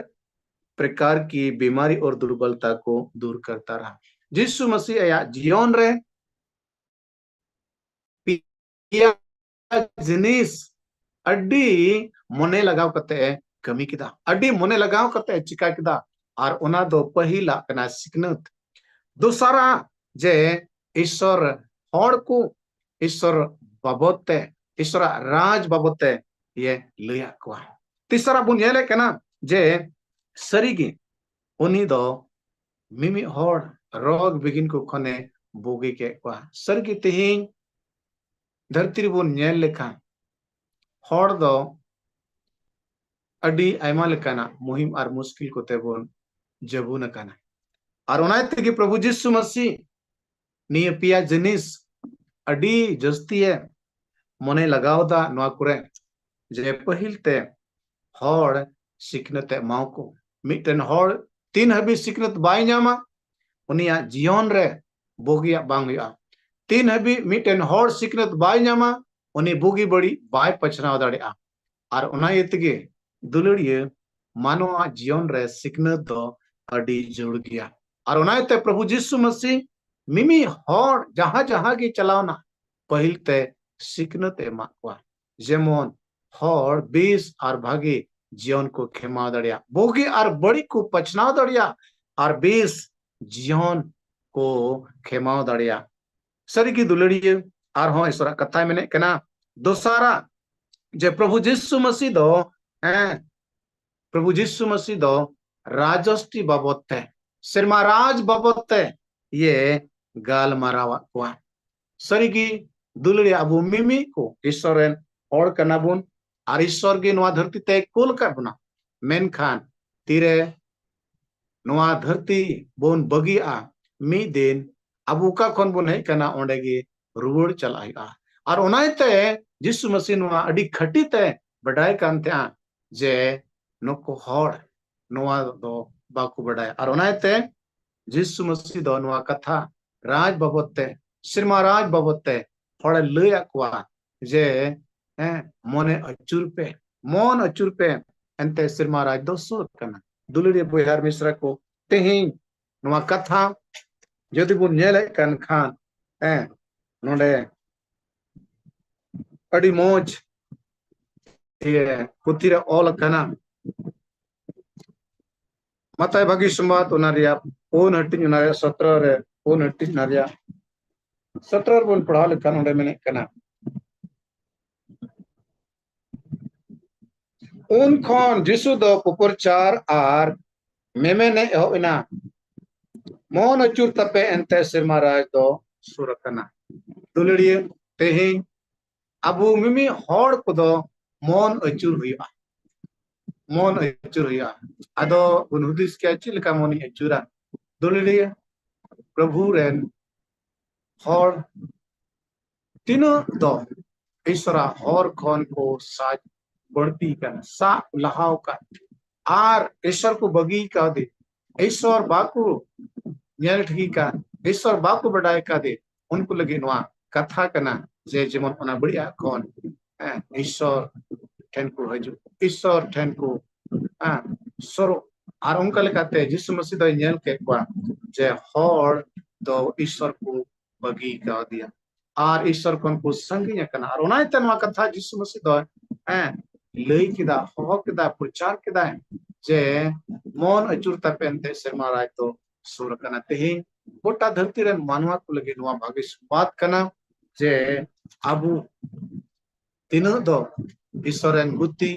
प्रकार की बीमारी और दुर्बलता को दूर करता रहा। ᱡᱤᱥᱩ ᱢᱟᱹᱥᱤ ᱟᱭᱟᱜ ᱡᱤᱭᱚᱱ ᱨᱮ ᱯᱮᱭᱟ ᱡᱤᱱᱤᱥ ᱟᱹᱰᱤ ᱢᱚᱱᱮ ᱞᱟᱜᱟᱣ ᱠᱟᱛᱮ ᱮ ᱠᱟᱹᱢᱤ ᱠᱮᱫᱟ, ᱟᱹᱰᱤ ᱢᱚᱱᱮ ᱞᱟᱜᱟᱣ ᱠᱟᱛᱮ ᱮ ᱪᱤᱠᱟ ᱠᱮᱫᱟ᱾ ᱟᱨ ᱚᱱᱟ ᱫᱚ ᱯᱟᱹᱦᱤᱞᱟᱜ ᱠᱟᱱᱟ ᱥᱤᱠᱷᱱᱟᱹᱛ᱾ ᱫᱚᱥᱟᱨᱟ ᱡᱮ ᱤᱥᱚᱨ ᱦᱚᱲ ᱠᱚ ᱤᱥᱚᱨ ᱵᱟᱵᱚᱫ ᱛᱮ, ᱤᱥᱚᱨᱟᱜ ᱨᱟᱡᱽ ᱵᱟᱵᱚᱫ ᱛᱮ ᱤᱭᱟᱹ ᱞᱟᱹᱭᱟᱫ ᱠᱚᱣᱟ᱾ ᱛᱤᱥᱟᱨᱟ ᱵᱚᱱ ᱧᱮᱞᱮᱫ ᱠᱟᱱᱟ ᱡᱮ ᱥᱟᱹᱨᱤᱜᱮ ᱩᱱᱤ ᱫᱚ ᱢᱤᱢᱤᱫ ᱦᱚᱲ ᱨᱳᱜᱽ ᱵᱤᱜᱷᱤᱱ ᱠᱚ ᱠᱷᱚᱱᱮ ᱵᱩᱜᱤ ᱠᱮᱫ ᱠᱚᱣᱟ᱾ ᱥᱟᱹᱨᱤᱜᱮ ᱛᱮᱦᱮᱧ ᱫᱷᱟᱹᱨᱛᱤ ᱨᱮᱵᱚᱱ ᱧᱮᱞ ᱞᱮᱠᱷᱟᱱ ᱦᱚᱲ ᱫᱚ ᱟᱹᱰᱤ ᱟᱭᱢᱟ ᱞᱮᱠᱟᱱᱟᱜ ᱢᱩᱦᱤᱢ ᱟᱨ ᱢᱩᱥᱠᱤᱞ ᱠᱚᱛᱮ ᱵᱚᱱ ᱡᱟᱹᱵᱩᱱ ᱟᱠᱟᱱᱟ᱾ ᱟᱨ ᱚᱱᱟ ᱛᱮᱜᱮ ᱯᱨᱚᱵᱷᱩ ᱡᱤᱥᱩ ᱢᱟᱹᱥᱤ ᱱᱤᱭᱟᱹ ᱯᱮᱭᱟ ᱡᱤᱱᱤᱥ ᱟᱹᱰᱤ ᱡᱟᱹᱥᱛᱤ ᱮ ᱢᱚᱱᱮ ᱞᱟᱜᱟᱣ ᱮᱫᱟ ᱱᱚᱣᱟ ᱠᱚᱨᱮ, ᱡᱮ ᱯᱟᱹᱦᱤᱞ ᱛᱮ ᱦᱚᱲ ᱥᱤᱠᱷᱱᱟᱹᱛ ᱮ ᱮᱢᱟᱣ ᱠᱚ᱾ ᱢᱤᱫᱴᱮᱱ ᱦᱚᱲ ᱛᱤᱱ ᱦᱟᱹᱵᱤᱡ ᱥᱤᱠᱷᱱᱟᱹᱛ ᱵᱟᱭ ᱧᱟᱢᱟ, ᱩᱱᱤᱭᱟᱜ ᱡᱤᱭᱚᱱ ᱨᱮ ᱵᱩᱜᱤᱭᱟᱜ ᱵᱟᱝ ᱦᱩᱭᱩᱜᱼᱟ᱾ ᱛᱤᱱ ᱦᱟᱹᱵᱤᱡ ᱢᱤᱫᱴᱮᱱ ᱦᱚᱲ ᱥᱤᱠᱷᱱᱟᱹᱛ ᱵᱟᱭ ᱧᱟᱢᱟ, ᱩᱱᱤ ᱵᱩᱜᱤ ᱵᱟᱹᱲᱤᱡ ᱵᱟᱭ ᱯᱟᱪᱷᱱᱟᱣ ᱫᱟᱲᱮᱭᱟᱜᱼᱟ᱾ ᱟᱨ ᱚᱱᱟ ᱤᱭᱟᱹ ᱛᱮᱜᱮ ᱫᱩᱞᱟᱹᱲᱤᱭᱟᱹ ᱢᱟᱱᱣᱟ ᱡᱤᱭᱚᱱ ᱨᱮ ᱥᱤᱠᱷᱱᱟᱹᱛ ᱫᱚ ᱟᱹᱰᱤ ᱡᱟᱹᱨᱩᱲ ᱜᱮᱭᱟ᱾ ᱟᱨ ᱚᱱᱟ ᱤᱭᱟᱹᱛᱮ ᱯᱨᱚᱵᱷᱩ ᱡᱤᱥᱩ ᱢᱟᱹᱥᱤ ᱢᱤᱢᱤ ᱦᱚᱲ ᱡᱟᱦᱟᱸ ᱡᱟᱦᱟᱸ ᱜᱮ ᱪᱟᱞᱟᱣᱱᱟ, ᱯᱟᱹᱦᱤᱞ ᱛᱮ ᱥᱤᱠᱷᱱᱟᱹᱛ ᱮ ᱮᱢᱟᱜ ᱠᱚᱣᱟ᱾ ᱡᱮᱢᱚᱱ ᱦᱚᱲ ᱵᱮᱥ ᱟᱨ ᱵᱷᱟᱜᱮ ᱡᱤᱭᱚᱱ ᱠᱚ ᱠᱷᱮᱢᱟᱣ ᱫᱟᱲᱮᱭᱟᱜ, ᱵᱩᱜᱤ ᱟᱨ ᱵᱟᱹᱲᱤᱡ ᱠᱚ ᱯᱟᱪᱷᱱᱟᱣ ᱫᱟᱲᱮᱭᱟᱜ, ᱟᱨ ᱵᱮᱥ ᱡᱤᱭᱚᱱ ᱠᱚ ᱠᱷᱮᱢᱟᱣ ᱫᱟᱲᱮᱭᱟᱜ᱾ ᱥᱟᱹᱨᱤᱜᱮ ᱫᱩᱞᱟᱹᱲᱤᱭᱟᱹ, ᱟᱨᱦᱚᱸ ᱤᱥᱚᱨᱟᱜ ᱠᱟᱛᱷᱟᱭ ᱢᱮᱱᱮᱫ ᱠᱟᱱᱟ, ᱫᱚᱥᱟᱨᱟᱜ, ᱡᱮ ᱯᱨᱚᱵᱷᱩ ᱡᱤᱥᱩ ᱢᱟᱹᱥᱤ ᱫᱚ, ᱦᱮᱸ, ᱯᱨᱚᱵᱷᱩ ᱡᱤᱥᱩ ᱢᱟᱹᱥᱤ ᱫᱚ ᱨᱟᱡᱚᱥᱴᱤ ᱵᱟᱵᱚᱫ ᱛᱮ, ᱥᱮᱨᱢᱟ ᱨᱟᱡᱽ ᱵᱟᱵᱚᱫ ᱛᱮ ᱤᱭᱟᱹ ᱜᱟᱞᱢᱟᱨᱟᱣᱟᱜ ᱠᱚᱣᱟ᱾ ᱥᱟᱹᱨᱤᱜᱮ ᱫᱩᱞᱟᱹᱲᱤᱭᱟᱹ, ᱟᱵᱚ ᱢᱤᱢᱤᱫ ᱠᱚ ᱤᱥᱚᱨ ᱨᱮᱱ ᱦᱚᱲ ᱠᱟᱱᱟ ᱵᱚᱱ, ᱟᱨ ᱤᱥᱚᱨ ᱜᱮ ᱱᱚᱣᱟ ᱫᱷᱟᱹᱨᱛᱤ ᱛᱮ ᱠᱩᱞ ᱟᱠᱟᱫ ᱵᱚᱱᱟ᱾ ᱢᱮᱱᱠᱷᱟᱱ ᱛᱤᱨᱮ ᱱᱚᱣᱟ ᱫᱷᱟᱹᱨᱛᱤ ᱵᱚᱱ ᱵᱟᱹᱜᱤᱭᱟᱜᱼᱟ, ᱢᱤᱫ ᱫᱤᱱ ᱟᱵᱚ ᱚᱠᱟ ᱠᱷᱚᱱ ᱵᱚᱱ ᱦᱮᱡ ᱟᱠᱟᱱᱟ, ᱚᱸᱰᱮ ᱜᱮ ᱨᱩᱣᱟᱹᱲ ᱪᱟᱞᱟᱜ ᱦᱩᱭᱩᱜᱼᱟ᱾ ᱟᱨ ᱚᱱᱟ ᱤᱭᱟᱹᱛᱮ ᱡᱤᱥᱩ ᱢᱟᱹᱥᱤ ᱱᱚᱣᱟ ᱟᱹᱰᱤ ᱠᱷᱟᱹᱴᱤ ᱛᱮ ᱵᱟᱰᱟᱭ ᱠᱟᱱ ᱛᱟᱦᱮᱸᱜᱼᱟ ᱡᱮ ᱱᱩᱠᱩ ᱦᱚᱲ ᱱᱚᱣᱟ ᱫᱚ ᱵᱟᱠᱚ ᱵᱟᱰᱟᱭᱟ᱾ ᱟᱨ ᱚᱱᱟ ᱤᱭᱟᱹᱛᱮ ᱡᱤᱥᱩ ᱢᱟᱹᱥᱤ ᱫᱚ ᱱᱚᱣᱟ ᱠᱟᱛᱷᱟ ᱨᱟᱡᱽ ᱵᱟᱵᱚᱫ ᱛᱮ, ᱥᱮᱨᱢᱟ ᱨᱟᱡᱽ ᱵᱟᱵᱚᱫ ᱛᱮ ᱦᱚᱲᱮ ᱞᱟᱹᱭᱟᱫ ᱠᱚᱣᱟ ᱡᱮ, ᱦᱮᱸ, ᱢᱚᱱᱮ ᱟᱹᱪᱩᱨ ᱯᱮ, ᱢᱚᱱ ᱟᱹᱪᱩᱨ ᱯᱮ, ᱮᱱᱛᱮ ᱥᱮᱨᱢᱟ ᱨᱟᱡᱽ ᱫᱚ ᱥᱩᱨ ᱠᱟᱱᱟ᱾ ᱫᱩᱞᱟᱹᱲᱤᱭᱟᱹ ᱵᱚᱭᱦᱟ ᱟᱨ ᱢᱤᱥᱨᱟ ᱠᱚ, ᱛᱮᱦᱮᱧ ᱱᱚᱣᱟ ᱠᱟᱛᱷᱟ ᱡᱩᱫᱤ ᱵᱚᱱ ᱧᱮᱞᱮᱫ ᱠᱟᱱ ᱠᱷᱟᱱ, ᱦᱮᱸ, ᱱᱚᱰᱮ ᱟᱹᱰᱤ ᱢᱚᱡᱽ ᱤᱭᱟᱹ ᱯᱩᱛᱷᱤ ᱨᱮ ᱚᱞ ᱟᱠᱟᱱᱟ᱾ ᱢᱟᱛᱟᱭ ᱵᱷᱟᱹᱜᱤ ᱥᱚᱢᱵᱟᱫ, ᱚᱱᱟ ᱨᱮᱭᱟᱜ ᱯᱩᱱ ᱦᱟᱹᱴᱤᱧ, ᱚᱱᱟ ᱨᱮᱭᱟᱜ ᱥᱚᱛᱨᱚ ᱨᱮ, ᱯᱩᱱ ᱦᱟᱹᱴᱤᱧ, ᱚᱱᱟ ᱨᱮᱭᱟᱜ ᱥᱚᱛᱨᱚ ᱨᱮᱵᱚᱱ ᱯᱟᱲᱦᱟᱣ ᱞᱮᱠᱷᱟᱱ ᱚᱸᱰᱮ ᱢᱮᱱᱮᱫ ᱠᱟᱱᱟ, ᱩᱱ ᱠᱷᱚᱱ ᱡᱤᱥᱩ ᱫᱚ ᱯᱩᱯᱩᱨᱪᱟᱨ ᱟᱨ ᱢᱮᱢᱮᱱ ᱮ ᱮᱦᱚᱵ ᱮᱱᱟ, "ᱢᱚᱱ ᱟᱹᱪᱩᱨ ᱛᱟᱯᱮ, ᱮᱱᱛᱮ ᱥᱮᱨᱢᱟ ᱨᱟᱡᱽ ᱫᱚ ᱥᱩᱨ ᱟᱠᱟᱱᱟ᱾" ᱫᱩᱞᱟᱹᱲᱤᱭᱟᱹ, ᱛᱮᱦᱮᱧ ᱟᱵᱚ ᱢᱤᱢᱤᱫ ᱦᱚᱲ ᱠᱚᱫᱚ ᱢᱚᱱ ᱟᱹᱪᱩᱨ ᱦᱩᱭᱩᱜᱼᱟ, ᱢᱚᱱ ᱟᱹᱪᱩᱨ ᱦᱩᱭᱩᱜᱼᱟ᱾ ᱟᱫᱚ ᱵᱚᱱ ᱦᱩᱫᱤᱥ ᱠᱮᱭᱟ, ᱪᱮᱫ ᱞᱮᱠᱟ ᱢᱚᱱᱮᱧ ᱟᱹᱪᱩᱨᱟ? ᱫᱩᱞᱟᱹᱲᱤᱭᱟᱹ, ᱯᱨᱚᱵᱷᱩ ᱨᱮᱱ ᱦᱚᱲ ᱛᱤᱱᱟᱹᱜ ᱫᱚ ᱤᱥᱚᱨᱟᱜ ᱦᱚᱨ ᱠᱷᱚᱱ ᱠᱚ ᱥᱟᱡ ᱵᱟᱹᱲᱛᱤ ᱠᱟᱱᱟ, ᱥᱟᱵ ᱞᱟᱦᱟᱣ ᱠᱟᱱ, ᱟᱨ ᱤᱥᱚᱨ ᱠᱚ ᱵᱟᱹᱜᱤ ᱠᱟᱣᱫᱮ, ᱤᱥᱚᱨ ᱵᱟᱠᱚ ᱧᱮᱞ ᱴᱷᱤᱠ ᱠᱟᱱ, ᱤᱥᱚᱨ ᱵᱟᱠᱚ ᱵᱟᱰᱟᱭ ᱠᱟᱫᱮ, ᱩᱱᱠᱩ ᱞᱟᱹᱜᱤᱫ ᱱᱚᱣᱟ ᱠᱟᱛᱷᱟ ᱠᱟᱱᱟ ᱡᱮ ᱡᱮᱢᱚᱱ ᱚᱱᱟ ᱵᱟᱹᱲᱤᱡᱟᱜ ᱠᱷᱚᱱ, ᱦᱮᱸ, ᱤᱥᱚᱨ ᱴᱷᱮᱱ ᱠᱚ ᱦᱤᱡᱩᱜ, ᱤᱥᱚᱨ ᱴᱷᱮᱱ ᱠᱚ, ᱦᱮᱸ, ᱥᱩᱨᱩᱜ᱾ ᱟᱨ ᱚᱱᱠᱟ ᱞᱮᱠᱟᱛᱮ ᱡᱤᱥᱩ ᱢᱟᱹᱥᱤ ᱫᱚᱭ ᱧᱮᱞ ᱠᱮᱫ ᱠᱚᱣᱟ ᱡᱮ ᱦᱚᱲ ᱫᱚ ᱤᱥᱚᱨ ᱠᱚ ᱵᱟᱹᱜᱤ ᱠᱟᱣᱫᱮᱭᱟ ᱟᱨ ᱤᱥᱚᱨ ᱠᱷᱚᱱ ᱠᱚ ᱥᱟᱺᱜᱤᱧ ᱟᱠᱟᱱᱟ᱾ ᱟᱨ ᱚᱱᱟ ᱤᱭᱟᱹᱛᱮ ᱱᱚᱣᱟ ᱠᱟᱛᱷᱟ ᱡᱤᱥᱩ ᱢᱟᱹᱥᱤ ᱫᱚ ᱦᱮᱸ, ᱞᱟᱹᱭ ᱠᱮᱫᱟ, ᱦᱚᱦᱚ ᱠᱮᱫᱟ, ᱯᱨᱚᱪᱟᱨ ᱠᱮᱫᱟᱭ ᱡᱮ ᱢᱚᱱ ᱟᱹᱪᱩᱨ ᱛᱟᱯᱮ, ᱮᱱᱛᱮ ᱥᱮᱨᱢᱟ ᱨᱟᱡᱽ ᱫᱚ ᱥᱩᱨ ᱟᱠᱟᱱᱟ᱾ ᱛᱮᱦᱮᱧ ᱜᱚᱴᱟ ᱫᱷᱟᱹᱨᱛᱤ ᱨᱮᱱ ᱢᱟᱱᱣᱟ ᱠᱚ ᱞᱟᱹᱜᱤᱫ ᱱᱚᱣᱟ ᱵᱷᱟᱜᱮ ᱥᱚᱝᱵᱟᱫ ᱠᱟᱱᱟ ᱡᱮ ᱟᱵᱚ ᱛᱤᱱᱟᱹᱜ ᱫᱚ ᱤᱥᱚᱨ ᱨᱮᱱ ᱜᱩᱛᱤ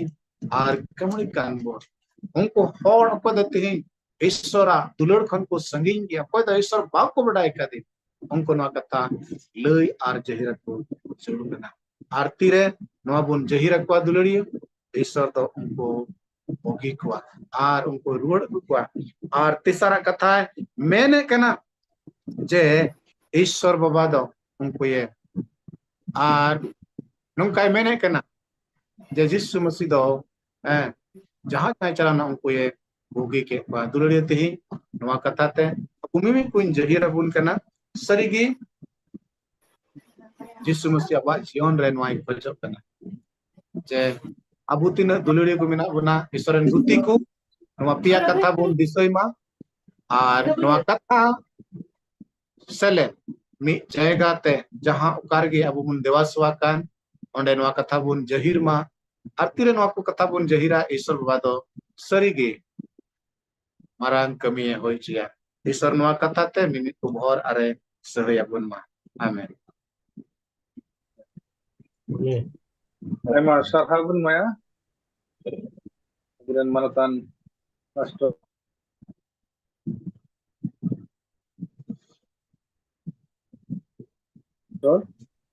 ᱟᱨ ᱠᱟᱹᱢᱤ ᱠᱟᱱ ᱵᱚᱱ, ᱩᱱᱠᱩ ᱦᱚᱲ ᱚᱠᱚᱭ ᱫᱚ ᱛᱮᱦᱮᱧ ᱤᱥᱚᱨᱟᱜ ᱫᱩᱞᱟᱹᱲ ᱠᱷᱚᱱ ᱠᱚ ᱥᱟᱺᱜᱤᱧ ᱜᱮᱭᱟ, ᱚᱠᱚᱭ ᱫᱚ ᱤᱥᱚᱨ ᱵᱟᱠᱚ ᱵᱟᱰᱟᱭ ᱠᱟᱫᱮ, ᱩᱱᱠᱩ ᱱᱚᱣᱟ ᱠᱟᱛᱷᱟ ᱞᱟᱹᱭ ᱟᱨ ᱡᱟᱹᱦᱤᱨ ᱟᱠᱚ ᱡᱟᱹᱨᱩᱲ ᱠᱟᱱᱟ᱾ ᱟᱨ ᱛᱤᱨᱮ ᱱᱚᱣᱟ ᱵᱚᱱ ᱡᱟᱹᱦᱤᱨ ᱟᱠᱚᱣᱟ ᱫᱩᱞᱟᱹᱲᱤᱭᱟᱹ, ᱤᱥᱚᱨ ᱫᱚ ᱩᱱᱠᱩ ᱵᱩᱜᱤ ᱠᱚᱣᱟ ᱟᱨ ᱩᱱᱠᱩ ᱨᱩᱣᱟᱹᱲ ᱟᱹᱜᱩ ᱠᱚᱣᱟ᱾ ᱟᱨ ᱛᱮᱥᱟᱨᱟᱜ ᱠᱟᱛᱷᱟᱭ ᱢᱮᱱᱮᱫ ᱠᱟᱱᱟ ᱡᱮ ᱤᱥᱚᱨ ᱵᱟᱵᱟ ᱫᱚ ᱩᱱᱠᱩᱭᱮ, ᱟᱨ ᱱᱚᱝᱠᱟᱭ ᱢᱮᱱᱮᱫ ᱠᱟᱱᱟ ᱡᱮ ᱡᱤᱥᱩ ᱢᱟᱹᱥᱤ ᱫᱚ, ᱦᱮᱸ, ᱡᱟᱦᱟᱸ ᱡᱟᱦᱟᱸᱭ ᱪᱟᱞᱟᱣᱱᱟ ᱩᱱᱠᱩᱭᱮ ᱵᱩᱜᱤ ᱠᱮᱫ ᱠᱚᱣᱟ᱾ ᱫᱩᱞᱟᱹᱲᱤᱭᱟᱹ, ᱛᱮᱦᱮᱧ ᱱᱚᱣᱟ ᱠᱟᱛᱷᱟ ᱛᱮ ᱟᱵᱚ ᱢᱤᱢᱤᱫ ᱠᱚᱧ ᱡᱟᱹᱦᱤᱨ ᱟᱵᱚᱱ ᱠᱟᱱᱟ, ᱥᱟᱹᱨᱤᱜᱮ ᱡᱤᱥᱩ ᱢᱟᱹᱥᱤ ᱟᱵᱚᱣᱟᱜ ᱡᱤᱭᱚᱱ ᱨᱮ ᱱᱚᱣᱟᱭ ᱠᱷᱚᱡᱚᱜ ᱠᱟᱱᱟ ᱡᱮ ᱟᱵᱚ ᱛᱤᱱᱟᱹᱜ ᱫᱩᱞᱟᱹᱲᱤᱭᱟᱹ ᱠᱚ ᱢᱮᱱᱟᱜ ᱵᱚᱱᱟ, ᱤᱥᱚᱨ ᱨᱮᱱ ᱜᱩᱛᱤ ᱠᱚ, ᱱᱚᱣᱟ ᱯᱮᱭᱟ ᱠᱟᱛᱷᱟ ᱵᱚᱱ ᱫᱤᱥᱟᱹᱭ ᱢᱟ᱾ ᱟᱨ ᱱᱚᱣᱟ ᱠᱟᱛᱷᱟ ᱥᱮᱞᱮᱫ ᱢᱤᱫ ᱡᱟᱭᱜᱟ ᱛᱮ, ᱡᱟᱦᱟᱸ ᱚᱠᱟ ᱨᱮᱜᱮ ᱟᱵᱚ ᱵᱚᱱ ᱫᱮᱵᱟ ᱥᱮᱵᱟ ᱠᱟᱱ, ᱚᱸᱰᱮ ᱱᱚᱣᱟ ᱠᱟᱛᱷᱟ ᱵᱚᱱ ᱡᱟᱹᱦᱤᱨ ᱢᱟ᱾ ᱟᱨ ᱛᱤᱨᱮ ᱱᱚᱣᱟ ᱠᱚ ᱠᱟᱛᱷᱟ ᱵᱚᱱ ᱡᱟᱹᱦᱤᱨᱟ, ᱤᱥᱚᱨ ᱵᱟᱵᱟ ᱫᱚ ᱥᱟᱹᱨᱤᱜᱮ ᱢᱟᱨᱟᱝ ᱠᱟᱹᱢᱤᱭᱮ ᱦᱩᱭ ᱦᱚᱪᱚᱭᱟ᱾ ᱤᱥᱚᱨ ᱱᱚᱣᱟ ᱠᱟᱛᱷᱟ ᱛᱮ ᱢᱤᱢᱤᱫ ᱠᱚ ᱵᱚᱦᱚᱨ ᱟᱨᱮ ᱥᱟᱹᱦᱟᱹᱭ ᱟᱵᱚᱱ ᱢᱟ᱾ ᱟᱢᱮᱱ᱾ ᱟᱭᱢᱟ ᱥᱟᱨᱦᱟᱣ ᱵᱚᱱ ᱮᱢᱟᱭᱟ ᱟᱵᱚᱨᱮᱱ ᱢᱟᱱᱚᱛᱟᱱ ᱯᱟᱥᱴᱚᱨ᱾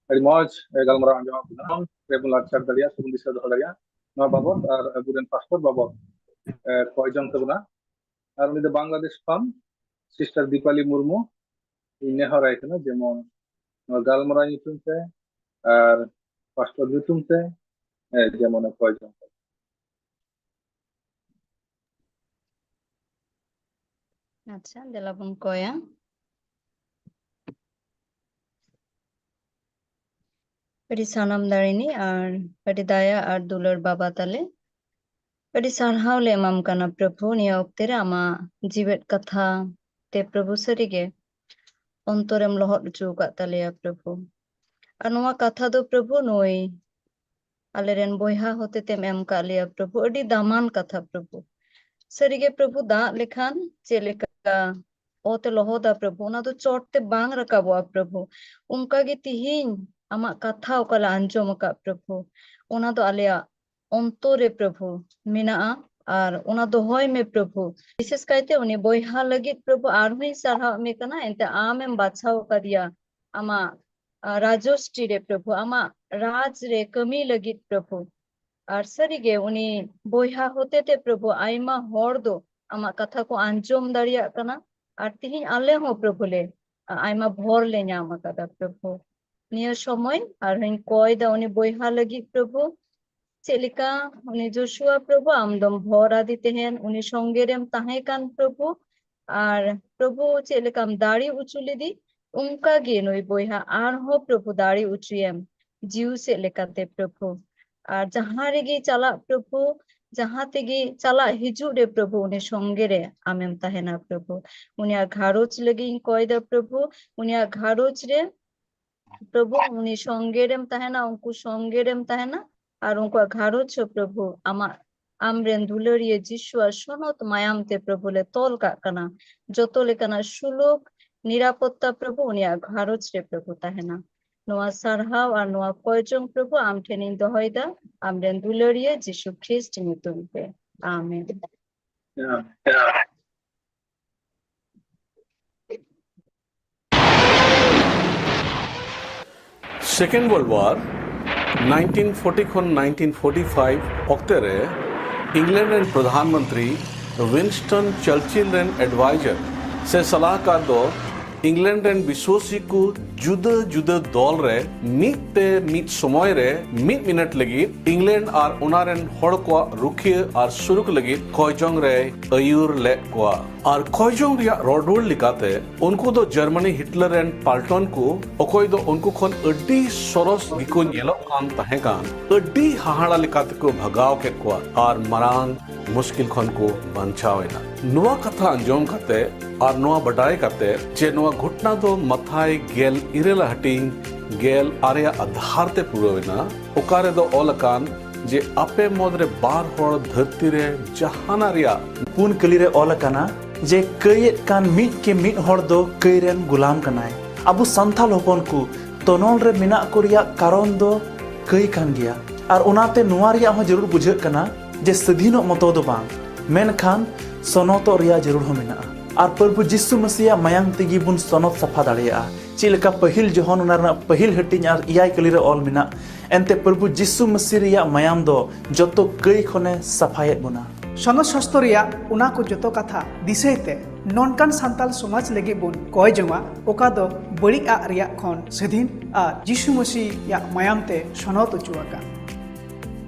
ᱟᱹᱰᱤ ᱢᱚᱡᱽ, ᱮ, ᱜᱟᱞᱢᱟᱨᱟᱣ ᱟᱸᱡᱚᱢ ᱟᱵᱚᱱᱟ᱾ ᱨᱮᱵᱚᱱ ᱞᱟᱠᱪᱟᱨ ᱫᱟᱲᱮᱭᱟᱜᱼᱟ ᱥᱮᱵᱚᱱ ᱫᱤᱥᱟᱹ ᱫᱚᱦᱚ ᱫᱟᱲᱮᱭᱟᱜᱼᱟ ᱱᱚᱣᱟ ᱵᱟᱵᱚᱛ, ᱟᱨ ᱟᱵᱚᱨᱮᱱ ᱯᱟᱥᱴᱚᱨ ᱵᱟᱵᱚᱛ, ᱮ, ᱠᱚᱭ ᱡᱚᱝ ᱛᱟᱵᱚᱱᱟ᱾ ᱟᱨ ᱩᱱᱤ ᱫᱚ ᱵᱟᱝᱞᱟᱫᱮᱥ ᱠᱷᱚᱱ ᱥᱤᱥᱴᱟᱨ ᱫᱤᱯᱟᱞᱤ ᱢᱩᱨᱢᱩ, ᱤᱧ ᱱᱮᱦᱚᱨᱟᱭ ᱠᱟᱱᱟ ᱡᱮᱢᱚᱱ ᱱᱚᱣᱟ ᱜᱟᱞᱢᱟᱨᱟᱣ ᱧᱩᱛᱩᱢ ᱛᱮ ᱟᱨ ᱯᱟᱥᱴᱚᱨ ᱧᱩᱛᱩᱢ ᱛᱮ, ᱮ, ᱡᱮᱢᱚᱱ ᱚᱠᱚᱭ ᱡᱚᱝ ᱛᱟᱵᱚᱱ᱾ ᱟᱪᱪᱷᱟ, ᱫᱮᱞᱟ ᱵᱚᱱ ᱠᱚᱭᱟ᱾ ᱟᱹᱰᱤ ᱥᱟᱱᱟᱢ ᱫᱟᱲᱮᱱᱤᱡ ᱟᱨ ᱟᱹᱰᱤ ᱫᱟᱭᱟ ᱟᱨ ᱫᱩᱞᱟᱹᱲ ᱵᱟᱵᱟ ᱛᱟᱞᱮ, ᱟᱹᱰᱤ ᱥᱟᱨᱦᱟᱣ ᱞᱮ ᱮᱢᱟᱢ ᱠᱟᱱᱟ ᱯᱨᱚᱵᱷᱩ, ᱱᱤᱭᱟᱹ ᱚᱠᱛᱮ ᱨᱮ ᱟᱢᱟᱜ ᱡᱤᱣᱮᱫ ᱠᱟᱛᱷᱟ ᱛᱮ ᱯᱨᱚᱵᱷᱩ ᱥᱟᱹᱨᱤᱜᱮ ᱚᱱᱛᱚᱨᱮᱢ ᱞᱚᱦᱚᱫ ᱦᱚᱪᱚ ᱟᱠᱟᱫ ᱛᱟᱞᱮᱭᱟ ᱯᱨᱚᱵᱷᱩ᱾ ᱟᱨ ᱱᱚᱣᱟ ᱠᱟᱛᱷᱟ ᱫᱚ ᱯᱨᱚᱵᱷᱩ ᱱᱩᱭ ᱟᱞᱮᱨᱮᱱ ᱵᱚᱭᱦᱟ ᱦᱚᱛᱮᱛᱮᱢ ᱮᱢ ᱠᱟᱜ ᱞᱮᱭᱟ ᱯᱨᱚᱵᱷᱩ᱾ ᱟᱹᱰᱤ ᱫᱟᱢᱟᱱ ᱠᱟᱛᱷᱟ ᱯᱨᱚᱵᱷᱩ᱾ ᱥᱟᱹᱨᱤᱜᱮ ᱯᱨᱚᱵᱷᱩ, ᱫᱟᱜ ᱞᱮᱠᱷᱟᱱ ᱪᱮᱫ ᱞᱮᱠᱟ ᱚᱛ ᱮ ᱞᱚᱦᱚᱫᱟ ᱯᱨᱚᱵᱷᱩ, ᱚᱱᱟ ᱫᱚ ᱪᱚᱴ ᱛᱮ ᱵᱟᱝ ᱨᱟᱠᱟᱵᱚᱜᱼᱟ ᱯᱨᱚᱵᱷᱩ᱾ ᱚᱱᱠᱟᱜᱮ ᱛᱤᱦᱤᱧ ᱟᱢᱟᱜ ᱠᱟᱛᱷᱟ ᱚᱠᱟ ᱞᱮ ᱟᱸᱡᱚᱢ ᱟᱠᱟᱫ ᱯᱨᱚᱵᱷᱩ, ᱚᱱᱟ ᱫᱚ ᱟᱞᱮᱭᱟᱜ ᱚᱱᱛᱚᱨ ᱨᱮ ᱯᱨᱚᱵᱷᱩ ᱢᱮᱱᱟᱜᱼᱟ, ᱟᱨ ᱚᱱᱟ ᱫᱚᱦᱚᱭ ᱢᱮ ᱯᱨᱚᱵᱷᱩ᱾ ᱵᱤᱥᱮᱥ ᱠᱟᱭᱛᱮ ᱩᱱᱤ ᱵᱚᱭᱦᱟ ᱞᱟᱹᱜᱤᱫ ᱯᱨᱚᱵᱷᱩ ᱟᱨᱦᱚᱸᱧ ᱥᱟᱨᱦᱟᱣ ᱢᱮ ᱠᱟᱱᱟ, ᱮᱱᱛᱮ ᱟᱢᱮᱢ ᱵᱟᱪᱷᱟᱣ ᱟᱠᱟᱫᱮᱭᱟ ᱟᱢᱟᱜ, ᱟ, ᱨᱟᱡᱚᱥᱴᱨᱤ ᱨᱮ ᱯᱨᱚᱵᱷᱩ, ᱟᱢᱟᱜ ᱨᱟᱡᱽ ᱨᱮ ᱠᱟᱹᱢᱤ ᱞᱟᱹᱜᱤᱫ ᱯᱨᱚᱵᱷᱩ᱾ ᱟᱨ ᱥᱟᱹᱨᱤᱜᱮ ᱩᱱᱤ ᱵᱚᱭᱦᱟ ᱦᱚᱛᱮᱛᱮ ᱯᱨᱚᱵᱷᱩ ᱟᱭᱢᱟ ᱦᱚᱲ ᱫᱚ ᱟᱢᱟᱜ ᱠᱟᱛᱷᱟ ᱠᱚ ᱟᱸᱡᱚᱢ ᱫᱟᱲᱮᱭᱟᱜ ᱠᱟᱱᱟ, ᱟᱨ ᱛᱤᱦᱤᱧ ᱟᱞᱮ ᱦᱚᱸ ᱯᱨᱚᱵᱷᱩ ᱞᱮ ᱟᱭᱢᱟ ᱵᱷᱚᱨ ᱞᱮ ᱧᱟᱢ ᱟᱠᱟᱫᱟ ᱯᱨᱚᱵᱷᱩ᱾ ᱱᱤᱭᱟᱹ ᱥᱚᱢᱚᱭ ᱟᱨᱦᱚᱸᱧ ᱠᱚᱭ ᱫᱟ ᱩᱱᱤ ᱵᱚᱭᱦᱟ ᱞᱟᱹᱜᱤᱫ ᱯᱨᱚᱵᱷᱩ, ᱪᱮᱫ ᱞᱮᱠᱟ ᱩᱱᱤ ᱡᱳᱥᱩᱣᱟ ᱯᱨᱚᱵᱷᱩ ᱟᱢ ᱫᱚᱢ ᱵᱷᱚᱨ ᱟᱫᱮ ᱛᱟᱦᱮᱱ, ᱩᱱᱤ ᱥᱚᱝᱜᱮ ᱨᱮᱢ ᱛᱟᱦᱮᱸ ᱠᱟᱱ ᱯᱨᱚᱵᱷᱩ, ᱟᱨ ᱯᱨᱚᱵᱷᱩ ᱪᱮᱫ ᱞᱮᱠᱟᱢ ᱫᱟᱲᱮ ᱦᱚᱪᱚ ᱞᱮᱫᱮ, ᱚᱱᱠᱟ ᱜᱮ ᱱᱩᱭ ᱵᱚᱭᱦᱟ ᱟᱨᱦᱚᱸ ᱯᱨᱚᱵᱷᱩ ᱫᱟᱲᱮ ᱦᱚᱪᱚᱭᱮᱢ ᱡᱤᱣᱤ ᱥᱮᱫ ᱞᱮᱠᱟᱛᱮ ᱯᱨᱚᱵᱷᱩ᱾ ᱟᱨ ᱡᱟᱦᱟᱸ ᱨᱮᱜᱮ ᱪᱟᱞᱟᱜ ᱯᱨᱚᱵᱷᱩ, ᱡᱟᱦᱟᱸ ᱛᱮᱜᱮ ᱪᱟᱞᱟᱜ ᱦᱤᱡᱩᱜ ᱨᱮ ᱯᱨᱚᱵᱷᱩ ᱩᱱᱤ ᱥᱚᱝᱜᱮ ᱨᱮ ᱟᱢᱮᱢ ᱛᱟᱦᱮᱱᱟ ᱯᱨᱚᱵᱷᱩ᱾ ᱩᱱᱤᱭᱟᱜ ᱜᱷᱟᱨᱚᱸᱡᱽ ᱞᱟᱹᱜᱤᱫ ᱤᱧ ᱠᱚᱭ ᱫᱟ ᱯᱨᱚᱵᱷᱩ, ᱩᱱᱤᱭᱟᱜ ᱜᱷᱟᱨᱚᱸᱡᱽ ᱨᱮ ᱯᱨᱚᱵᱷᱩ ᱩᱱᱤ ᱥᱚᱝᱜᱮ ᱨᱮᱢ ᱛᱟᱦᱮᱱᱟ, ᱩᱱᱠᱩ ᱥᱚᱝᱜᱮ ᱨᱮᱢ ᱛᱟᱦᱮᱱᱟ, ᱟᱨ ᱩᱱᱠᱩᱣᱟᱜ ᱜᱷᱟᱨᱚᱸᱡᱽ ᱦᱚᱸ ᱯᱨᱚᱵᱷᱩ ᱟᱢᱟᱜ, ᱟᱢᱨᱮᱱ ᱫᱩᱞᱟᱹᱲᱤᱭᱟᱹ ᱡᱤᱥᱩᱣᱟᱜ ᱥᱚᱱᱚᱛ ᱢᱟᱭᱟᱢ ᱛᱮ ᱯᱨᱚᱵᱷᱩ ᱞᱮ ᱛᱚᱞ ᱠᱟᱜ ᱠᱟᱱᱟ᱾ ᱡᱚᱛᱚ ᱞᱮᱠᱟᱱᱟᱜ ᱥᱩᱞᱩᱠ ᱱᱤᱨᱟᱯᱚᱛᱛᱟ ᱯᱨᱚᱵᱷᱩ ᱩᱱᱤᱭᱟᱜ ᱜᱷᱟᱨᱚᱸᱡᱽ ᱨᱮ ᱯᱨᱚᱵᱷᱩ ᱛᱟᱦᱮᱱᱟ᱾ ᱱᱚᱣᱟ ᱥᱟᱨᱦᱟᱣ ᱟᱨ ᱱᱚᱣᱟ ᱠᱚᱭ ᱡᱚᱝ ᱯᱨᱚᱵᱷᱩ ᱟᱢ ᱴᱷᱮᱱᱤᱧ ᱫᱚᱦᱚᱭᱮᱫᱟ, ᱟᱢᱨᱮᱱ ᱫᱩᱞᱟᱹᱲᱤᱭᱟᱹ ᱡᱤᱥᱩ ᱠᱷᱨᱤᱥᱴ ᱧᱩᱛᱩᱢ ᱛᱮ, ᱟᱢᱮᱱ᱾ Second World War, nineteen forty ᱠᱷᱚᱱ nineteen forty five ᱚᱠᱛᱮ ᱨᱮ ᱤᱝᱞᱮᱱᱰ ᱨᱮᱱ ᱯᱨᱚᱫᱷᱟᱱ ᱢᱚᱱᱛᱨᱤ ᱣᱤᱱᱥᱴᱚᱱ ᱪᱟᱨᱪᱤᱞ ᱨᱮᱱ ᱮᱰᱵᱷᱟᱭᱡᱟᱨ ᱥᱮ ᱥᱟᱞᱟᱦᱠᱟᱨ ᱫᱚ ᱤᱝᱞᱮᱱᱰ ᱨᱮᱱ ᱵᱤᱥᱣᱟᱥᱤ ᱠᱚ ᱡᱩᱫᱟᱹ ᱡᱩᱫᱟᱹ ᱫᱚᱞ ᱨᱮ ᱢᱤᱫ ᱛᱮ ᱢᱤᱫ ᱥᱚᱢᱚᱭ ᱨᱮ ᱢᱤᱫ ᱢᱤᱱᱤᱴ ᱞᱟᱹᱜᱤᱫ ᱤᱝᱞᱮᱱᱰ ᱟᱨ ᱚᱱᱟ ᱨᱮᱱ ᱦᱚᱲ ᱠᱚᱣᱟᱜ ᱨᱩᱠᱷᱤᱭᱟᱹ ᱟᱨ ᱥᱩᱞᱩᱠ ᱞᱟᱹᱜᱤᱫ ᱠᱚᱭᱡᱚᱝ ᱨᱮᱭ ᱟᱹᱭᱩᱨ ᱞᱮᱫ ᱠᱚᱣᱟ᱾ ᱟᱨ ᱠᱚᱭᱡᱚᱝ ᱨᱮᱭᱟᱜ ᱨᱚᱲ ᱨᱩᱣᱟᱹᱲ ᱞᱮᱠᱟᱛᱮ, ᱩᱱᱠᱩ ᱫᱚ ᱡᱟᱨᱢᱟᱱᱤ ᱦᱤᱴᱞᱟᱨ ᱨᱮᱱ ᱯᱟᱞᱴᱚᱱ ᱠᱚ, ᱚᱠᱚᱭ ᱫᱚ ᱩᱱᱠᱩ ᱠᱷᱚᱱ ᱟᱹᱰᱤ ᱥᱚᱨᱚᱥ ᱜᱮᱠᱚ ᱧᱮᱞᱚᱜ ᱠᱟᱱ ᱛᱟᱦᱮᱸ ᱠᱟᱱ, ᱟᱹᱰᱤ ᱦᱟᱦᱟᱲᱟ ᱞᱮᱠᱟ ᱛᱮᱠᱚ ᱵᱷᱟᱜᱟᱣ ᱠᱮᱫ ᱠᱚᱣᱟ ᱟᱨ ᱢᱟᱨᱟᱝ ᱢᱩᱥᱠᱤᱞ ᱠᱷᱚᱱ ᱠᱚ ᱵᱟᱧᱪᱟᱣ ᱮᱱᱟ᱾ ᱱᱚᱣᱟ ᱠᱟᱛᱷᱟ ᱟᱸᱡᱚᱢ ᱠᱟᱛᱮ ᱟᱨ ᱱᱚᱣᱟ ᱵᱟᱰᱟᱭ ᱠᱟᱛᱮ ᱡᱮ ᱱᱚᱣᱟ ᱜᱷᱚᱴᱱᱟ ᱫᱚ ᱢᱟᱛᱷᱟᱭ ᱜᱮᱞ ᱤᱨᱟᱹᱞ ᱦᱟᱹᱴᱤᱧ ᱜᱮᱞ ᱟᱨᱮᱭᱟᱜ ᱟᱫᱷᱟᱨ ᱛᱮ ᱯᱩᱨᱟᱹᱣ ᱮᱱᱟ, ᱚᱠᱟ ᱨᱮᱫᱚ ᱚᱞ ᱟᱠᱟᱱ ᱡᱮ ᱟᱯᱮ ᱢᱩᱫᱽᱨᱮ ᱵᱟᱨ ᱦᱚᱲ ᱫᱷᱟᱹᱨᱛᱤ ᱨᱮ ᱡᱟᱦᱟᱱᱟᱜ ᱨᱮᱭᱟᱜ ᱯᱩᱱ ᱠᱟᱹᱞᱤ ᱨᱮ ᱚᱞ ᱟᱠᱟᱱᱟ ᱡᱮ ᱠᱟᱹᱭᱮᱫ ᱠᱟᱱ ᱢᱤᱫ ᱠᱮ ᱢᱤᱫ ᱦᱚᱲ ᱫᱚ ᱠᱟᱹᱭ ᱨᱮᱱ ᱜᱩᱞᱟᱢ ᱠᱟᱱᱟᱭ᱾ ᱟᱵᱚ ᱥᱟᱱᱛᱟᱲ ᱦᱚᱯᱚᱱ ᱠᱚ ᱛᱚᱱᱚᱞ ᱨᱮ ᱢᱮᱱᱟᱜ ᱠᱚ ᱨᱮᱭᱟᱜ ᱠᱟᱨᱚᱱ ᱫᱚ ᱠᱟᱹᱭ ᱠᱟᱱ ᱜᱮᱭᱟ᱾ ᱟᱨ ᱚᱱᱟᱛᱮ ᱱᱚᱣᱟ ᱨᱮᱭᱟᱜ ᱦᱚᱸ ᱡᱟᱹᱨᱩᱲ ᱵᱩᱡᱷᱟᱹᱜ ᱠᱟᱱᱟ ᱡᱮ ᱥᱟᱹᱫᱷᱤᱱᱚᱜ ᱢᱚᱛᱚ ᱫᱚ ᱵᱟᱝ, ᱢᱮᱱᱠᱷᱟᱱ ᱥᱚᱱᱚᱛᱚᱜ ᱨᱮᱭᱟᱜ ᱡᱟᱹᱨᱩᱲ ᱦᱚᱸ ᱢᱮᱱᱟᱜᱼᱟ᱾ ᱟᱨ ᱯᱨᱚᱵᱷᱩ ᱡᱤᱥᱩ ᱢᱟᱹᱥᱤᱭᱟᱜ ᱢᱟᱭᱟᱝ ᱛᱮᱜᱮ ᱵᱚᱱ ᱥᱚᱱᱚᱛ ᱥᱟᱯᱷᱟ ᱫᱟᱲᱮᱭᱟᱜᱼᱟ᱾ ᱪᱮᱫ ᱞᱮᱠᱟ ᱯᱟᱹᱦᱤᱞ ᱡᱚᱦᱚᱱ ᱚᱱᱟ ᱨᱮᱱᱟᱜ ᱯᱟᱹᱦᱤᱞ ᱦᱟᱹᱴᱤᱧ ᱟᱨ ᱮᱭᱟᱭ ᱠᱟᱹᱞᱤ ᱨᱮ ᱚᱞ ᱢᱮᱱᱟᱜ, ᱮᱱᱛᱮ ᱯᱨᱚᱵᱷᱩ ᱡᱤᱥᱩ ᱢᱟᱹᱥᱤ ᱨᱮᱭᱟᱜ ᱢᱟᱭᱟᱢ ᱫᱚ ᱡᱚᱛᱚ ᱠᱟᱹᱭ ᱠᱷᱚᱱᱮ ᱥᱟᱯᱷᱟᱭᱮᱫ ᱵᱚᱱᱟ᱾ ᱥᱚᱱᱚᱛ ᱥᱟᱥᱛᱚ ᱨᱮᱭᱟᱜ ᱚᱱᱟ ᱠᱚ ᱡᱚᱛᱚ ᱠᱟᱛᱷᱟ ᱫᱤᱥᱟᱹᱭ ᱛᱮ ᱱᱚᱝᱠᱟᱱ ᱥᱟᱱᱛᱟᱞ ᱥᱚᱢᱟᱡᱽ ᱞᱟᱹᱜᱤᱫ ᱵᱚᱱ ᱠᱚᱭ ᱡᱚᱝᱟ, ᱚᱠᱟ ᱫᱚ ᱵᱟᱹᱲᱤᱡ ᱟᱜ ᱨᱮᱭᱟᱜ ᱠᱷᱚᱱ ᱥᱟᱹᱫᱷᱤᱱ ᱟᱨ ᱡᱤᱥᱩ ᱢᱟᱹᱥᱤᱭᱟᱜ ᱢᱟᱭᱟᱢ ᱛᱮ ᱥᱚᱱᱚᱛ ᱚᱪᱚ ᱟᱠᱟᱱ᱾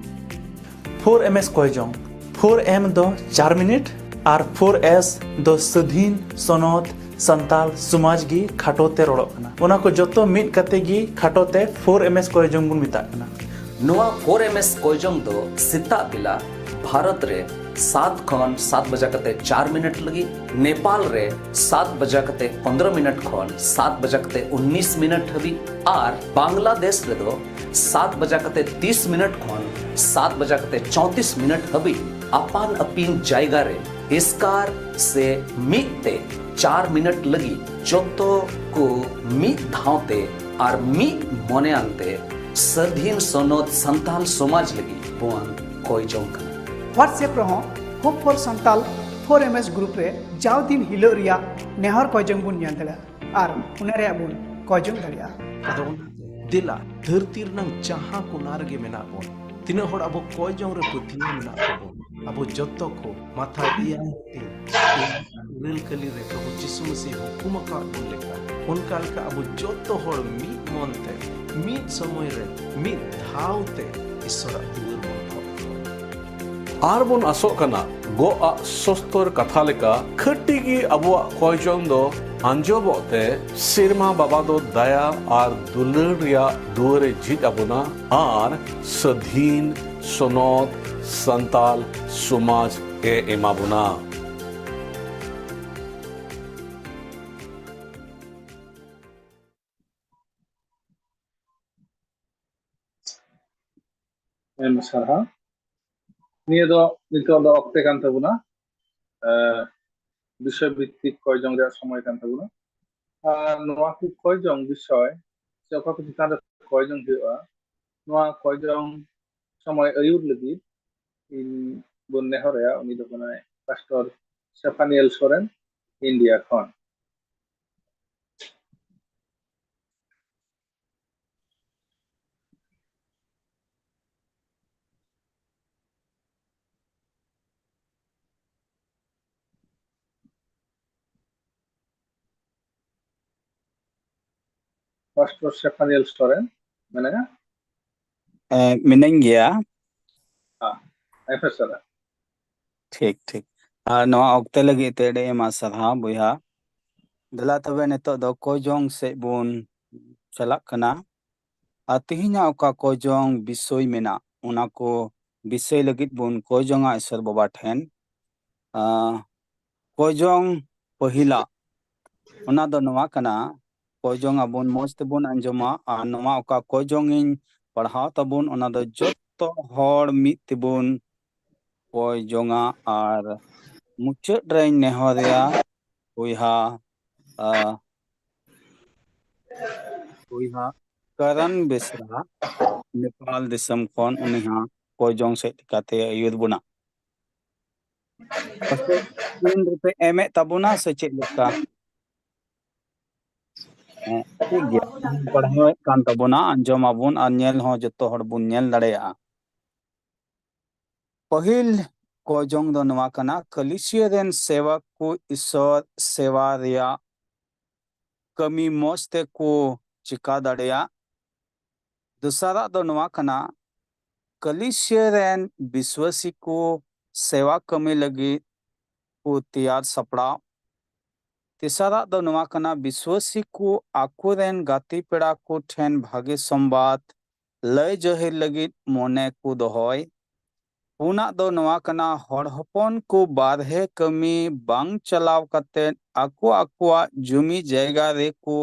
ᱯᱷᱳᱨ ᱮᱢ ᱮᱥ ᱠᱚᱭ ᱡᱚᱝ᱾ ᱯᱷᱳᱨ ᱮᱢ ᱫᱚ ᱪᱟᱨ ᱢᱤᱱᱤᱴ ᱟᱨ ᱯᱷᱳᱨ ᱮᱥ ᱫᱚ ᱥᱟᱹᱫᱷᱤᱱ, ᱥᱚᱱᱚᱛ, ᱥᱟᱱᱛᱟᱞ ᱥᱚᱢᱟᱡᱽ ᱜᱮ ᱠᱷᱟᱴᱚ ᱛᱮ ᱨᱚᱲᱚᱜ ᱠᱟᱱᱟ᱾ ᱚᱱᱟ ᱠᱚ ᱡᱚᱛᱚ ᱢᱤᱫ ᱠᱟᱛᱮ ᱜᱮ ᱠᱷᱟᱴᱚ ᱛᱮ ᱯᱷᱳᱨ ᱮᱢ ᱮᱥ ᱠᱚᱭ ᱡᱚᱝ ᱵᱚᱱ ᱢᱮᱛᱟᱜ ᱠᱟᱱᱟ᱾ ᱱᱚᱣᱟ ᱯᱷᱳᱨ ᱮᱢ ᱮᱥ ᱠᱚᱭ ᱡᱚᱝ ᱫᱚ ᱥᱮᱛᱟᱜ ᱵᱮᱞᱟ ᱵᱷᱟᱨᱚᱛ ᱨᱮ ᱥᱟᱛ ᱠᱷᱚᱱ ᱥᱟᱛ ᱵᱟᱡᱟ ᱠᱟᱛᱮ ᱪᱟᱨ ᱢᱤᱱᱤᱴ ᱞᱟᱹᱜᱤᱫ, ᱱᱮᱯᱟᱞ ᱨᱮ ᱥᱟᱛ ᱵᱟᱡᱟ ᱠᱟᱛᱮ ᱯᱚᱱᱫᱽᱨᱚ ᱢᱤᱱᱤᱴ ᱠᱷᱚᱱ ᱥᱟᱛ ᱵᱟᱡᱟ ᱠᱟᱛᱮ ᱩᱱᱱᱤᱥ ᱢᱤᱱᱤᱴ ᱦᱟᱹᱵᱤᱡ ᱟᱨ ᱵᱟᱝᱞᱟᱫᱮᱥ ᱨᱮᱫᱚ ᱥᱟᱛ ᱵᱟᱡᱟ ᱠᱟᱛᱮ ᱛᱤᱥ ᱢᱤᱱᱤᱴ ᱠᱷᱚᱱ ᱥᱟᱛ ᱵᱟᱡᱟ ᱠᱟᱛᱮ ᱪᱚᱣᱛᱤᱥ ᱢᱤᱱᱤᱴ ᱦᱟᱹᱵᱤᱡ ᱟᱯᱟᱱ ᱟᱹᱯᱤᱱ ᱡᱟᱭᱜᱟ ᱨᱮ ᱮᱥᱠᱟᱨ ᱥᱮ ᱢᱤᱫ ᱛᱮ ᱪᱟᱨ ᱢᱤᱱᱤᱴ ᱞᱟᱹᱜᱤᱫ ᱡᱚᱛᱚ ᱠᱚ ᱢᱤᱫ ᱫᱷᱟᱣ ᱛᱮ ᱟᱨ ᱢᱤᱫ ᱢᱚᱱᱮᱭᱟᱱ ᱛᱮ ᱥᱟᱹᱫᱷᱤᱱ ᱥᱚᱱᱚᱛ ᱥᱟᱱᱛᱟᱞ ᱥᱚᱢᱟᱡᱽ ᱞᱟᱹᱜᱤᱫ ᱵᱚᱱ ᱠᱚᱭ ᱡᱚᱝ ᱠᱟᱱᱟ᱾ WhatsApp ᱨᱮᱦᱚᱸ Hope for Santal four M S group ᱨᱮ ᱡᱟᱣ ᱫᱤᱱ ᱦᱤᱞᱳᱜ ᱨᱮᱭᱟᱜ ᱱᱮᱦᱚᱨ ᱠᱚᱭ ᱡᱚᱝ ᱵᱚᱱ ᱧᱮᱞ ᱫᱟᱲᱮᱭᱟᱜᱼᱟ ᱟᱨ ᱚᱱᱟ ᱨᱮᱭᱟᱜ ᱵᱚᱱ ᱠᱚᱭ ᱡᱚᱝ ᱫᱟᱲᱮᱭᱟᱜᱼᱟ᱾ ᱟᱫᱚ ᱚᱱᱟᱛᱮ ᱫᱮᱞᱟ, ᱫᱷᱟᱹᱨᱛᱤ ᱨᱮᱱᱟᱝ ᱡᱟᱦᱟᱸ ᱠᱚᱱᱟ ᱨᱮᱜᱮ ᱢᱮᱱᱟᱜ ᱵᱚᱱ, ᱛᱤᱱᱟᱹᱜ ᱦᱚᱲ ᱟᱵᱚ ᱠᱚᱭ ᱡᱚᱝ ᱨᱮ ᱯᱟᱹᱛᱭᱟᱹᱣ ᱢᱮᱱᱟᱜ ᱛᱟᱵᱚᱱ, ᱟᱵᱚ ᱡᱚᱛᱚ ᱠᱚ ᱢᱟᱛᱷᱟ ᱮᱭᱟᱭ ᱨᱮ ᱤᱨᱟᱹᱞ ᱠᱟᱹᱞᱤ ᱨᱮ ᱯᱨᱚᱵᱷᱩ ᱡᱤᱥᱩ ᱢᱟᱹᱥᱤ ᱦᱩᱠᱩᱢ ᱟᱠᱟᱫ ᱵᱚᱱ ᱞᱮᱠᱟ, ᱚᱱᱠᱟ ᱞᱮᱠᱟ ᱟᱵᱚ ᱡᱚᱛᱚ ᱦᱚᱲ ᱢᱤᱫ ᱢᱚᱱ ᱛᱮ, ᱢᱤᱫ ᱥᱚᱢᱚᱭ ᱨᱮ, ᱢᱤᱫ ᱫᱷᱟᱣ ᱛᱮ ᱤᱥᱚᱨᱟᱜ ᱫᱩᱣᱟᱹᱨ ᱵᱚᱱ ᱴᱷᱚᱠ ᱠᱚᱣᱟ᱾ ᱟᱨ ᱵᱚᱱ ᱟᱥᱚᱜ ᱠᱟᱱᱟ, ᱜᱚᱜ ᱟᱜ ᱥᱚᱥᱛᱚᱨ ᱠᱟᱛᱷᱟ ᱞᱮᱠᱟ ᱠᱷᱟᱹᱴᱤ ᱜᱮ ᱟᱵᱚᱣᱟᱜ ᱠᱚᱭ ᱡᱚᱝ ᱫᱚ ᱟᱸᱡᱚᱢᱚᱜ ᱛᱮ, ᱥᱮᱨᱢᱟ ᱵᱟᱵᱟ ᱫᱚ ᱫᱟᱭᱟ ᱟᱨ ᱫᱩᱞᱟᱹᱲ ᱨᱮᱭᱟᱜ ᱫᱩᱣᱟᱹᱨ ᱮ ᱡᱷᱤᱡ ᱟᱵᱚᱱᱟ ᱟᱨ ᱥᱟᱹᱫᱷᱤᱱ, ᱥᱚᱱᱚᱛ, ᱥᱟᱱᱛᱟᱞ ᱥᱚᱢᱟᱡᱽ ᱮ ᱮᱢᱟ ᱵᱚᱱᱟ᱾ ᱟᱭᱢᱟ ᱥᱟᱨᱦᱟᱣ᱾ ᱱᱤᱭᱟᱹ ᱫᱚ ᱱᱤᱛᱚᱜ ᱫᱚ ᱚᱠᱛᱮ ᱠᱟᱱ ᱛᱟᱵᱚᱱᱟ, ᱮ, ᱵᱤᱥᱚᱭ ᱵᱷᱤᱛᱛᱤᱠ ᱠᱚᱭ ᱡᱚᱝ ᱨᱮᱭᱟᱜ ᱥᱚᱢᱚᱭ ᱠᱟᱱ ᱛᱟᱵᱚᱱᱟ᱾ ᱟᱨ ᱱᱚᱣᱟ ᱠᱚ ᱠᱚᱭ ᱡᱚᱝ ᱵᱤᱥᱚᱭ ᱥᱮ ᱚᱠᱟ ᱠᱚ ᱪᱮᱛᱟᱱ ᱨᱮ ᱠᱚᱭ ᱡᱚᱝ ᱦᱩᱭᱩᱜᱼᱟ, ᱱᱚᱣᱟ ᱠᱚᱭ ᱡᱚᱝ ᱥᱚᱢᱚᱭ ᱟᱹᱭᱩᱨ ᱞᱟᱹᱜᱤᱫ ᱤᱧ ᱵᱚᱱ ᱱᱮᱦᱚᱨᱟᱭᱟ, ᱩᱱᱤ ᱫᱚ ᱠᱟᱱᱟᱭ ᱯᱟᱥᱴᱚᱨ ᱥᱮᱯᱷᱟᱱᱤᱭᱮᱞ ᱥᱚᱨᱮᱱ, ᱤᱱᱰᱤᱭᱟ ᱠᱷᱚᱱ᱾ ᱯᱟᱥᱴᱚᱨ ᱥᱮᱯᱷᱟᱱᱤᱭᱮᱞ ᱥᱚᱨᱮᱱ ᱢᱮᱱᱟᱭᱟ? ᱮ, ᱢᱤᱱᱟᱹᱧ ᱜᱮᱭᱟ᱾ ᱦᱮᱸ, ᱦᱮᱸ, ᱥᱟᱨ᱾ ᱴᱷᱤᱠ, ᱴᱷᱤᱠ᱾ ᱟᱨ ᱱᱚᱣᱟ ᱚᱠᱛᱮ ᱞᱟᱹᱜᱤᱫ ᱛᱮ ᱟᱹᱰᱤ ᱟᱭᱢᱟ ᱥᱟᱨᱦᱟᱣ ᱵᱚᱭᱦᱟ᱾ ᱫᱮᱞᱟ ᱛᱚᱵᱮ ᱱᱤᱛᱚᱜ ᱫᱚ ᱠᱚᱭ ᱡᱚᱝ ᱥᱮᱫ ᱵᱚᱱ ᱪᱟᱞᱟᱜ ᱠᱟᱱᱟ᱾ ᱟᱨ ᱛᱮᱦᱮᱧᱟᱜ ᱚᱠᱟ ᱠᱚᱭ ᱡᱚᱝ ᱵᱤᱥᱚᱭ ᱢᱮᱱᱟᱜ, ᱚᱱᱟ ᱠᱚ ᱵᱤᱥᱚᱭ ᱞᱟᱹᱜᱤᱫ ᱵᱚᱱ ᱠᱚᱭ ᱡᱚᱝᱟ ᱤᱥᱚᱨ ᱵᱟᱵᱟ ᱴᱷᱮᱱ᱾ ᱟᱸ, ᱠᱚᱭ ᱡᱚᱝ ᱯᱟᱹᱦᱤᱞᱟᱜ, ᱚᱱᱟ ᱫᱚ ᱱᱚᱣᱟ ᱠᱟᱱᱟ, ᱠᱚᱭ ᱡᱚᱝ ᱟᱵᱚᱱ ᱢᱚᱸᱡᱽ ᱛᱮᱵᱚᱱ ᱟᱸᱡᱚᱢᱟ, ᱟᱨ ᱱᱚᱣᱟ ᱚᱠᱟ ᱠᱚᱭ ᱡᱚᱝ ᱤᱧ ᱯᱟᱲᱦᱟᱣ ᱛᱟᱵᱚᱱ, ᱚᱱᱟ ᱫᱚ ᱡᱚᱛᱚ ᱦᱚᱲ ᱢᱤᱫ ᱛᱮᱵᱚᱱ ᱠᱚᱭ ᱡᱚᱝᱟ, ᱟᱨ ᱢᱩᱪᱟᱹᱫ ᱨᱮᱧ ᱱᱮᱦᱚᱨᱮᱭᱟ ᱵᱚᱭᱦᱟ, ᱟ, ᱵᱚᱭᱦᱟ ᱠᱟᱨᱟᱱ ᱵᱮᱥᱨᱟ, ᱱᱮᱯᱟᱞ ᱫᱤᱥᱚᱢ ᱠᱷᱚᱱ, ᱩᱱᱤ ᱦᱚᱸ ᱠᱚᱭ ᱡᱚᱝ ᱥᱮᱫ ᱞᱮᱠᱟᱛᱮ ᱟᱹᱭᱩᱨ ᱵᱚᱱᱟ᱾ ᱯᱟᱥᱮᱡ screen ᱨᱮᱯᱮ ᱮᱢᱮᱫ ᱛᱟᱵᱚᱱᱟ ᱥᱮ ᱪᱮᱫ ᱞᱮᱠᱟ? ᱦᱮᱸ, ᱴᱷᱤᱠ ᱜᱮᱭᱟ᱾ ᱯᱟᱲᱦᱟᱣᱮᱫ ᱠᱟᱱ ᱛᱟᱵᱚᱱᱟ, ᱟᱸᱡᱚᱢ ᱟᱵᱚᱱ ᱟᱨ ᱧᱮᱞ ᱦᱚᱸ ᱡᱚᱛᱚ ᱦᱚᱲ ᱵᱚᱱ ᱧᱮᱞ ᱫᱟᱲᱮᱭᱟᱜᱼᱟ᱾ ᱯᱟᱹᱦᱤᱞ ᱠᱚᱭ ᱡᱚᱝ ᱫᱚ ᱱᱚᱣᱟ ᱠᱟᱱᱟ, ᱠᱟᱹᱞᱤᱥᱤᱭᱟᱹ ᱨᱮᱱ ᱥᱮᱣᱟ ᱠᱚ ᱤᱥᱚᱨ ᱥᱮᱣᱟ ᱨᱮᱭᱟᱜ ᱠᱟᱹᱢᱤ ᱢᱚᱸᱡᱽ ᱛᱮᱠᱚ ᱪᱤᱠᱟ ᱫᱟᱲᱮᱭᱟᱜ᱾ ᱫᱚᱥᱟᱨᱟᱜ ᱫᱚ ᱱᱚᱣᱟ ᱠᱟᱱᱟ, ᱠᱟᱹᱞᱤᱥᱤᱭᱟᱹ ᱨᱮᱱ ᱵᱤᱥᱣᱟᱹᱥᱤ ᱠᱚ ᱥᱮᱣᱟ ᱠᱟᱹᱢᱤ ᱞᱟᱹᱜᱤᱫ ᱠᱚ ᱛᱮᱭᱟᱨ ᱥᱟᱯᱲᱟᱣ᱾ ᱛᱮᱥᱟᱨᱟᱜ ᱫᱚ ᱱᱚᱣᱟ ᱠᱟᱱᱟ, ᱵᱤᱥᱣᱟᱹᱥᱤ ᱠᱚ ᱟᱠᱚᱨᱮᱱ ᱜᱟᱛᱮ ᱯᱮᱲᱟ ᱠᱚ ᱴᱷᱮᱱ ᱵᱷᱟᱜᱮ ᱥᱚᱢᱵᱟᱫ ᱞᱟᱹᱭ ᱡᱟᱹᱦᱤᱨ ᱞᱟᱹᱜᱤᱫ ᱢᱚᱱᱮ ᱠᱚ ᱫᱚᱦᱚᱭ᱾ ᱯᱩᱱᱟᱜ ᱫᱚ ᱱᱚᱣᱟ ᱠᱟᱱᱟ, ᱦᱚᱲ ᱦᱚᱯᱚᱱ ᱠᱚ ᱵᱟᱨᱦᱮ ᱠᱟᱹᱢᱤ ᱵᱟᱝ ᱪᱟᱞᱟᱣ ᱠᱟᱛᱮ ᱟᱠᱚ ᱟᱠᱚᱣᱟᱜ ᱡᱩᱢᱤ ᱡᱟᱭᱜᱟ ᱨᱮᱠᱚ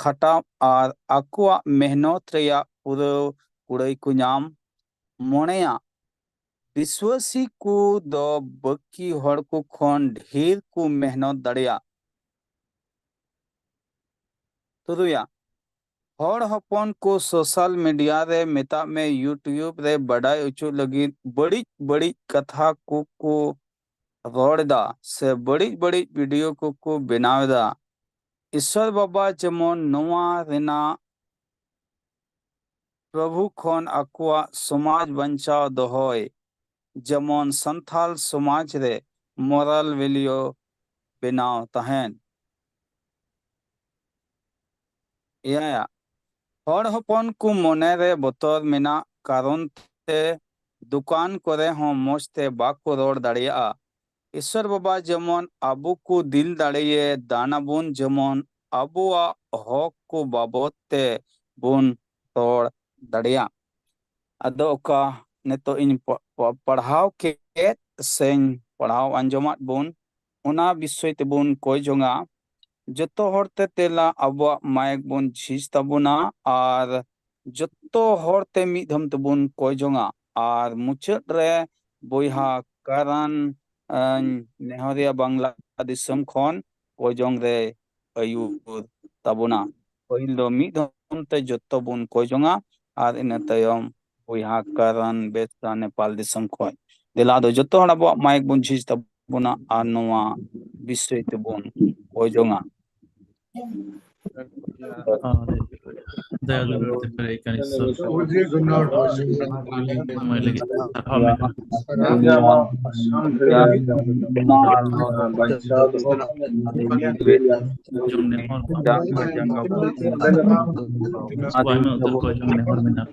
ᱠᱷᱟᱴᱟᱣ ᱟᱨ ᱟᱠᱚᱣᱟᱜ ᱢᱮᱦᱱᱚᱛ ᱨᱮᱭᱟᱜ ᱯᱩᱨᱟᱹᱣ ᱠᱩᱲᱟᱹᱭ ᱠᱚ ᱧᱟᱢ᱾ ᱢᱚᱱᱮᱭᱟ, ᱵᱤᱥᱣᱟᱹᱥᱤ ᱠᱚ ᱫᱚ ᱵᱟᱹᱠᱤ ᱦᱚᱲ ᱠᱚ ᱠᱷᱚᱱ ᱰᱷᱮᱨ ᱠᱚ ᱢᱮᱦᱱᱚᱛ ᱫᱟᱲᱮᱭᱟᱜᱼᱟ᱾ ᱛᱩᱨᱩᱭᱟ, ᱦᱚᱲ ᱦᱚᱯᱚᱱ ᱠᱚ social media ᱨᱮ, ᱢᱮᱛᱟᱜ ᱢᱮ YouTube ᱨᱮ, ᱵᱟᱰᱟᱭ ᱦᱚᱪᱚ ᱞᱟᱹᱜᱤᱫ ᱵᱟᱹᱲᱤᱡ ᱵᱟᱹᱲᱤᱡ ᱠᱟᱛᱷᱟ ᱠᱚ ᱠᱚ ᱨᱚᱲ ᱮᱫᱟ ᱥᱮ ᱵᱟᱹᱲᱤᱡ ᱵᱟᱹᱲᱤᱡ video ᱠᱚ ᱠᱚ ᱵᱮᱱᱟᱣ ᱮᱫᱟ᱾ ᱤᱥᱥᱚᱨ ᱵᱟᱵᱟ ᱡᱮᱢᱚᱱ ᱱᱚᱣᱟ ᱨᱮᱱᱟᱜ ᱯᱨᱚᱵᱷᱩ ᱠᱷᱚᱱ ᱟᱠᱚᱣᱟᱜ ᱥᱚᱢᱟᱡᱽ ᱵᱟᱧᱪᱟᱣ ᱫᱚᱦᱚᱭ, ᱡᱮᱢᱚᱱ ᱥᱟᱱᱛᱟᱞ ᱥᱚᱢᱟᱡᱽ ᱨᱮ moral value ᱵᱮᱱᱟᱣ ᱛᱟᱦᱮᱱ᱾ ᱮᱭᱟᱭᱟᱜ, ᱦᱚᱲ ᱦᱚᱯᱚᱱ ᱠᱚ ᱢᱚᱱᱮ ᱨᱮ ᱵᱚᱛᱚᱨ ᱢᱮᱱᱟᱜ ᱠᱟᱨᱚᱱ ᱛᱮ ᱫᱚᱠᱟᱱ ᱠᱚᱨᱮ ᱦᱚᱸ ᱢᱚᱡᱽ ᱛᱮ ᱵᱟᱠᱚ ᱨᱚᱲ ᱫᱟᱲᱮᱭᱟᱜᱼᱟ᱾ ᱤᱥᱥᱚᱨ ᱵᱟᱵᱟ ᱡᱮᱢᱚᱱ ᱟᱵᱚ ᱠᱚ ᱫᱤᱞ ᱫᱟᱲᱮᱭᱮ ᱫᱟᱱ ᱟᱵᱚᱱ, ᱡᱮᱢᱚᱱ ᱟᱵᱚᱣᱟᱜ ᱦᱚᱠ ᱠᱚ ᱵᱟᱵᱚᱛ ᱛᱮ ᱵᱚᱱ ᱨᱚᱲ ᱫᱟᱲᱮᱭᱟᱜ᱾ ᱟᱫᱚ ᱚᱠᱟ ᱱᱤᱛᱚᱜ ᱤᱧ ᱯᱟ-, ᱯᱟ-, ᱯᱟᱲᱦᱟᱣ ᱠᱮᱫ ᱥᱮᱧ ᱯᱟᱲᱦᱟᱣ ᱟᱸᱡᱚᱢᱟᱫ ᱵᱚᱱ, ᱚᱱᱟ ᱵᱤᱥᱚᱭ ᱛᱮᱵᱚᱱ ᱠᱚᱭ ᱡᱚᱝᱟ᱾ ᱡᱚᱛᱚ ᱦᱚᱲ ᱛᱮ ᱛᱮᱞᱟ ᱟᱵᱚᱣᱟᱜ mic ᱵᱚᱱ ᱡᱷᱤᱡ ᱛᱟᱵᱚᱱᱟ ᱟᱨ ᱡᱚᱛᱚ ᱦᱚᱲ ᱛᱮ ᱢᱤᱫ ᱫᱷᱚᱢ ᱛᱮᱵᱚᱱ ᱠᱚᱭ ᱡᱚᱝᱟ᱾ ᱟᱨ ᱢᱩᱪᱟᱹᱫ ᱨᱮ ᱵᱚᱭᱦᱟ ᱠᱟᱨᱟᱱ, ᱟᱸ, ᱱᱮᱦᱚᱨᱤᱭᱟ ᱵᱟᱝᱞᱟ ᱫᱤᱥᱚᱢ ᱠᱷᱚᱱ ᱠᱚᱭ ᱡᱚᱝ ᱨᱮ ᱟᱹᱭᱩᱨ ᱛᱟᱵᱚᱱᱟ᱾ ᱯᱟᱹᱦᱤᱞ ᱫᱚ ᱢᱤᱫ ᱫᱷᱚᱢ ᱛᱮ ᱡᱚᱛᱚ ᱵᱚᱱ ᱠᱚᱭ ᱡᱚᱝᱟ ᱟᱨ ᱤᱱᱟᱹ ᱛᱟᱭᱚᱢ ᱵᱚᱭᱦᱟ ᱠᱟᱨᱟᱱ ᱵᱮᱥᱨᱟ ᱱᱮᱯᱟᱞ ᱫᱤᱥᱚᱢ ᱠᱷᱚᱱ᱾ ᱫᱮᱞᱟ ᱟᱫᱚ ᱡᱚᱛᱚ ᱦᱚᱲ ᱟᱵᱚᱣᱟᱜ mic ᱵᱚᱱ ᱡᱷᱤᱡ ᱛᱟᱵᱚᱱᱟ ᱟᱨ ᱱᱚᱣᱟ ᱵᱤᱥᱚᱭ ᱛᱮᱵᱚᱱ ᱠᱚᱭ ᱡᱚᱝᱟ᱾ ᱦᱳᱭ᱾ ᱫᱟᱭᱟ ᱫᱩᱞᱟᱹᱲ ᱛᱮ ᱯᱮᱨᱮᱡ ᱠᱟᱱ ᱤᱥᱥᱚᱨ, ᱥᱚᱢᱚᱭ ᱞᱟᱹᱜᱤᱫ ᱥᱟᱨᱦᱟᱣ ᱢᱮᱱᱟᱜᱼᱟ᱾ ᱡᱚᱢ ᱱᱮᱦᱚᱨ ᱟᱭᱢᱟ ᱩᱛᱟᱹᱨ ᱠᱚ ᱡᱚᱢ ᱱᱮᱦᱚᱨ ᱢᱮᱱᱟᱜᱼᱟ᱾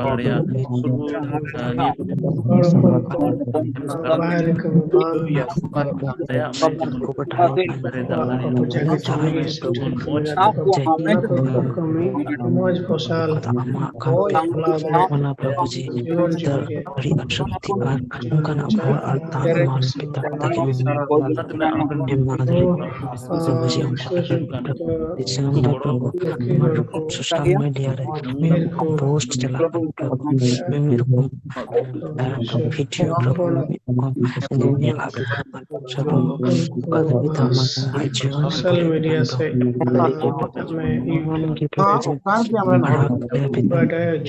ᱠᱚᱨᱟᱣ ᱫᱟᱲᱮᱭᱟᱜᱼᱟ᱾ ᱱᱤᱭᱟᱹ ᱠᱚ ᱦᱚᱲ ᱠᱚ ᱵᱟᱦᱨᱮ ᱠᱟᱹᱢᱤ ᱵᱟᱝ ᱫᱟᱲᱮᱭᱟᱜ ᱢᱟ, ᱡᱮᱢᱚᱱ ᱟᱠᱚᱣᱟᱜ ᱟᱯᱚᱨᱪᱩᱱᱤᱴᱤ ᱥᱮ ᱠᱟᱹᱢᱤ ᱫᱟᱲᱮᱭᱟᱜ ᱠᱚ ᱠᱟᱹᱢᱤ ᱢᱚᱡᱽ ᱯᱷᱚᱥᱚᱞ ᱠᱚ ᱯᱷᱚᱞᱟᱣ ᱫᱟᱲᱮᱭᱟᱜ ᱡᱤᱵᱚᱱ ᱡᱤᱣᱤ ᱨᱮ᱾ ᱟᱪᱪᱷᱟ, ᱛᱤᱱᱟᱹᱜ ᱟᱢ ᱴᱷᱮᱱ ᱢᱮᱱᱟᱜ ᱫᱟᱲᱮᱭᱟᱜᱼᱟ᱾ ᱥᱳᱥᱟᱞ ᱢᱤᱰᱤᱭᱟ ᱨᱮ ᱯᱳᱥᱴ ᱪᱟᱞᱟᱜ ᱠᱟᱱᱟ, ᱢᱤᱢᱤᱫ ᱨᱚᱠᱚᱢ ᱵᱷᱤᱰᱤᱭᱳ ᱧᱮᱞ ᱟᱠᱟᱫᱟ᱾ ᱥᱳᱥᱟᱞ ᱢᱤᱰᱤᱭᱟ ᱥᱮ ᱵᱟᱰᱟᱭ ᱦᱚᱪᱚ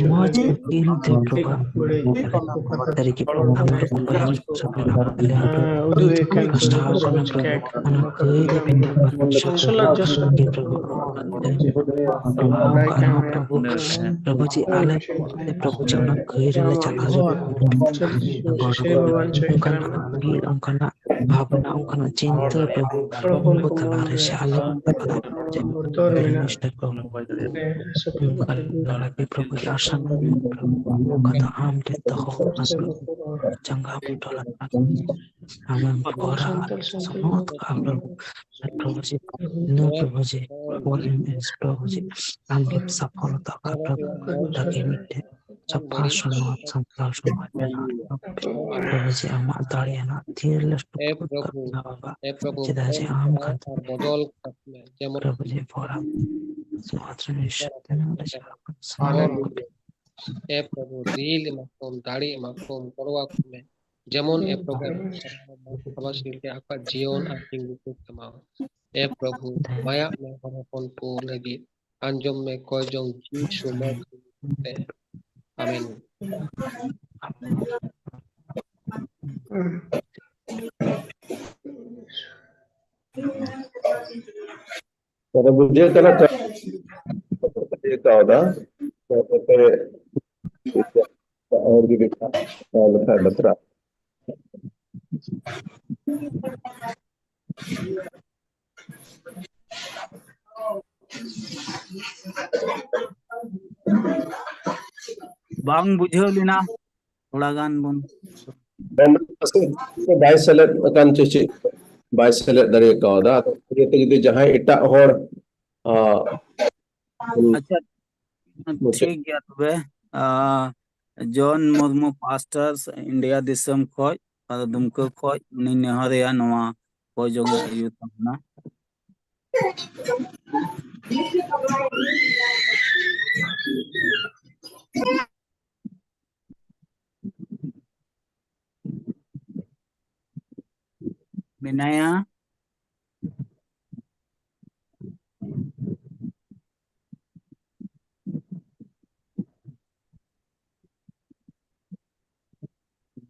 ᱢᱚᱡᱽ ᱩᱠᱤᱞ ᱛᱮ ᱵᱟᱹᱲᱤᱡ ᱠᱟᱛᱷᱟ ᱠᱚ ᱵᱟᱲᱟᱭ ᱦᱚᱪᱚ ᱢᱮ᱾ ᱩᱫᱩᱜ ᱮ ᱠᱟᱱ ᱛᱟᱦᱮᱸ ᱠᱟᱱᱟ ᱯᱨᱚᱵᱷᱩ, ᱚᱱᱟ ᱠᱟᱹᱭ ᱨᱮ ᱢᱮᱱᱟᱜ ᱠᱟᱱ ᱥᱚᱥᱚᱞᱟ ᱡᱚᱥ ᱯᱨᱚᱵᱷᱩ ᱪᱮᱫ ᱟᱞᱮ ᱯᱨᱚᱵᱷᱩ ᱪᱮᱫ ᱚᱱᱟ ᱠᱟᱹᱭ ᱨᱮᱞᱮ ᱪᱟᱞᱟᱣ ᱚᱱᱠᱟᱱᱟᱜ ᱚᱱᱠᱟᱱᱟᱜ ᱵᱷᱟᱵᱽᱱᱟ, ᱚᱱᱠᱟᱱᱟᱜ ᱪᱤᱱᱛᱟᱹ ᱫᱚ ᱩᱱᱠᱩ ᱛᱟᱞᱟᱨᱮ ᱥᱮ ᱟᱞᱮ ᱠᱚ ᱛᱟᱞᱟᱨᱮ ᱡᱮ ᱵᱤᱡᱽᱱᱮᱥ ᱛᱟᱠᱚ ᱚᱱᱠᱟ ᱞᱟᱹᱲᱦᱟᱹᱭ ᱯᱨᱚᱵᱷᱩ ᱡᱮ ᱟᱥᱟᱱ ᱯᱨᱚᱵᱷᱩ ᱚᱱᱠᱟ ᱫᱚ ᱟᱢ ᱴᱷᱮᱱ ᱫᱚᱦᱚ ᱠᱟᱱᱟ ᱯᱨᱚᱵᱷᱩ᱾ ᱪᱟᱸᱜᱟ ᱵᱩᱴᱟᱹ ᱞᱟᱜᱟᱜ ᱟᱢᱮᱢ ᱜᱚᱨᱟ ᱟᱨ ᱥᱚᱱᱚᱛ ᱠᱟᱜᱼᱟ ᱯᱨᱚᱵᱷᱩ᱾ ᱟᱨ ᱯᱨᱚᱵᱷᱩ ᱡᱮ ᱤᱱᱟᱹ ᱯᱨᱚᱵᱷᱩ ᱡᱮ ᱯᱨᱚᱵᱷᱩ ᱡᱮ ᱟᱢ ᱜᱮᱢ ᱥᱟᱯᱷᱚᱞᱚᱛᱟ ᱠᱟᱜᱼᱟ ᱯᱨᱚᱵᱷᱩ᱾ ᱛᱟᱠᱤ ᱢᱤᱫᱴᱮᱱ ᱥᱟᱯᱷᱟ ᱥᱚᱱᱚᱛ, ᱥᱟᱱᱛᱟᱲ ᱥᱚᱢᱟᱡᱽ ᱵᱮᱱᱟᱣ ᱨᱮ ᱯᱨᱚᱵᱷᱩ ᱡᱮ ᱟᱢᱟᱜ ᱫᱟᱲᱮᱭᱟᱱᱟᱜ ᱛᱤ ᱨᱮ ᱮ ᱴᱩᱠᱩ ᱯᱨᱚᱵᱷᱩ, ᱠᱟᱜ ᱢᱮ ᱵᱟᱵᱟ᱾ ᱮ ᱯᱨᱚᱵᱷᱩ, ᱪᱮᱫᱟᱜ ᱡᱮ ᱟᱢ ᱟᱨ ᱠᱟᱱ ᱵᱚᱫᱚᱞ ᱠᱟᱜ ᱢᱮ, ᱡᱮᱢᱚᱱ ᱯᱨᱚᱵᱷᱩ ᱡᱮ ᱯᱚᱨᱟ ᱥᱚᱢᱟᱡᱽ ᱨᱮ ᱱᱤᱥᱪᱟᱹᱭ ᱛᱮ ᱱᱚᱰᱮ ᱡᱟᱦᱟᱸ ᱠᱚ ᱥᱟᱱᱟᱢ ᱦᱟᱞᱮᱞᱩᱭᱟ᱾ ᱠᱚ ᱮ ᱯᱨᱚᱵᱷᱩ, ᱫᱤᱞ ᱮᱢᱟ ᱠᱚᱢ, ᱫᱟᱲᱮ ᱮᱢᱟ ᱠᱚᱢ, ᱜᱚᱲᱚ ᱟᱠᱚ ᱢᱮ, ᱡᱮᱢᱚᱱ ᱮ ᱯᱨᱚᱵᱷᱩ ᱟᱠᱚᱣᱟᱜ ᱥᱤᱨᱡᱟᱹ ᱟᱠᱚᱣᱟᱜ ᱡᱤᱭᱚᱱ ᱟᱨ ᱛᱤᱸᱜᱩ ᱠᱚ ᱠᱷᱮᱢᱟᱣᱟ᱾ ᱮ ᱯᱨᱚᱵᱷᱩ, ᱫᱟᱭᱟ ᱢᱟᱭᱟ ᱢᱮ ᱦᱚᱲ ᱦᱚᱯᱚᱱ ᱠᱚ ᱞᱟᱹᱜᱤᱫ, ᱟᱸᱡᱚᱢ ᱢᱮ ᱠᱚᱭ ᱡᱚᱝ ᱡᱤᱣᱤ ᱥᱩᱢᱟᱹᱱ ᱛᱮ᱾ ᱟᱢᱮᱱ᱾ ᱛᱚᱵᱮ ᱵᱩᱡᱷᱟᱹᱜ ᱠᱟᱱᱟ ᱛᱚ? ᱵᱩᱡᱷᱟᱹᱣ ᱠᱟᱣᱫᱟ᱾ ᱛᱚᱵᱮ ᱦᱚᱲ ᱡᱩᱫᱤ ᱠᱚ ᱞᱮᱠᱷᱟᱡ ᱵᱟᱛᱨᱟᱜ᱾ ᱵᱟᱝ ᱵᱩᱡᱷᱟᱹᱣ ᱞᱮᱱᱟ, ᱛᱷᱚᱲᱟ ᱜᱟᱱ ᱵᱚᱱ ᱢᱮᱱ ᱯᱟᱥᱮᱡ ᱵᱟᱭ ᱥᱮᱞᱮᱫ ᱟᱠᱟᱱ ᱪᱚ ᱪᱮᱫ, ᱵᱟᱭ ᱥᱮᱞᱮᱫ ᱫᱟᱲᱮ ᱠᱟᱣᱫᱟ᱾ ᱟᱫᱚ ᱤᱭᱟᱹᱛᱮ ᱡᱩᱫᱤ ᱡᱟᱦᱟᱸᱭ ᱮᱴᱟᱜ ᱦᱚᱲ, ᱟ, ᱟᱪᱪᱷᱟ, ᱢᱩᱪᱟᱹᱫ᱾ ᱴᱷᱤᱠ ᱜᱮᱭᱟ ᱛᱚᱵᱮ᱾ ᱟ, ᱡᱚᱱ ᱢᱩᱨᱢᱩ, ᱯᱟᱥᱴᱟᱨ, ᱤᱱᱰᱤᱭᱟ ᱫᱤᱥᱚᱢ ᱠᱷᱚᱡ, ᱟᱫᱚ ᱫᱩᱢᱠᱟᱹ ᱠᱷᱚᱡ, ᱩᱱᱤ ᱱᱮᱦᱚᱨᱮᱭᱟ ᱱᱚᱣᱟ ᱠᱚ ᱡᱚᱝ ᱟᱹᱭᱩ ᱛᱟᱵᱚᱱᱟ᱾ ᱢᱮᱱᱟᱭᱟ᱾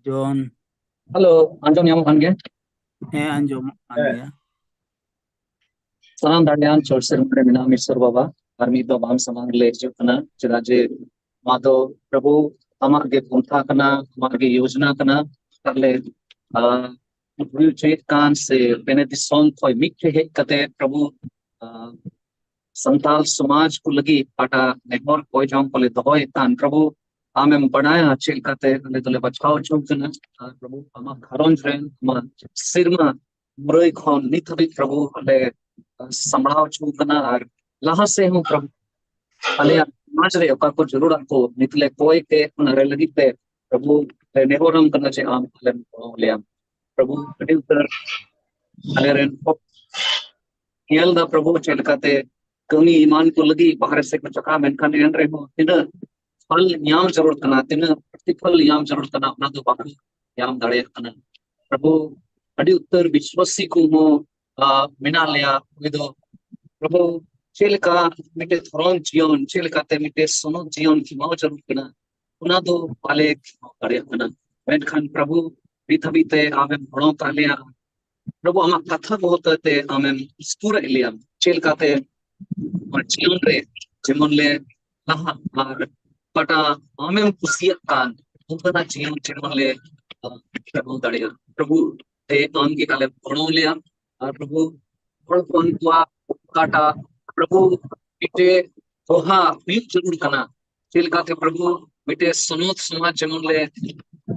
ᱡᱚᱱ᱾ ᱦᱮᱞᱳ, ᱟᱸᱡᱚᱢ ᱧᱟᱢᱚᱜ ᱠᱟᱱ ᱜᱮᱭᱟ? ᱦᱮᱸ, ᱟᱸᱡᱚᱢᱚᱜ ᱠᱟᱱ ᱦᱮᱸ᱾ ᱜᱮᱭᱟ᱾ ᱥᱟᱱᱟᱢ ᱫᱟᱲᱮᱭᱟᱱ ᱪᱚᱴ ᱥᱮᱨᱢᱟ ᱨᱮ ᱢᱮᱱᱟᱢ ᱤᱥᱥᱚᱨ ᱵᱟᱵᱟ, ᱟᱨ ᱢᱤᱫ ᱫᱚ ᱟᱢ ᱥᱟᱢᱟᱝ ᱞᱮ ᱦᱤᱡᱩᱜ ᱠᱟᱱᱟ, ᱪᱮᱫᱟᱜ ᱡᱮ ᱱᱚᱣᱟ ᱫᱚ ᱯᱨᱚᱵᱷᱩ ᱟᱢᱟᱜ ᱜᱮ ᱯᱚᱱᱛᱷᱟ ᱠᱟᱱᱟ, ᱟᱢᱟᱜ ᱜᱮ ᱭᱳᱡᱽᱱᱟ ᱠᱟᱱᱟ᱾ ᱛᱟᱦᱞᱮ, ᱟᱸ, ᱦᱩᱭ ᱦᱚᱪᱚᱭᱮᱫ ᱠᱟᱱ ᱥᱮ ᱵᱮᱱᱮ ᱫᱤᱥᱚᱢ ᱠᱷᱚᱱ ᱢᱤᱫ ᱴᱷᱮᱱ ᱦᱮᱡ ᱠᱟᱛᱮ ᱯᱨᱚᱵᱷᱩ, ᱟᱸ, ᱥᱟᱱᱛᱟᱞ ᱥᱚᱢᱟᱡᱽ ᱠᱚ ᱞᱟᱹᱜᱤᱫ ᱯᱟᱴᱟ ᱱᱮᱦᱚᱨ ᱠᱚᱭ ᱡᱚᱝ ᱠᱚᱞᱮ ᱫᱚᱦᱚᱭᱮᱫ ᱠᱟᱱ ᱯᱨᱚᱵᱷᱩ, ᱟᱢᱮᱢ ᱵᱟᱰᱟᱭᱟ ᱪᱮᱫ ᱞᱮᱠᱟᱛᱮ ᱟᱞᱮ ᱫᱚᱞᱮ ᱵᱟᱪᱷᱟᱣ ᱦᱚᱪᱚ ᱠᱟᱱᱟ᱾ ᱟᱨ ᱯᱨᱚᱵᱷᱩ ᱟᱢᱟᱜ ᱜᱷᱟᱨᱚᱸᱡᱽ ᱨᱮᱱ, ᱟᱢᱟᱜ ᱥᱮᱨᱢᱟ ᱢᱩᱨᱟᱹᱭ ᱠᱷᱚᱱ ᱱᱤᱛ ᱦᱟᱹᱵᱤᱡ ᱯᱨᱚᱵᱷᱩ ᱟᱞᱮ ᱥᱟᱢᱵᱲᱟᱣ ᱦᱚᱪᱚ ᱠᱟᱱᱟ ᱟᱨ ᱞᱟᱦᱟ ᱥᱮᱫ ᱦᱚᱸ ᱯᱨᱚᱵᱷᱩ ᱟᱞᱮᱭᱟᱜ ᱥᱚᱢᱟᱡᱽ ᱨᱮ ᱚᱠᱟ ᱠᱚ ᱡᱟᱹᱨᱩᱲᱟᱜ ᱠᱚ ᱱᱤᱛ ᱞᱮ ᱠᱚᱭ ᱛᱮ ᱚᱱᱟ ᱨᱮ ᱞᱟᱹᱜᱤᱫ ᱛᱮ ᱯᱨᱚᱵᱷᱩ ᱞᱮ ᱱᱮᱦᱚᱨᱟᱢ ᱠᱟᱱᱟ ᱡᱮ ᱟᱢ ᱟᱞᱮᱢ ᱜᱚᱲᱚ ᱞᱮᱭᱟᱢ᱾ ᱯᱨᱚᱵᱷᱩ ᱟᱹᱰᱤ ᱩᱛᱟᱹᱨ ᱟᱞᱮ ᱨᱮᱱ ᱦᱚᱲ ᱧᱮᱞ ᱫᱟ ᱯᱨᱚᱵᱷᱩ ᱪᱮᱫ ᱞᱮᱠᱟᱛᱮ ᱠᱟᱹᱢᱤ ᱮᱢᱟᱱ ᱠᱚ ᱞᱟᱹᱜᱤᱫ ᱵᱟᱦᱨᱮ ᱥᱮᱫ ᱠᱚ ᱪᱟᱞᱟᱜᱼᱟ, ᱢᱮᱱᱠᱷᱟᱱ ᱮᱱ ᱨᱮᱦᱚᱸ ᱛᱤᱱᱟᱹᱜ ᱯᱷᱚᱞ ᱧᱟᱢ ᱡᱟᱹᱨᱩᱲ ᱠᱟᱱᱟ, ᱛᱤᱱᱟᱹᱜ ᱯᱨᱚᱛᱤᱯᱷᱚᱞ ᱧᱟᱢ ᱡᱟᱹᱨᱩᱲ ᱠᱟᱱᱟ, ᱚᱱᱟ ᱫᱚ ᱵᱟᱠᱚ ᱧᱟᱢ ᱫᱟᱲᱮᱭᱟᱜ ᱠᱟᱱᱟ᱾ ᱯᱨᱚᱵᱷᱩ ᱟᱹᱰᱤ ᱩᱛᱟᱹᱨ ᱵᱤᱥᱣᱟᱥᱤ ᱠᱚᱦᱚᱸ, ᱟ, ᱢᱮᱱᱟᱜ ᱞᱮᱭᱟ, ᱚᱠᱚᱭ ᱫᱚ ᱯᱨᱚᱵᱷᱩ ᱪᱮᱫ ᱞᱮᱠᱟ ᱢᱤᱫᱴᱮᱡ ᱫᱷᱚᱨᱚᱢ ᱡᱤᱭᱚᱱ, ᱪᱮᱫ ᱞᱮᱠᱟᱛᱮ ᱢᱤᱫᱴᱮᱡ ᱥᱚᱱᱚᱛ ᱡᱤᱭᱚᱱ ᱠᱷᱮᱢᱟᱣ ᱡᱟᱹᱨᱩᱲ ᱠᱟᱱᱟ, ᱚᱱᱟ ᱫᱚ ᱵᱟᱞᱮ ᱠᱷᱮᱢᱟᱣ ᱫᱟᱲᱮᱭᱟᱜ ᱠᱟᱱᱟ᱾ ᱢᱮᱱᱠᱷᱟᱱ ᱯᱨᱚᱵᱷᱩ ᱱᱤᱛ ᱦᱟᱹᱵᱤᱡ ᱛᱮ ᱟᱢᱮᱢ ᱜᱚᱲᱚ ᱟᱠᱟᱫ ᱞᱮᱭᱟ, ᱯᱨᱚᱵᱷᱩ ᱟᱢᱟᱜ ᱠᱟᱛᱷᱟ ᱠᱚ ᱦᱚᱛᱮ ᱛᱮ ᱟᱢᱮᱢ ᱩᱥᱠᱩᱨᱮᱫ ᱞᱮᱭᱟ, ᱪᱮᱫ ᱞᱮᱠᱟᱛᱮ ᱱᱚᱣᱟ ᱡᱤᱭᱚᱱ ᱨᱮ ᱡᱮᱢᱚᱱ ᱞᱮ ᱞᱟᱦᱟᱜ ᱟᱨ ᱚᱠᱟᱴᱟᱜ ᱟᱢᱮᱢ ᱠᱩᱥᱤᱭᱟᱜ ᱠᱟᱱ ᱚᱱᱠᱟᱱᱟᱜ ᱡᱤᱭᱚᱱ ᱡᱮᱢᱚᱱ ᱞᱮ, ᱟ, ᱠᱷᱮᱢᱟᱣ ᱫᱟᱲᱮᱭᱟᱜᱼᱟ᱾ ᱯᱨᱚᱵᱷᱩ ᱛᱮ ᱟᱢ ᱜᱮ ᱟᱞᱮᱢ ᱜᱚᱲᱚ ᱞᱮᱭᱟ᱾ ᱟᱨ ᱯᱨᱚᱵᱷᱩ ᱦᱚᱲ ᱦᱚᱯᱚᱱ ᱠᱚᱣᱟᱜ ᱚᱠᱟᱴᱟᱜ ᱯᱨᱚᱵᱷᱩ ᱢᱤᱫᱴᱮᱡ ᱫᱚᱦᱟ ᱦᱩᱭᱩᱜ ᱡᱟᱹᱨᱩᱲ ᱠᱟᱱᱟ, ᱪᱮᱫ ᱞᱮᱠᱟᱛᱮ ᱯᱨᱚᱵᱷᱩ ᱢᱤᱫᱴᱮᱡ ᱥᱚᱱᱚᱛ ᱥᱚᱢᱟᱡᱽ ᱡᱮᱢᱚᱱ ᱞᱮ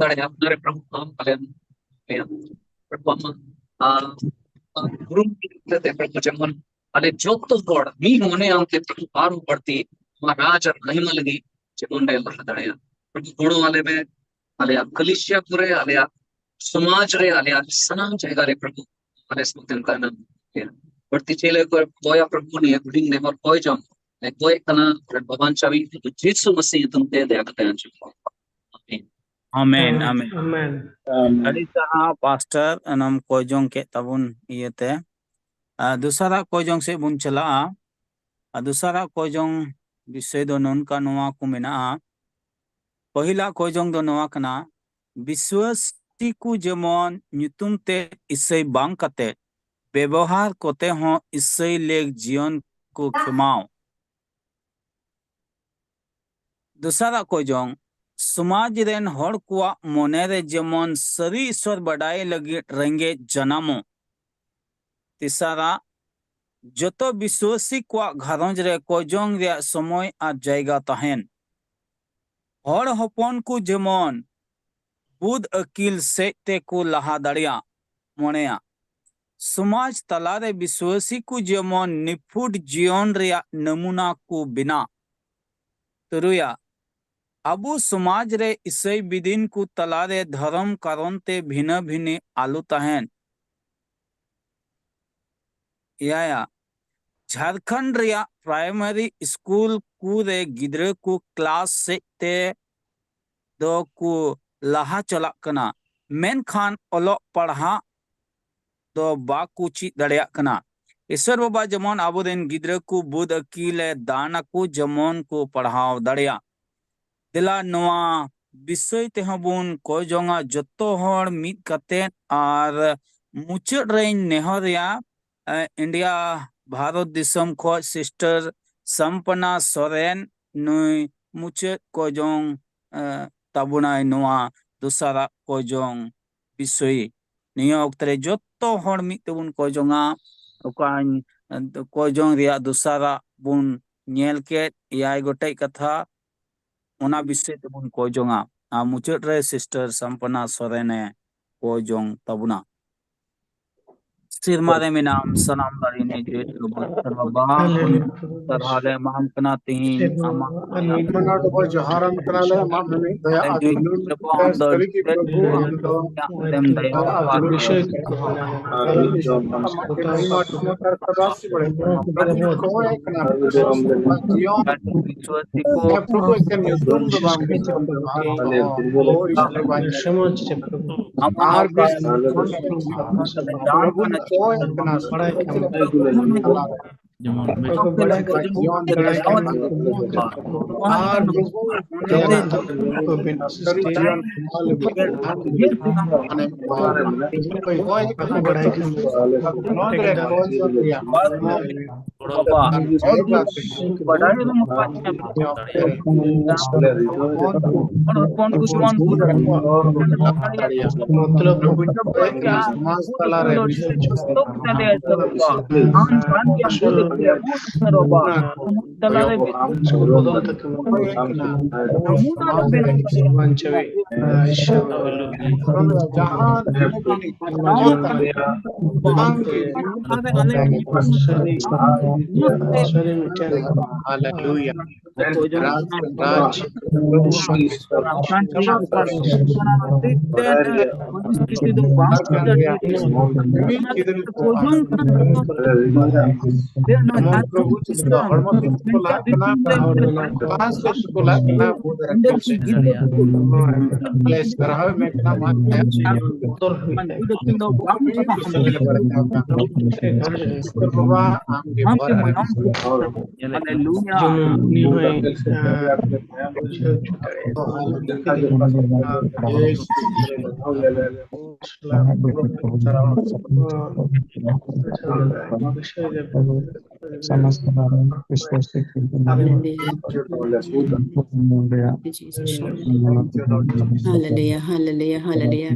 ᱫᱟᱲᱮᱭᱟᱜᱼᱟ, ᱚᱱᱟᱨᱮ ᱯᱨᱚᱵᱷᱩ ᱟᱢ ᱟᱞᱮᱢ ᱞᱟᱹᱭᱟ᱾ ᱯᱨᱚᱵᱷᱩ ᱟᱢᱟᱜ, ᱟ, ᱟ, ᱩᱨᱩᱢ ᱤᱫᱤ ᱠᱟᱛᱮ ᱯᱨᱚᱵᱷᱩ ᱡᱮᱢᱚᱱ ᱟᱞᱮ ᱡᱚᱛᱚ ᱦᱚᱲ ᱢᱤᱫ ᱢᱚᱱᱮ ᱟᱢᱛᱮ ᱯᱨᱚᱵᱷᱩ ᱟᱨᱦᱚᱸ ᱵᱟᱹᱲᱛᱤ ᱟᱢᱟᱜ ᱨᱟᱡᱽ ᱟᱨ ᱢᱟᱦᱤᱢᱟ ᱞᱟᱹᱜᱤᱫ ᱡᱮᱢᱚᱱ ᱞᱮ ᱞᱟᱦᱟ ᱫᱟᱲᱮᱭᱟᱜᱼᱟ᱾ ᱯᱨᱚᱵᱷᱩ ᱜᱚᱲᱚ ᱟᱞᱮ ᱢᱮ, ᱟᱞᱮᱭᱟᱜ ᱠᱟᱹᱞᱤᱥᱤᱭᱟ ᱠᱚᱨᱮ, ᱟᱞᱮᱭᱟᱜ ᱥᱚᱢᱟᱡᱽ ᱨᱮ, ᱟᱞᱮᱭᱟᱜ ᱥᱟᱱᱟᱢ ᱡᱟᱭᱜᱟ ᱨᱮ ᱯᱨᱚᱵᱷᱩ ᱟᱞᱮ ᱥᱟᱶᱛᱮᱢ ᱛᱟᱦᱮᱱᱟ᱾ ᱵᱟᱹᱲᱛᱤ ᱪᱮᱫ ᱞᱮ ᱠᱚᱭ-, ᱠᱚᱭᱟ ᱯᱨᱚᱵᱷᱩ ᱱᱤᱭᱟᱹ ᱦᱩᱰᱤᱧ ᱱᱮᱦᱚᱨ ᱠᱚᱭ ᱡᱚᱝ ᱞᱮ ᱠᱚᱭᱮᱫ ᱠᱟᱱᱟ, ᱟᱨ ᱵᱟᱵᱟᱧ ᱪᱟᱵᱤ ᱡᱤᱥᱩ ᱢᱟᱥᱤ ᱧᱩᱛᱩᱢ ᱛᱮ ᱫᱟᱭᱟ ᱠᱟᱛᱮ ᱟᱸᱡᱚᱢ ᱢᱮ᱾ ᱟᱢᱮᱱ᱾ ᱟᱢᱮᱱ, ᱟᱢᱮᱱ᱾ ᱟᱢᱮᱱ᱾ ᱟᱹᱰᱤ ᱥᱟᱨᱦᱟᱣ ᱯᱟᱥᱴᱟᱨ, ᱚᱱᱟᱢ ᱠᱚᱭ ᱡᱚᱝ ᱠᱮᱫ ᱛᱟᱵᱚᱱ ᱤᱭᱟᱹᱛᱮ᱾ ᱟᱨ ᱫᱚᱥᱟᱨᱟᱜ ᱠᱚᱭ ᱡᱚᱝ ᱥᱮᱫ ᱵᱚᱱ ᱪᱟᱞᱟᱜᱼᱟ᱾ ᱟᱨ ᱫᱚᱥᱟᱨᱟᱜ ᱠᱚᱭ ᱡᱚᱝ ᱵᱤᱥᱚᱭ ᱫᱚ ᱱᱚᱝᱠᱟ ᱱᱚᱣᱟ ᱠᱚ ᱢᱮᱱᱟᱜᱼᱟ᱾ ᱯᱟᱹᱦᱤᱞᱟᱜ ᱠᱚᱭ ᱡᱚᱝ ᱫᱚ ᱱᱚᱣᱟ ᱠᱟᱱᱟ, ᱵᱤᱥᱣᱟᱹᱥᱤ ᱠᱚ ᱡᱮᱢᱚᱱ ᱧᱩᱛᱩᱢ ᱛᱮ ᱤᱥᱟᱹᱭ ᱵᱟᱝ ᱠᱟᱛᱮ ᱵᱮᱵᱚᱦᱟᱨ ᱠᱚᱛᱮ ᱦᱚᱸ ᱤᱥᱟᱹᱭ ᱞᱮᱠ ᱡᱤᱭᱚᱱ ᱠᱚ ᱠᱷᱮᱢᱟᱣ᱾ ᱫᱚᱥᱟᱨᱟᱜ ᱠᱚᱭ ᱡᱚᱝ, ᱥᱚᱢᱟᱡᱽ ᱨᱮᱱ ᱦᱚᱲ ᱠᱚᱣᱟᱜ ᱢᱚᱱᱮ ᱨᱮ ᱡᱮᱢᱚᱱ ᱥᱟᱹᱨᱤ ᱤᱥᱚᱨ ᱵᱟᱰᱟᱭ ᱞᱟᱹᱜᱤᱫ ᱨᱮᱸᱜᱮᱡ ᱡᱟᱱᱟᱢᱚᱜ᱾ ᱛᱮᱥᱟᱨᱟᱜ, ᱡᱚᱛᱚ ᱵᱤᱥᱣᱟᱹᱥᱤ ᱠᱚᱣᱟᱜ ᱜᱷᱟᱨᱚᱸᱡᱽ ᱨᱮ ᱠᱚᱭᱡᱚᱝ ᱨᱮᱭᱟᱜ ᱥᱚᱢᱚᱭ ᱟᱨ ᱡᱟᱭᱜᱟ ᱛᱟᱦᱮᱱ᱾ ᱦᱚᱲ ᱦᱚᱯᱚᱱ ᱠᱚ ᱡᱮᱢᱚᱱ ᱵᱩᱫ ᱟᱹᱠᱤᱞ ᱥᱮᱫ ᱛᱮᱠᱚ ᱞᱟᱦᱟ ᱫᱟᱲᱮᱭᱟᱜ᱾ ᱢᱚᱬᱮᱭᱟ, ᱥᱚᱢᱟᱡᱽ ᱛᱟᱞᱟᱨᱮ ᱵᱤᱥᱣᱟᱹᱥᱤ ᱠᱚ ᱡᱮᱢᱚᱱ ᱱᱤᱯᱷᱩᱴ ᱡᱤᱭᱚᱱ ᱨᱮᱭᱟᱜ ᱱᱟᱢᱩᱱᱟ ᱠᱚ ᱵᱮᱱᱟᱜ᱾ ᱛᱩᱨᱩᱭᱟ, ᱟᱵᱚ ᱥᱚᱢᱟᱡᱽ ᱨᱮ ᱤᱥᱟᱹᱭ ᱵᱤᱫᱤᱱ ᱠᱚ ᱛᱟᱞᱟᱨᱮ ᱫᱷᱚᱨᱚᱢ ᱠᱟᱨᱚᱱ ᱛᱮ ᱵᱷᱤᱱᱟᱹ ᱵᱷᱤᱱᱤ ᱟᱞᱚ ᱛᱟᱦᱮᱱ᱾ ᱮᱭᱟᱭᱟ, ᱡᱷᱟᱲᱠᱷᱚᱸᱰ ᱨᱮᱭᱟᱜ ᱯᱨᱟᱭᱢᱟᱨᱤ ᱥᱠᱩᱞ ᱠᱚ ᱨᱮ ᱜᱤᱫᱽᱨᱟᱹ ᱠᱚ ᱠᱞᱟᱥ ᱥᱮᱫ ᱛᱮ ᱫᱚ ᱠᱚ ᱞᱟᱦᱟ ᱪᱟᱞᱟᱜ ᱠᱟᱱᱟ, ᱢᱮᱱᱠᱷᱟᱱ ᱚᱞᱚᱜ ᱯᱟᱲᱦᱟᱜ ᱫᱚ ᱵᱟᱠᱚ ᱪᱮᱫ ᱫᱟᱲᱮᱭᱟᱜ ᱠᱟᱱᱟ᱾ ᱤᱥᱚᱨ ᱵᱟᱵᱟ ᱡᱮᱢᱚᱱ ᱟᱵᱚᱨᱮᱱ ᱜᱤᱫᱽᱨᱟᱹ ᱠᱚ ᱵᱩᱫ ᱟᱹᱠᱤᱞ ᱮ ᱫᱟᱱ ᱟᱠᱚ, ᱡᱮᱢᱚᱱ ᱠᱚ ᱯᱟᱲᱦᱟᱣ ᱫᱟᱲᱮᱭᱟᱜ᱾ ᱫᱮᱞᱟ ᱱᱚᱣᱟ ᱵᱤᱥᱚᱭ ᱛᱮᱦᱚᱸ ᱵᱚᱱ ᱠᱚᱭ ᱡᱚᱝᱟ ᱡᱚᱛᱚ ᱦᱚᱲ ᱢᱤᱫ ᱠᱟᱛᱮᱫ᱾ ᱟᱨ ᱢᱩᱪᱟᱹᱫ ᱨᱮᱧ ᱱᱮᱦᱚᱨᱮᱭᱟ, ᱮ, ᱤᱱᱰᱤᱭᱟ ᱵᱷᱟᱨᱚᱛ ᱫᱤᱥᱚᱢ ᱠᱷᱚᱡ ᱥᱤᱥᱴᱟᱨ ᱥᱟᱢᱯᱟᱱᱟ ᱥᱚᱨᱮᱱ ᱱᱩᱭ ᱢᱩᱪᱟᱹᱫ ᱠᱚᱭ ᱡᱚᱝ, ᱮ, ᱛᱟᱵᱚᱱᱟᱭ ᱱᱚᱣᱟ ᱫᱚᱥᱟᱨᱟᱜ ᱠᱚᱭ ᱡᱚᱝ ᱵᱤᱥᱚᱭ᱾ ᱱᱤᱭᱟᱹ ᱚᱠᱛᱮ ᱨᱮ ᱡᱚᱛᱚ ᱦᱚᱲ ᱢᱤᱫ ᱛᱮᱵᱚᱱ ᱠᱚᱭ ᱡᱚᱝᱟ᱾ ᱚᱠᱟᱧ, ᱮ, ᱠᱚᱭ ᱡᱚᱝ ᱨᱮᱭᱟᱜ ᱫᱚᱥᱟᱨᱟᱜ ᱵᱚᱱ ᱧᱮᱞ ᱠᱮᱫ, ᱮᱭᱟᱭ ᱜᱚᱴᱮᱡ ᱠᱟᱛᱷᱟ, ᱚᱱᱟ ᱵᱤᱥᱚᱭ ᱛᱮᱵᱚᱱ ᱠᱚᱭ ᱡᱚᱝᱟ᱾ ᱟᱨ ᱢᱩᱪᱟᱹᱫ ᱨᱮ ᱥᱤᱥᱴᱟᱨ ᱥᱟᱢᱯᱟᱱᱟ ᱥᱚᱨᱮᱱ ᱮ ᱠᱚᱭ ᱡᱚᱝ ᱛᱟᱵᱚᱱᱟ᱾ ᱥᱮᱨᱢᱟ ᱨᱮ ᱢᱮᱱᱟᱢ ᱥᱟᱱᱟᱢ ᱫᱟᱲᱮ ᱱᱤᱡᱮ ᱵᱟᱵᱟ ᱥᱟᱨᱦᱟᱣ ᱞᱮ ᱮᱢᱟᱢ ᱠᱟᱱᱟ ᱛᱤᱦᱤᱧ ᱟᱢᱟᱜ ᱢᱟᱱᱟᱣ ᱰᱚᱵᱚᱜ ᱡᱚᱦᱟᱨᱟᱢ ᱠᱟᱱᱟᱞᱮ, ᱟᱢᱟᱜ ᱢᱮᱱᱮᱫ ᱫᱟᱭᱟ ᱟᱨ ᱫᱩᱞᱟᱹᱲ ᱛᱮ ᱥᱟᱹᱨᱤ ᱜᱮ ᱯᱨᱚᱵᱷᱩ ᱟᱢ ᱫᱚ ᱟᱨ ᱟᱹᱰᱤ ᱟᱹᱰᱤ ᱟᱹᱰᱤ ᱟᱹᱰᱤ ᱟᱹᱰᱤ ᱠᱚᱭᱮ ᱠᱟᱱᱟ᱾ ᱡᱤᱭᱚᱱ ᱯᱨᱚᱵᱷᱩ ᱮᱠᱮᱱ ᱧᱩᱛᱩᱢ ᱫᱚ ᱵᱟᱝ ᱢᱤᱫᱴᱟᱝ ᱫᱚ ᱵᱟᱝ᱾ ᱟᱨ ᱵᱮᱥ ᱯᱨᱚᱵᱷᱩ ᱠᱚᱭᱮ ᱠᱟᱱᱟ᱾ ᱡᱮᱢᱚᱱ ᱚᱠᱚᱭ ᱠᱚ ᱵᱟᱲᱟᱭ ᱠᱟᱱᱟ, ᱡᱤᱭᱚᱱ ᱵᱟᱲᱟᱭ ᱠᱟᱱᱟ, ᱟᱨ ᱱᱩᱠᱩ ᱡᱟᱦᱟᱸ ᱡᱤᱭᱚᱱ ᱠᱷᱟᱣᱟ ᱞᱟᱹᱜᱤᱫ, ᱢᱟᱱᱮ, ᱚᱠᱚᱭ ᱵᱟᱠᱚ ᱵᱟᱲᱟᱭ ᱠᱷᱟᱱ, ᱱᱚᱣᱟ ᱫᱚ ᱠᱚ ᱡᱚᱢ ᱜᱮᱭᱟ᱾ ᱜᱚᱲᱚ ᱵᱟ, ᱟᱨ ᱵᱟᱰᱟᱭ ᱵᱟᱹᱱᱩᱜ ᱠᱚᱣᱟ ᱪᱮᱫ ᱮᱢ ᱫᱟᱲᱮᱭᱟᱜᱼᱟ᱾ ᱦᱚᱲ ᱦᱚᱯᱚᱱ ᱠᱚ ᱡᱮᱢᱚᱱ ᱵᱩᱡᱽ ᱫᱟᱲᱮᱭᱟᱜᱼᱟ᱾ ᱢᱚᱛᱞᱚᱵ ᱥᱚᱢᱟᱡᱽ ᱛᱟᱞᱟᱨᱮ ᱵᱩᱡᱷᱟᱹᱣ ᱦᱚᱪᱚ ᱡᱚᱛᱚ ᱠᱚ ᱪᱟᱞᱟᱜᱼᱟ᱾ ᱟᱢ ᱵᱚᱫᱚᱞ ᱛᱟᱠᱚ ᱵᱟᱧᱪᱟᱣᱤᱡ, ᱟᱸ, ᱤᱥᱚᱨ᱾ ᱡᱟᱦᱟᱸ ᱥᱟᱹᱨᱤ, ᱥᱟᱹᱨᱤ ᱢᱤᱫᱴᱮᱱ ᱨᱟᱡᱽ, ᱨᱟᱡᱽ ᱯᱚᱨᱤᱥᱛᱷᱤᱛᱤ ᱫᱚ ᱵᱟᱝ ᱠᱟᱱ ᱜᱮᱭᱟ᱾ ᱢᱤᱫ ᱜᱤᱫᱽᱨᱟᱹ ᱠᱚ ᱢᱚᱱ ᱯᱨᱚᱵᱷᱩ ᱡᱤᱥᱩ ᱫᱚ ᱦᱚᱲᱢᱚ ᱛᱤᱥ ᱠᱚ ᱞᱟᱜ ᱠᱟᱱᱟ, ᱠᱚᱲᱟ ᱥᱮ ᱠᱚ ᱞᱟᱜ ᱠᱟᱱᱟ, ᱵᱚᱦᱩᱛ ᱨᱚᱠᱚᱢ ᱥᱮ ᱟᱞᱮ ᱥᱟᱨᱦᱟᱣ ᱢᱮ ᱠᱟᱱᱟ, ᱢᱟ ᱵᱚᱫᱚᱞ ᱦᱩᱭ ᱠᱟᱱᱟ᱾ ᱵᱟᱵᱟ, ᱟᱢ ᱜᱮ ᱦᱟᱞᱮᱞᱩᱭᱟ᱾ ᱡᱮᱢᱚᱱ ᱩᱱᱤ ᱦᱚᱸᱭ, ᱟᱸ, ᱵᱩᱡᱷᱟᱹᱣ ᱦᱚᱪᱚ ᱫᱟᱲᱮᱭᱟᱜᱼᱟ᱾ ᱦᱟᱞᱮᱞᱩᱭᱟ, ᱦᱟᱞᱮᱞᱩᱭᱟ, ᱦᱟᱞᱮᱞᱩᱭᱟ᱾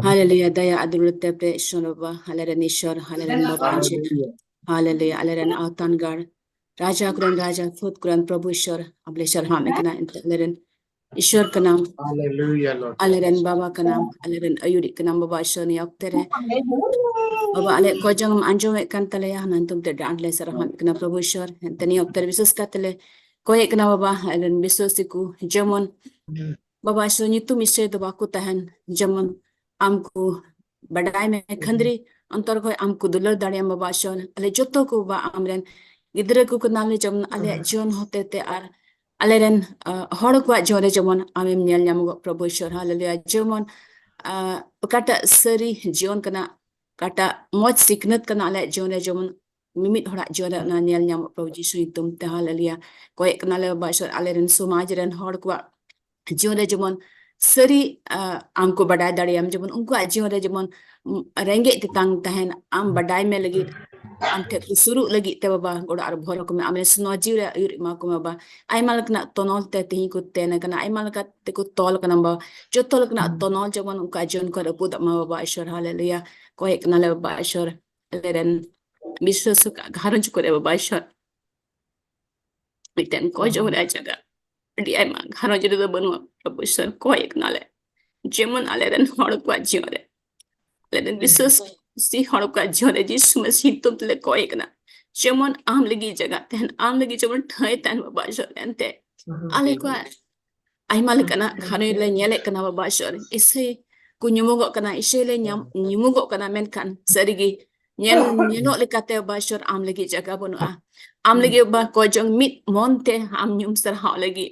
ᱦᱟᱞᱮᱞᱩᱭᱟ, ᱫᱟᱭᱟ ᱟᱨ ᱫᱩᱞᱟᱹᱲ ᱛᱮ ᱯᱮ ᱤᱥᱚᱨ ᱵᱟᱵᱟ, ᱟᱞᱮᱨᱮᱱ ᱤᱥᱚᱨ, ᱟᱞᱮᱨᱮᱱ ᱵᱟᱵᱟ ᱟᱢ ᱪᱮ᱾ ᱦᱟᱞᱮᱞᱩᱭᱟ, ᱟᱞᱮᱨᱮᱱ ᱟᱣᱛᱟᱱ ᱜᱟᱲ, ᱨᱟᱡᱟ ᱠᱚᱨᱮᱱ ᱨᱟᱡᱟ, ᱯᱷᱟᱹᱫ ᱠᱚᱨᱮᱱ ᱯᱨᱚᱵᱷᱩ ᱤᱥᱚᱨ, ᱟᱢ ᱞᱮ ᱥᱟᱨᱦᱟᱣ ᱢᱮ ᱠᱟᱱᱟ᱾ ᱮᱱᱛᱮ ᱟᱞᱮᱨᱮᱱ ᱤᱥᱚᱨ ᱠᱟᱱᱟᱢ, ᱦᱟᱞᱮᱞᱩᱭᱟ, ᱞᱚᱨᱰ᱾ ᱟᱞᱮᱨᱮᱱ ᱵᱟᱵᱟ ᱠᱟᱱᱟᱢ, ᱟᱞᱮᱨᱮᱱ ᱟᱹᱭᱩᱨᱤᱡ ᱠᱟᱱᱟᱢ ᱵᱟᱵᱟ ᱤᱥᱚᱨ᱾ ᱱᱤᱭᱟᱹ ᱚᱠᱛᱮ ᱨᱮ ᱵᱟᱵᱟ ᱟᱞᱮ ᱠᱚᱡᱚᱝ ᱮᱢ ᱟᱸᱡᱚᱢᱮᱫ ᱠᱟᱱ ᱛᱟᱞᱮᱭᱟ, ᱚᱱᱟ ᱧᱩᱛᱩᱢ ᱛᱮ ᱟᱹᱰᱤ ᱟᱸᱴ ᱞᱮ ᱥᱟᱨᱦᱟᱣ ᱢᱮ ᱠᱟᱱᱟ ᱯᱨᱚᱵᱷᱩ ᱤᱥᱚᱨ᱾ ᱮᱱᱛᱮ ᱱᱤᱭᱟᱹ ᱚᱠᱛᱮ ᱨᱮ ᱵᱤᱥᱮᱥ ᱠᱟᱛᱮ ᱞᱮ ᱠᱚᱭᱮᱫ ᱠᱟᱱᱟ ᱵᱟᱵᱟ, ᱟᱞᱮᱨᱮᱱ ᱵᱤᱥᱣᱟᱥᱤ ᱠᱚ ᱡᱮᱢᱚᱱ ᱵᱟᱵᱟ ᱤᱥᱚᱨ ᱧᱩᱛᱩᱢ ᱤᱥᱚᱨ ᱫᱚ ᱵᱟᱠᱚ ᱛᱟᱦᱮᱱ, ᱡᱮᱢᱚᱱ ᱟᱢ ᱠᱚ ᱵᱟᱰᱟᱭ ᱢᱮ, ᱠᱷᱟᱹᱱᱫᱽᱨᱤ ᱚᱱᱛᱚᱨ ᱠᱷᱚᱱ ᱟᱢ ᱠᱚ ᱫᱩᱞᱟᱹᱲ ᱫᱟᱲᱮᱭᱟᱢ ᱵᱟᱵᱟ ᱤᱥᱚᱨ᱾ ᱟᱞᱮ ᱡᱚᱛᱚ ᱠᱚ ᱵᱟᱵᱟ ᱟᱢᱨᱮᱱ ᱜᱤᱫᱽᱨᱟᱹ ᱠᱚ ᱠᱟᱱᱟᱞᱮ, ᱡᱮᱢᱚᱱ ᱟᱞᱮᱭᱟᱜ ᱡᱤᱭᱚᱱ ᱦᱚᱛᱮ ᱛᱮ ᱟᱨ ᱟᱞᱮᱨᱮᱱ, ᱟᱸ, ᱦᱚᱲ ᱠᱚᱣᱟᱜ ᱡᱤᱭᱚᱱ ᱨᱮ ᱡᱮᱢᱚᱱ ᱟᱢᱮᱢ ᱧᱮᱞ ᱧᱟᱢᱚᱜᱚᱜ ᱯᱨᱚᱵᱷᱩ ᱤᱥᱚᱨ᱾ ᱦᱟᱞᱮᱞᱩᱭᱟ᱾ ᱡᱮᱢᱚᱱ, ᱟᱸ, ᱚᱠᱟᱴᱟᱜ ᱥᱟᱹᱨᱤ ᱡᱤᱭᱚᱱ ᱠᱟᱱᱟ, ᱚᱠᱟᱴᱟᱜ ᱢᱚᱡᱽ ᱥᱤᱠᱷᱱᱟᱹᱛ ᱠᱟᱱᱟ ᱟᱞᱮᱭᱟᱜ ᱡᱤᱭᱚᱱ ᱨᱮ, ᱡᱮᱢᱚᱱ ᱢᱤᱢᱤᱫ ᱦᱚᱲᱟᱜ ᱡᱤᱭᱚᱱ ᱨᱮ ᱚᱱᱟ ᱧᱮᱞ ᱧᱟᱢᱚᱜ, ᱯᱨᱚᱵᱷᱩ ᱡᱤᱥᱩ ᱧᱩᱛᱩᱢ ᱛᱮ, ᱦᱟᱞᱮᱞᱩᱭᱟ᱾ ᱠᱚᱭᱮᱜ ᱠᱟᱱᱟᱞᱮ ᱵᱟᱵᱟ ᱤᱥᱚᱨ, ᱟᱞᱮᱨᱮᱱ ᱥᱚᱢᱟᱡᱽ ᱨᱮᱱ ᱦᱚᱲ ᱠᱚᱣᱟᱜ ᱡᱤᱭᱚᱱ ᱨᱮ ᱡᱮᱢᱚᱱ ᱥᱟᱹᱨᱤ, ᱟ, ᱟᱢ ᱠᱚ ᱵᱟᱰᱟᱭ ᱫᱟᱲᱮᱭᱟᱢ, ᱡᱮᱢᱚᱱ ᱩᱱᱠᱩᱣᱟᱜ ᱡᱤᱭᱚᱱ ᱨᱮ ᱡᱮᱢᱚᱱ, ᱩᱢ, ᱨᱮᱸᱜᱮᱡ ᱛᱮᱛᱟᱝ ᱛᱟᱦᱮᱱ, ᱟᱢ ᱵᱟᱰᱟᱭ ᱢᱮ ᱞᱟᱹᱜᱤᱫ, ᱟᱢ ᱴᱷᱮᱱ ᱠᱚ ᱥᱩᱨᱩᱜ ᱞᱟᱹᱜᱤᱫ ᱛᱮ ᱵᱟᱵᱟ, ᱜᱚᱲᱚ ᱟᱨ ᱵᱷᱚᱨ ᱠᱚ ᱢᱮ, ᱟᱢ ᱨᱮᱱ ᱥᱚᱱᱚᱛ ᱡᱤᱣᱤ ᱨᱮ ᱟᱹᱭᱩᱨ ᱮᱢᱟ ᱠᱚ ᱢᱮ ᱵᱟᱵᱟ᱾ ᱟᱭᱢᱟ ᱞᱮᱠᱟᱱᱟᱜ ᱛᱚᱱᱚᱞ ᱛᱮ ᱛᱮᱦᱮᱧ ᱠᱚ ᱛᱮᱱ ᱟᱠᱟᱱᱟ, ᱟᱭᱢᱟ ᱞᱮᱠᱟ ᱛᱮᱠᱚ ᱛᱚᱞ ᱟᱠᱟᱱᱟ ᱵᱟᱵᱟ᱾ ᱡᱚᱛᱚ ᱞᱮᱠᱟᱱᱟᱜ ᱛᱚᱱᱚᱞ ᱡᱮᱢᱚᱱ ᱩᱱᱠᱩᱣᱟᱜ ᱡᱤᱭᱚᱱ ᱠᱚ ᱨᱟᱹᱯᱩᱫᱚᱜ ᱢᱟ ᱵᱟᱵᱟ ᱤᱥᱚᱨ, ᱦᱟᱞᱮᱞᱩᱭᱟ᱾ ᱠᱚᱭᱮᱜ ᱠᱟᱱᱟᱞᱮ ᱵᱟᱵᱟ ᱤᱥᱚᱨ, ᱟᱞᱮᱨᱮᱱ ᱵᱤᱥᱣᱟᱹᱥ ᱟᱠᱟᱫ ᱜᱷᱟᱨᱚᱸᱡᱽ ᱠᱚᱨᱮ ᱵᱟᱵᱟ ᱤᱥᱚᱨ, ᱢᱤᱫᱴᱮᱱ ᱠᱚ ᱡᱚᱢ ᱨᱮᱭᱟᱜ ᱡᱟᱭᱜᱟ ᱟᱹᱰᱤ ᱟᱭᱢᱟ ᱜᱷᱟᱨᱚᱸᱡᱽ ᱨᱮᱫᱚ ᱵᱟᱹᱱᱩᱜᱼᱟ᱾ ᱯᱨᱚᱵᱷᱩ ᱤᱥᱚᱨ, ᱠᱚᱭᱮᱜ ᱠᱟᱱᱟᱞᱮ, ᱡᱮᱢᱚᱱ ᱟᱞᱮᱨᱮᱱ ᱦᱚᱲ ᱠᱚᱣᱟᱜ ᱡᱤᱭᱚᱱ ᱨᱮ, ᱟᱞᱮᱨᱮᱱ ᱵᱤᱥᱣᱟᱹᱥᱤ ᱦᱚᱲ ᱠᱚᱣᱟᱜ ᱡᱤᱭᱚᱱ ᱨᱮ ᱡᱤᱥᱩ ᱢᱟᱹᱥᱤ ᱧᱩᱛᱩᱢ ᱛᱮᱞᱮ ᱠᱚᱭᱮᱜ ᱠᱟᱱᱟ, ᱡᱮᱢᱚᱱ ᱟᱢ ᱞᱟᱹᱜᱤᱫ ᱡᱟᱭᱜᱟ ᱛᱟᱦᱮᱱ, ᱟᱢ ᱞᱟᱹᱜᱤᱫ ᱡᱮᱢᱚᱱ ᱴᱷᱟᱹᱭ ᱛᱟᱦᱮᱱ ᱵᱟᱵᱟ ᱤᱥᱚᱨ᱾ ᱮᱱᱛᱮ ᱟᱞᱮ ᱠᱚᱣᱟᱜ ᱟᱭᱢᱟ ᱞᱮᱠᱟᱱᱟᱜ ᱜᱷᱟᱨᱚᱸᱡᱽ ᱞᱮ ᱧᱮᱞᱮᱫ ᱠᱟᱱᱟ ᱵᱟᱵᱟ ᱤᱥᱚᱨ, ᱤᱥᱟᱹᱭ ᱠᱚ ᱧᱩᱢᱚᱜᱚᱜ ᱠᱟᱱᱟ, ᱤᱥᱟᱹᱭ ᱞᱮ ᱧᱟᱢ, ᱧᱩᱢᱚᱜᱚᱜ ᱠᱟᱱᱟ, ᱢᱮᱱᱠᱷᱟᱱ ᱥᱟᱹᱨᱤᱜᱮ ᱧᱮᱞ, ᱧᱮᱞᱚᱜ ᱞᱮᱠᱟᱛᱮ ᱵᱟᱵᱟ ᱤᱥᱚᱨ ᱟᱢ ᱞᱟᱹᱜᱤᱫ ᱡᱟᱭᱜᱟ ᱵᱟᱹᱱᱩᱜᱼᱟ᱾ ᱟᱢ ᱞᱟᱹᱜᱤᱫ ᱵᱟᱵᱟ ᱠᱚᱭ ᱡᱚᱝ ᱢᱤᱫ ᱢᱚᱱ ᱛᱮ ᱟᱢ ᱧᱩᱢ ᱥᱟᱨᱦᱟᱣ ᱞᱟᱹᱜᱤᱫ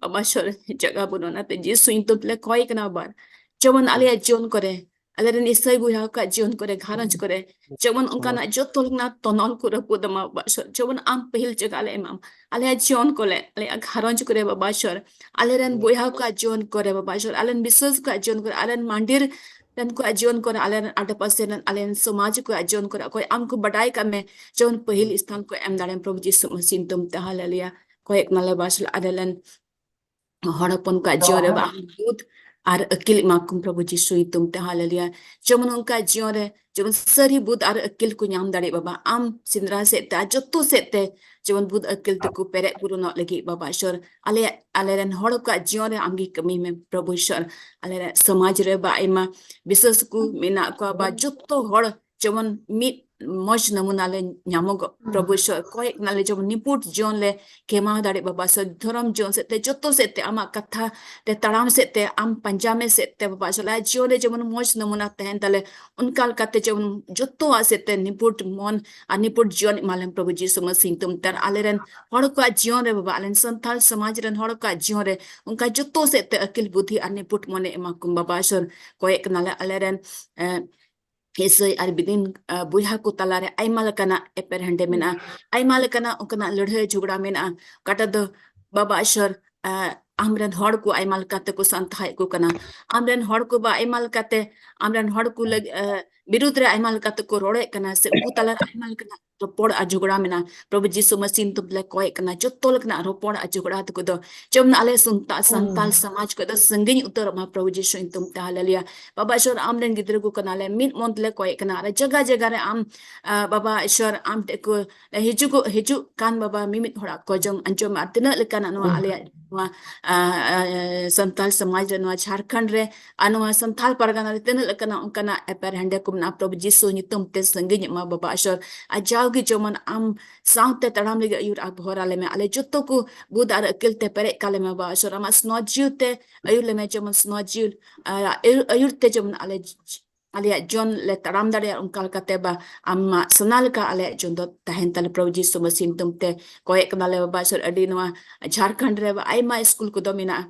ᱵᱟᱵᱟ ᱤᱥᱚᱨ ᱡᱟᱭᱜᱟ ᱵᱟᱹᱱᱩᱜᱼᱟ᱾ ᱚᱱᱟᱛᱮ ᱡᱤᱥᱩ ᱧᱩᱛᱩᱢ ᱛᱮᱞᱮ ᱠᱚᱭ ᱠᱟᱱᱟ ᱵᱟᱵᱟ, ᱡᱮᱢᱚᱱ ᱟᱞᱮᱭᱟᱜ ᱡᱤᱭᱚᱱ ᱠᱚᱨᱮ, ᱟᱞᱮᱨᱮᱱ ᱤᱥᱟᱹᱭ ᱵᱚᱭᱦᱟ ᱠᱚᱣᱟᱜ ᱡᱤᱭᱚᱱ ᱠᱚᱨᱮ, ᱜᱷᱟᱨᱚᱸᱡᱽ ᱠᱚᱨᱮ ᱡᱮᱢᱚᱱ ᱚᱱᱠᱟᱱᱟᱜ ᱡᱚᱛᱚ ᱞᱮᱠᱟᱱᱟᱜ ᱛᱚᱱᱚᱞ ᱠᱚ ᱨᱟᱹᱯᱩᱫ ᱢᱟ ᱵᱟᱵᱟ ᱤᱥᱚᱨ, ᱡᱮᱢᱚᱱ ᱟᱢ ᱯᱟᱹᱦᱤᱞ ᱡᱟᱭᱜᱟ ᱞᱮ ᱮᱢᱟᱢ᱾ ᱟᱞᱮᱭᱟᱜ ᱡᱤᱭᱚᱱ ᱠᱚᱨᱮ, ᱟᱞᱮᱭᱟᱜ ᱜᱷᱟᱨᱚᱸᱡᱽ ᱠᱚᱨᱮ ᱵᱟᱵᱟ ᱤᱥᱚᱨ, ᱟᱞᱮᱨᱮᱱ ᱵᱚᱭᱦᱟ ᱠᱚᱣᱟᱜ ᱡᱤᱭᱚᱱ ᱠᱚᱨᱮ ᱵᱟᱵᱟ ᱤᱥᱚᱨ, ᱟᱞᱮᱨᱮᱱ ᱵᱤᱥᱣᱟᱹᱥ ᱠᱚᱣᱟᱜ ᱡᱤᱭᱚᱱ ᱠᱚᱨᱮ, ᱟᱞᱮᱨᱮᱱ ᱢᱟᱱᱰᱤᱨ ᱨᱮᱱ ᱠᱚᱣᱟᱜ ᱡᱤᱭᱚᱱ ᱠᱚᱨᱮ, ᱟᱞᱮᱨᱮᱱ ᱟᱰᱮᱯᱟᱥᱮ ᱨᱮᱱ, ᱟᱞᱮᱨᱮᱱ ᱥᱚᱢᱟᱡᱽ ᱠᱚᱣᱟᱜ ᱡᱤᱭᱚᱱ ᱠᱚᱨᱮ, ᱚᱠᱚᱭ ᱟᱢ ᱠᱚ ᱵᱟᱰᱟᱭ ᱠᱟᱜ ᱢᱮ, ᱡᱮᱢᱚᱱ ᱯᱟᱹᱦᱤᱞ ᱥᱛᱷᱟᱱ ᱠᱚ ᱮᱢ ᱫᱟᱲᱮᱭᱟᱢ ᱯᱨᱚᱵᱷᱩ ᱡᱤᱥᱩ ᱢᱟᱹᱥᱤ ᱧᱩᱛᱩᱢ ᱛᱮ, ᱦᱟᱞᱮᱞᱩᱭᱟ᱾ ᱠᱚᱭᱮᱜ ᱠᱟᱱᱟᱞᱮ ᱵᱟᱵᱟ ᱤᱥᱚᱨ, ᱟᱞᱮᱨᱮᱱ ᱦᱚᱲ ᱦᱚᱯᱚᱱ ᱠᱚᱣᱟᱜ ᱡᱤᱭᱚᱱ ᱨᱮ ᱵᱟᱝ ᱵᱩᱫ ᱟᱨ ᱟᱹᱠᱤᱞ ᱮᱢᱟ ᱠᱚᱢ ᱯᱨᱚᱵᱷᱩ ᱡᱤᱥᱩ ᱧᱩᱛᱩᱢ ᱛᱮ, ᱦᱟᱞᱮᱞᱩᱭᱟ᱾ ᱡᱮᱢᱚᱱ ᱚᱱᱠᱟ ᱡᱤᱭᱚᱱ ᱨᱮ ᱡᱮᱢᱚᱱ ᱥᱟᱹᱨᱤ ᱵᱩᱫ ᱟᱨ ᱟᱹᱠᱤᱞ ᱠᱚ ᱧᱟᱢ ᱫᱟᱲᱮᱭᱟᱜ ᱵᱟᱵᱟ, ᱟᱢ ᱥᱮᱸᱫᱽᱨᱟ ᱥᱮᱫ ᱛᱮ ᱟᱨ ᱡᱚᱛᱚ ᱥᱮᱫ ᱛᱮ ᱡᱮᱢᱚᱱ ᱵᱩᱫ ᱟᱹᱠᱤᱞ ᱛᱮᱠᱚ ᱯᱮᱨᱮᱡ ᱯᱩᱨᱚᱱᱚᱜ ᱞᱟᱹᱜᱤᱫ ᱵᱟᱵᱟ ᱤᱥᱚᱨ, ᱟᱞᱮ, ᱟᱞᱮᱨᱮᱱ ᱦᱚᱲ ᱠᱚᱣᱟᱜ ᱡᱤᱭᱚᱱ ᱨᱮ ᱟᱢᱜᱮ ᱠᱟᱹᱢᱤ ᱢᱮ ᱯᱨᱚᱵᱷᱩ ᱤᱥᱚᱨ᱾ ᱟᱞᱮᱨᱮᱱ ᱥᱚᱢᱟᱡᱽ ᱨᱮ ᱵᱟ ᱟᱭᱢᱟ ᱵᱤᱥᱣᱟᱹᱥ ᱠᱚ ᱢᱮᱱᱟᱜ ᱠᱚᱣᱟ ᱵᱟ, ᱡᱚᱛᱚ ᱦᱚᱲ ᱡᱮᱢᱚᱱ ᱢᱤᱫ ᱢᱚᱡᱽ ᱱᱟᱢᱩᱱᱟ ᱞᱮ ᱧᱟᱢᱚᱜᱚᱜ ᱯᱨᱚᱵᱷᱩ ᱤᱥᱚᱨ, ᱠᱚᱭᱮᱜ ᱠᱟᱱᱟᱞᱮ ᱡᱮᱢᱚᱱ ᱱᱤᱯᱩᱴ ᱡᱤᱭᱚᱱ ᱞᱮ ᱠᱷᱮᱢᱟᱣ ᱫᱟᱲᱮᱜ ᱵᱟᱵᱟ ᱤᱥᱚᱨ, ᱫᱷᱚᱨᱚᱢ ᱡᱤᱭᱚᱱ ᱥᱮᱫ ᱛᱮ, ᱡᱚᱛᱚ ᱥᱮᱫ ᱛᱮ ᱟᱢᱟᱜ ᱠᱟᱛᱷᱟ ᱛᱮ ᱛᱟᱲᱟᱢ ᱥᱮᱫ ᱛᱮ, ᱟᱢ ᱯᱟᱸᱡᱟ ᱢᱮ ᱥᱮᱫ ᱛᱮ ᱵᱟᱵᱟ ᱤᱥᱚᱨ, ᱟᱞᱮᱭᱟᱜ ᱡᱤᱭᱚᱱ ᱨᱮ ᱡᱮᱢᱚᱱ ᱢᱚᱡᱽ ᱱᱟᱢᱩᱱᱟ ᱛᱟᱦᱮᱱ ᱛᱟᱞᱮ, ᱚᱱᱠᱟ ᱞᱮᱠᱟᱛᱮ ᱡᱮᱢᱚᱱ ᱡᱚᱛᱚᱣᱟᱜ ᱥᱮᱫ ᱛᱮ ᱱᱤᱯᱩᱴ ᱢᱚᱱ ᱟᱨ ᱱᱤᱯᱩᱴ ᱡᱤᱭᱚᱱ ᱮᱢᱟᱞᱮᱢ ᱯᱨᱚᱵᱷᱩ ᱡᱤᱥᱩ ᱢᱟᱹᱥᱤ ᱧᱩᱛᱩᱢ ᱛᱮ᱾ ᱟᱨ ᱟᱞᱮᱨᱮᱱ ᱦᱚᱲ ᱠᱚᱣᱟᱜ ᱡᱤᱭᱚᱱ ᱨᱮ ᱵᱟᱵᱟ, ᱟᱞᱮᱨᱮᱱ ᱥᱟᱱᱛᱟᱲ ᱥᱚᱢᱟᱡᱽ ᱨᱮᱱ ᱦᱚᱲ ᱠᱚᱣᱟᱜ ᱡᱤᱭᱚᱱ ᱨᱮ ᱚᱱᱠᱟ ᱡᱚᱛᱚ ᱥᱮᱫ ᱛᱮ ᱟᱹᱠᱤᱞ ᱵᱩᱫᱷᱤ ᱟᱨ ᱱᱤᱯᱩᱴ ᱢᱚᱱᱮ ᱮᱢᱟ ᱠᱚᱢ ᱵᱟᱵᱟ ᱤᱥᱚᱨ, ᱠᱚᱭᱮᱜ ᱠᱟᱱᱟᱞᱮ ᱟᱞᱮᱨᱮᱱ, ᱮ, ᱤᱥᱟᱹᱭ ᱟᱨ ᱵᱤᱫᱤᱱ, ᱟ, ᱵᱚᱭᱦᱟ ᱠᱚ ᱛᱟᱞᱟᱨᱮ ᱟᱭᱢᱟ ᱞᱮᱠᱟᱱᱟᱜ ᱮᱯᱮᱨᱦᱮᱸᱰᱮ ᱢᱮᱱᱟᱜᱼᱟ, ᱟᱭᱢᱟ ᱞᱮᱠᱟᱱᱟᱜ ᱚᱱᱠᱟᱱᱟᱜ ᱞᱟᱹᱲᱦᱟᱹᱭ ᱡᱷᱚᱜᱽᱲᱟ ᱢᱮᱱᱟᱜᱼᱟ, ᱚᱠᱟᱴᱟᱜ ᱫᱚ ᱵᱟᱵᱟ ᱤᱥᱚᱨ, ᱟ, ᱟᱢᱨᱮᱱ ᱦᱚᱲ ᱠᱚ ᱟᱭᱢᱟ ᱞᱮᱠᱟ ᱛᱮᱠᱚ ᱥᱟᱱᱛᱟᱦᱮᱫ ᱠᱚ ᱠᱟᱱᱟ, ᱟᱢᱨᱮᱱ ᱦᱚᱲ ᱠᱚ ᱵᱟ ᱟᱭᱢᱟ ᱞᱮᱠᱟᱛᱮ ᱟᱢᱨᱮᱱ ᱦᱚᱲ ᱠᱚ ᱞᱟᱹᱜᱤᱫ, ᱟ, ᱵᱤᱨᱩᱫᱽ ᱨᱮ ᱟᱭᱢᱟ ᱞᱮᱠᱟ ᱛᱮᱠᱚ ᱨᱚᱲᱮᱫ ᱠᱟᱱᱟ, ᱥᱮ ᱩᱱᱠᱩ ᱛᱟᱞᱟᱨᱮ ᱟᱭᱢᱟ ᱞᱮᱠᱟᱱᱟᱜ ᱨᱚᱯᱚᱲ ᱟᱨ ᱡᱷᱚᱜᱽᱲᱟ ᱢᱮᱱᱟᱜᱼᱟ᱾ ᱯᱨᱚᱵᱷᱩ ᱡᱤᱥᱩ ᱢᱟᱹᱥᱤ ᱧᱩᱛᱩᱢ ᱛᱮᱞᱮ ᱠᱚᱭᱮᱜ ᱠᱟᱱᱟ, ᱡᱚᱛᱚ ᱞᱮᱠᱟᱱᱟᱜ ᱨᱚᱯᱚᱲ ᱟᱨ ᱡᱷᱚᱜᱽᱲᱟ ᱛᱟᱠᱚ ᱫᱚ ᱡᱮᱢᱚᱱ ᱟᱞᱮ ᱥᱟᱱᱛᱟ-, ᱥᱟᱱᱛᱟᱞ ᱥᱚᱢᱟᱡᱽ ᱠᱷᱚᱱ ᱫᱚ ᱥᱟᱺᱜᱤᱧ ᱩᱛᱟᱹᱨᱚᱜ ᱢᱟ, ᱯᱨᱚᱵᱷᱩ ᱡᱤᱥᱩ ᱧᱩᱛᱩᱢ ᱛᱮ, ᱦᱟᱞᱮᱞᱩᱭᱟ᱾ ᱵᱟᱵᱟ ᱤᱥᱚᱨ, ᱟᱢ ᱨᱮᱱ ᱜᱤᱫᱽᱨᱟᱹ ᱠᱚ ᱠᱟᱱᱟᱞᱮ, ᱢᱤᱫ ᱢᱚᱱ ᱛᱮᱞᱮ ᱠᱚᱭᱮᱜ ᱠᱟᱱᱟ, ᱟᱨ ᱡᱟᱭᱜᱟ ᱡᱟᱭᱜᱟ ᱨᱮ ᱟᱢ, ᱟ, ᱵᱟᱵᱟ ᱤᱥᱚᱨ, ᱟᱢ ᱴᱷᱮᱱ ᱠᱚ ᱦᱤᱡᱩᱜᱚᱜ, ᱦᱤᱡᱩᱜ ᱠᱟᱱ ᱵᱟᱵᱟ, ᱢᱤᱢᱤᱫ ᱦᱚᱲᱟᱜ ᱠᱚᱡᱚᱢ ᱟᱸᱡᱚᱢ ᱢᱮ, ᱟᱨ ᱛᱤᱱᱟᱹᱜ ᱞᱮᱠᱟᱱᱟᱜ ᱱᱚᱣᱟ ᱟᱞᱮᱭᱟᱜ ᱱᱚᱣᱟ, ᱟ, ᱟ, ᱥᱟᱱᱛᱟᱞ ᱥᱚᱢᱟᱡᱽ ᱨᱮ, ᱱᱚᱣᱟ ᱡᱷᱟᱲᱠᱷᱚᱸᱰ ᱨᱮ, ᱟᱨ ᱱᱚᱣᱟ ᱥᱟᱱᱛᱟᱞ ᱯᱟᱨᱜᱟᱱᱟ ᱨᱮ ᱛᱤᱱᱟᱹᱜ ᱞᱮᱠᱟᱱᱟᱜ ᱚᱱᱠᱟᱱᱟᱜ ᱮᱯᱮᱨᱦᱮᱸᱰᱮ ᱠᱚ ᱢᱮᱱᱟᱜᱼᱟ, ᱯᱨᱚᱵᱷᱩ ᱡᱤᱥᱩ ᱧᱩᱛᱩᱢ ᱛᱮ ᱥᱟᱺᱜᱤᱧᱚᱜ ᱢᱟ ᱵᱟᱵᱟ ᱤᱥᱚᱨ᱾ ᱟᱨ ᱡᱟᱣᱜᱮ ᱡᱮᱢᱚᱱ ᱟᱢ ᱥᱟᱶᱛᱮ ᱛᱟᱲᱟᱢ ᱞᱟᱹᱜᱤᱫ ᱟᱹᱭᱩᱨ ᱟᱨ ᱵᱷᱚᱨᱟ ᱞᱮᱢᱮ, ᱟᱞᱮ ᱡᱚᱛᱚ ᱠᱚ ᱵᱩᱫ ᱟᱨ ᱟᱹᱠᱤᱞ ᱛᱮ ᱯᱮᱨᱮᱡ ᱠᱟᱞᱮ ᱢᱮ ᱵᱟᱵᱟ ᱤᱥᱚᱨ᱾ ᱟᱢᱟᱜ ᱥᱱᱚᱡᱤᱣ ᱛᱮ ᱟᱹᱭᱩᱨ ᱞᱮᱢᱮ, ᱡᱮᱢᱚᱱ ᱥᱱᱚᱡᱤᱣ, ᱟ, ᱟᱹᱭᱩᱨ, ᱟᱹᱭᱩᱨ ᱛᱮ ᱡᱮᱢᱚᱱ ᱟᱞᱮ ᱟᱞᱮᱭᱟᱜ ᱡᱚᱱ ᱞᱮ ᱛᱟᱲᱟᱢ ᱫᱟᱲᱮᱭᱟᱜᱼᱟ, ᱚᱱᱠᱟ ᱞᱮᱠᱟᱛᱮ ᱵᱟ ᱟᱢᱟᱜ ᱥᱟᱱᱟ ᱞᱮᱠᱟ ᱟᱞᱮᱭᱟᱜ ᱡᱚᱱ ᱫᱚ ᱛᱟᱦᱮᱱ ᱛᱟᱞᱮ᱾ ᱯᱨᱚᱵᱷᱩ ᱡᱤᱥᱩ ᱢᱟᱹᱥᱤ ᱧᱩᱛᱩᱢ ᱛᱮ ᱠᱚᱭᱮᱜ ᱠᱟᱱᱟᱞᱮ ᱵᱟᱵᱟ ᱤᱥᱚᱨ᱾ ᱟᱹᱰᱤ ᱱᱚᱣᱟ ᱡᱷᱟᱲᱠᱷᱚᱸᱰ ᱨᱮ ᱟᱭᱢᱟ ᱥᱠᱩᱞ ᱠᱚᱫᱚ ᱢᱮᱱᱟᱜᱼᱟ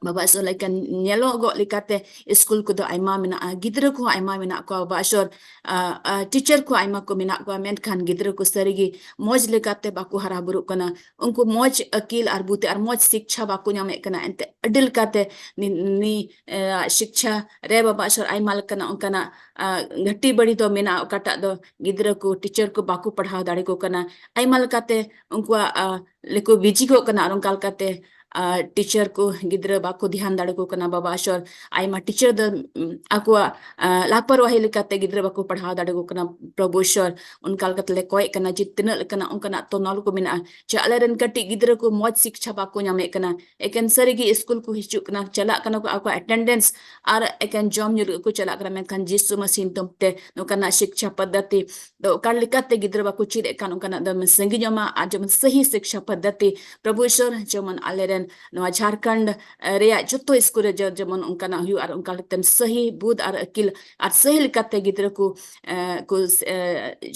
ᱵᱟᱵᱟ ᱤᱥᱚᱨ, ᱞᱮᱠᱟᱱ ᱧᱮᱞᱚᱜᱚᱜ ᱞᱮᱠᱟᱛᱮ ᱥᱠᱩᱞ ᱠᱚᱫᱚ ᱟᱭᱢᱟ ᱢᱮᱱᱟᱜᱼᱟ, ᱜᱤᱫᱽᱨᱟᱹ ᱠᱚᱦᱚᱸ ᱟᱭᱢᱟ ᱢᱮᱱᱟᱜ ᱠᱚᱣᱟ ᱵᱟᱵᱟ ᱤᱥᱚᱨ, ᱟ, ᱟ, ᱴᱤᱪᱟᱨ ᱠᱚ ᱟᱭᱢᱟ ᱠᱚ ᱢᱮᱱᱟᱜ ᱠᱚᱣᱟ, ᱢᱮᱱᱠᱷᱟᱱ ᱜᱤᱫᱽᱨᱟᱹ ᱠᱚ ᱥᱟᱹᱨᱤᱜᱮ ᱢᱚᱡᱽ ᱞᱮᱠᱟᱛᱮ ᱵᱟᱠᱚ ᱦᱟᱨᱟ ᱵᱩᱨᱩᱜ ᱠᱟᱱᱟ᱾ ᱩᱱᱠᱩ ᱢᱚᱡᱽ ᱟᱹᱠᱤᱞ ᱟᱨ ᱵᱩᱫᱷᱤ ᱟᱨ ᱢᱚᱡᱽ ᱥᱤᱠᱪᱷᱟ ᱵᱟᱠᱚ ᱧᱟᱢᱮᱫ ᱠᱟᱱᱟ᱾ ᱮᱱᱛᱮ ᱟᱹᱰᱤ ᱞᱮᱠᱟᱛᱮ ᱱᱤ-, ᱱᱤ-, ᱮ, ᱥᱤᱠᱪᱷᱟ ᱨᱮ ᱵᱟᱵᱟ ᱤᱥᱚᱨ ᱟᱭᱢᱟ ᱞᱮᱠᱟᱱᱟᱜ ᱚᱱᱠᱟᱱᱟᱜ, ᱟ, ᱜᱷᱟᱹᱴᱤ ᱵᱟᱹᱲᱤ ᱫᱚ ᱢᱮᱱᱟᱜᱼᱟ, ᱚᱠᱟᱴᱟᱜ ᱫᱚ ᱜᱤᱫᱽᱨᱟᱹ ᱠᱚ, ᱴᱤᱪᱟᱨ ᱠᱚ ᱵᱟᱠᱚ ᱯᱟᱲᱦᱟᱣ ᱫᱟᱲᱮ ᱠᱚ ᱠᱟᱱᱟ᱾ ᱟᱭᱢᱟ ᱞᱮᱠᱟᱛᱮ ᱩᱱᱠᱩᱣᱟᱜ, ᱟ, ᱞᱮᱠᱚ ᱵᱤᱡᱤᱜᱚᱜ ᱠᱟᱱᱟ, ᱟᱨ ᱚᱱᱠᱟ ᱞᱮᱠᱟᱛᱮ, ᱟ, ᱴᱤᱪᱟᱨ ᱠᱚ ᱜᱤᱫᱽᱨᱟᱹ ᱵᱟᱠᱚ ᱫᱷᱮᱭᱟᱱ ᱫᱟᱲᱮ ᱠᱚ ᱠᱟᱱᱟ ᱵᱟᱵᱟ ᱤᱥᱚᱨ᱾ ᱟᱭᱢᱟ ᱴᱤᱪᱟᱨ ᱫᱚ, ᱩᱢ, ᱟᱠᱚᱣᱟᱜ, ᱟ, ᱞᱟᱯᱚᱨᱣᱟᱦᱤ ᱞᱮᱠᱟᱛᱮ ᱜᱤᱫᱽᱨᱟᱹ ᱵᱟᱠᱚ ᱯᱟᱲᱦᱟᱣ ᱫᱟᱲᱮ ᱠᱚ ᱠᱟᱱᱟ ᱯᱨᱚᱵᱷᱩ ᱤᱥᱚᱨ᱾ ᱚᱱᱠᱟ ᱞᱮᱠᱟᱛᱮ ᱞᱮ ᱠᱚᱭᱮᱜ ᱠᱟᱱᱟ ᱡᱮ ᱛᱤᱱᱟᱹᱜ ᱞᱮᱠᱟᱱᱟᱜ ᱚᱱᱠᱟᱱᱟᱜ ᱛᱚᱱᱚᱞ ᱠᱚ ᱢᱮᱱᱟᱜᱼᱟ ᱡᱮ ᱟᱞᱮᱨᱮᱱ ᱠᱟᱹᱴᱤᱡ ᱜᱤᱫᱽᱨᱟᱹ ᱠᱚ ᱢᱚᱡᱽ ᱥᱤᱠᱪᱷᱟ ᱵᱟᱠᱚ ᱧᱟᱢᱮᱫ ᱠᱟᱱᱟ᱾ ᱮᱠᱮᱱ ᱥᱟᱹᱨᱤᱜᱮ ᱥᱠᱩᱞ ᱠᱚ ᱦᱤᱡᱩᱜ ᱠᱟᱱᱟ, ᱪᱟᱞᱟᱜ ᱠᱟᱱᱟ ᱠᱚ, ᱟᱠᱚᱣᱟᱜ ᱮᱴᱮᱱᱰᱮᱱᱥ ᱟᱨ ᱮᱠᱮᱱ ᱡᱚᱢ ᱧᱩ ᱞᱟᱹᱜᱤᱫ ᱠᱚ ᱪᱟᱞᱟᱜ ᱠᱟᱱᱟ, ᱢᱮᱱᱠᱷᱟᱱ ᱡᱤᱥᱩ ᱢᱟᱹᱥᱤ ᱧᱩᱛᱩᱢ ᱛᱮ ᱱᱚᱝᱠᱟᱱᱟᱜ ᱥᱤᱠᱪᱷᱟ ᱯᱚᱫᱽᱫᱷᱚᱛᱤ ᱫᱚ ᱚᱠᱟ ᱞᱮᱠᱟᱛᱮ ᱜᱤᱫᱽᱨᱟᱹ ᱵᱟᱠᱚ ᱪᱮᱫ ᱮᱫ ᱠᱟᱱ, ᱚᱱᱠᱟᱱᱟᱜ ᱫᱚ ᱥᱟᱺᱜᱤᱧᱚᱜ ᱢᱟ᱾ ᱟᱨ ᱡᱮᱢᱚᱱ ᱥᱟᱹᱦᱤ ᱥᱤᱠᱪᱷᱟ ᱯᱚᱫᱽᱫᱷᱚᱛᱤ ᱯᱨᱚᱵᱷᱩ ᱤᱥᱚᱨ ᱡᱮᱢᱚᱱ ᱟᱞᱮᱨᱮᱱ ᱱᱚᱣᱟ ᱡᱷᱟᱲᱠᱷᱚᱸᱰ, ᱮ, ᱨᱮᱭᱟᱜ ᱡᱚᱛᱚ ᱥᱠᱩᱞ ᱨᱮ ᱡᱮ-, ᱡᱮᱢᱚᱱ ᱚᱱᱠᱟᱱᱟᱜ ᱦᱩᱭᱩᱜ ᱟᱨ ᱚᱱᱠᱟ ᱞᱮᱠᱟᱛᱮ ᱥᱟᱹᱦᱤ ᱵᱩᱫᱷ ᱟᱨ ᱟᱹᱠᱤᱞ ᱟᱨ ᱥᱟᱹᱦᱤ ᱞᱮᱠᱟᱛᱮ ᱜᱤᱫᱽᱨᱟᱹ ᱠᱚ, ᱮ, ᱠᱚ, ᱮ,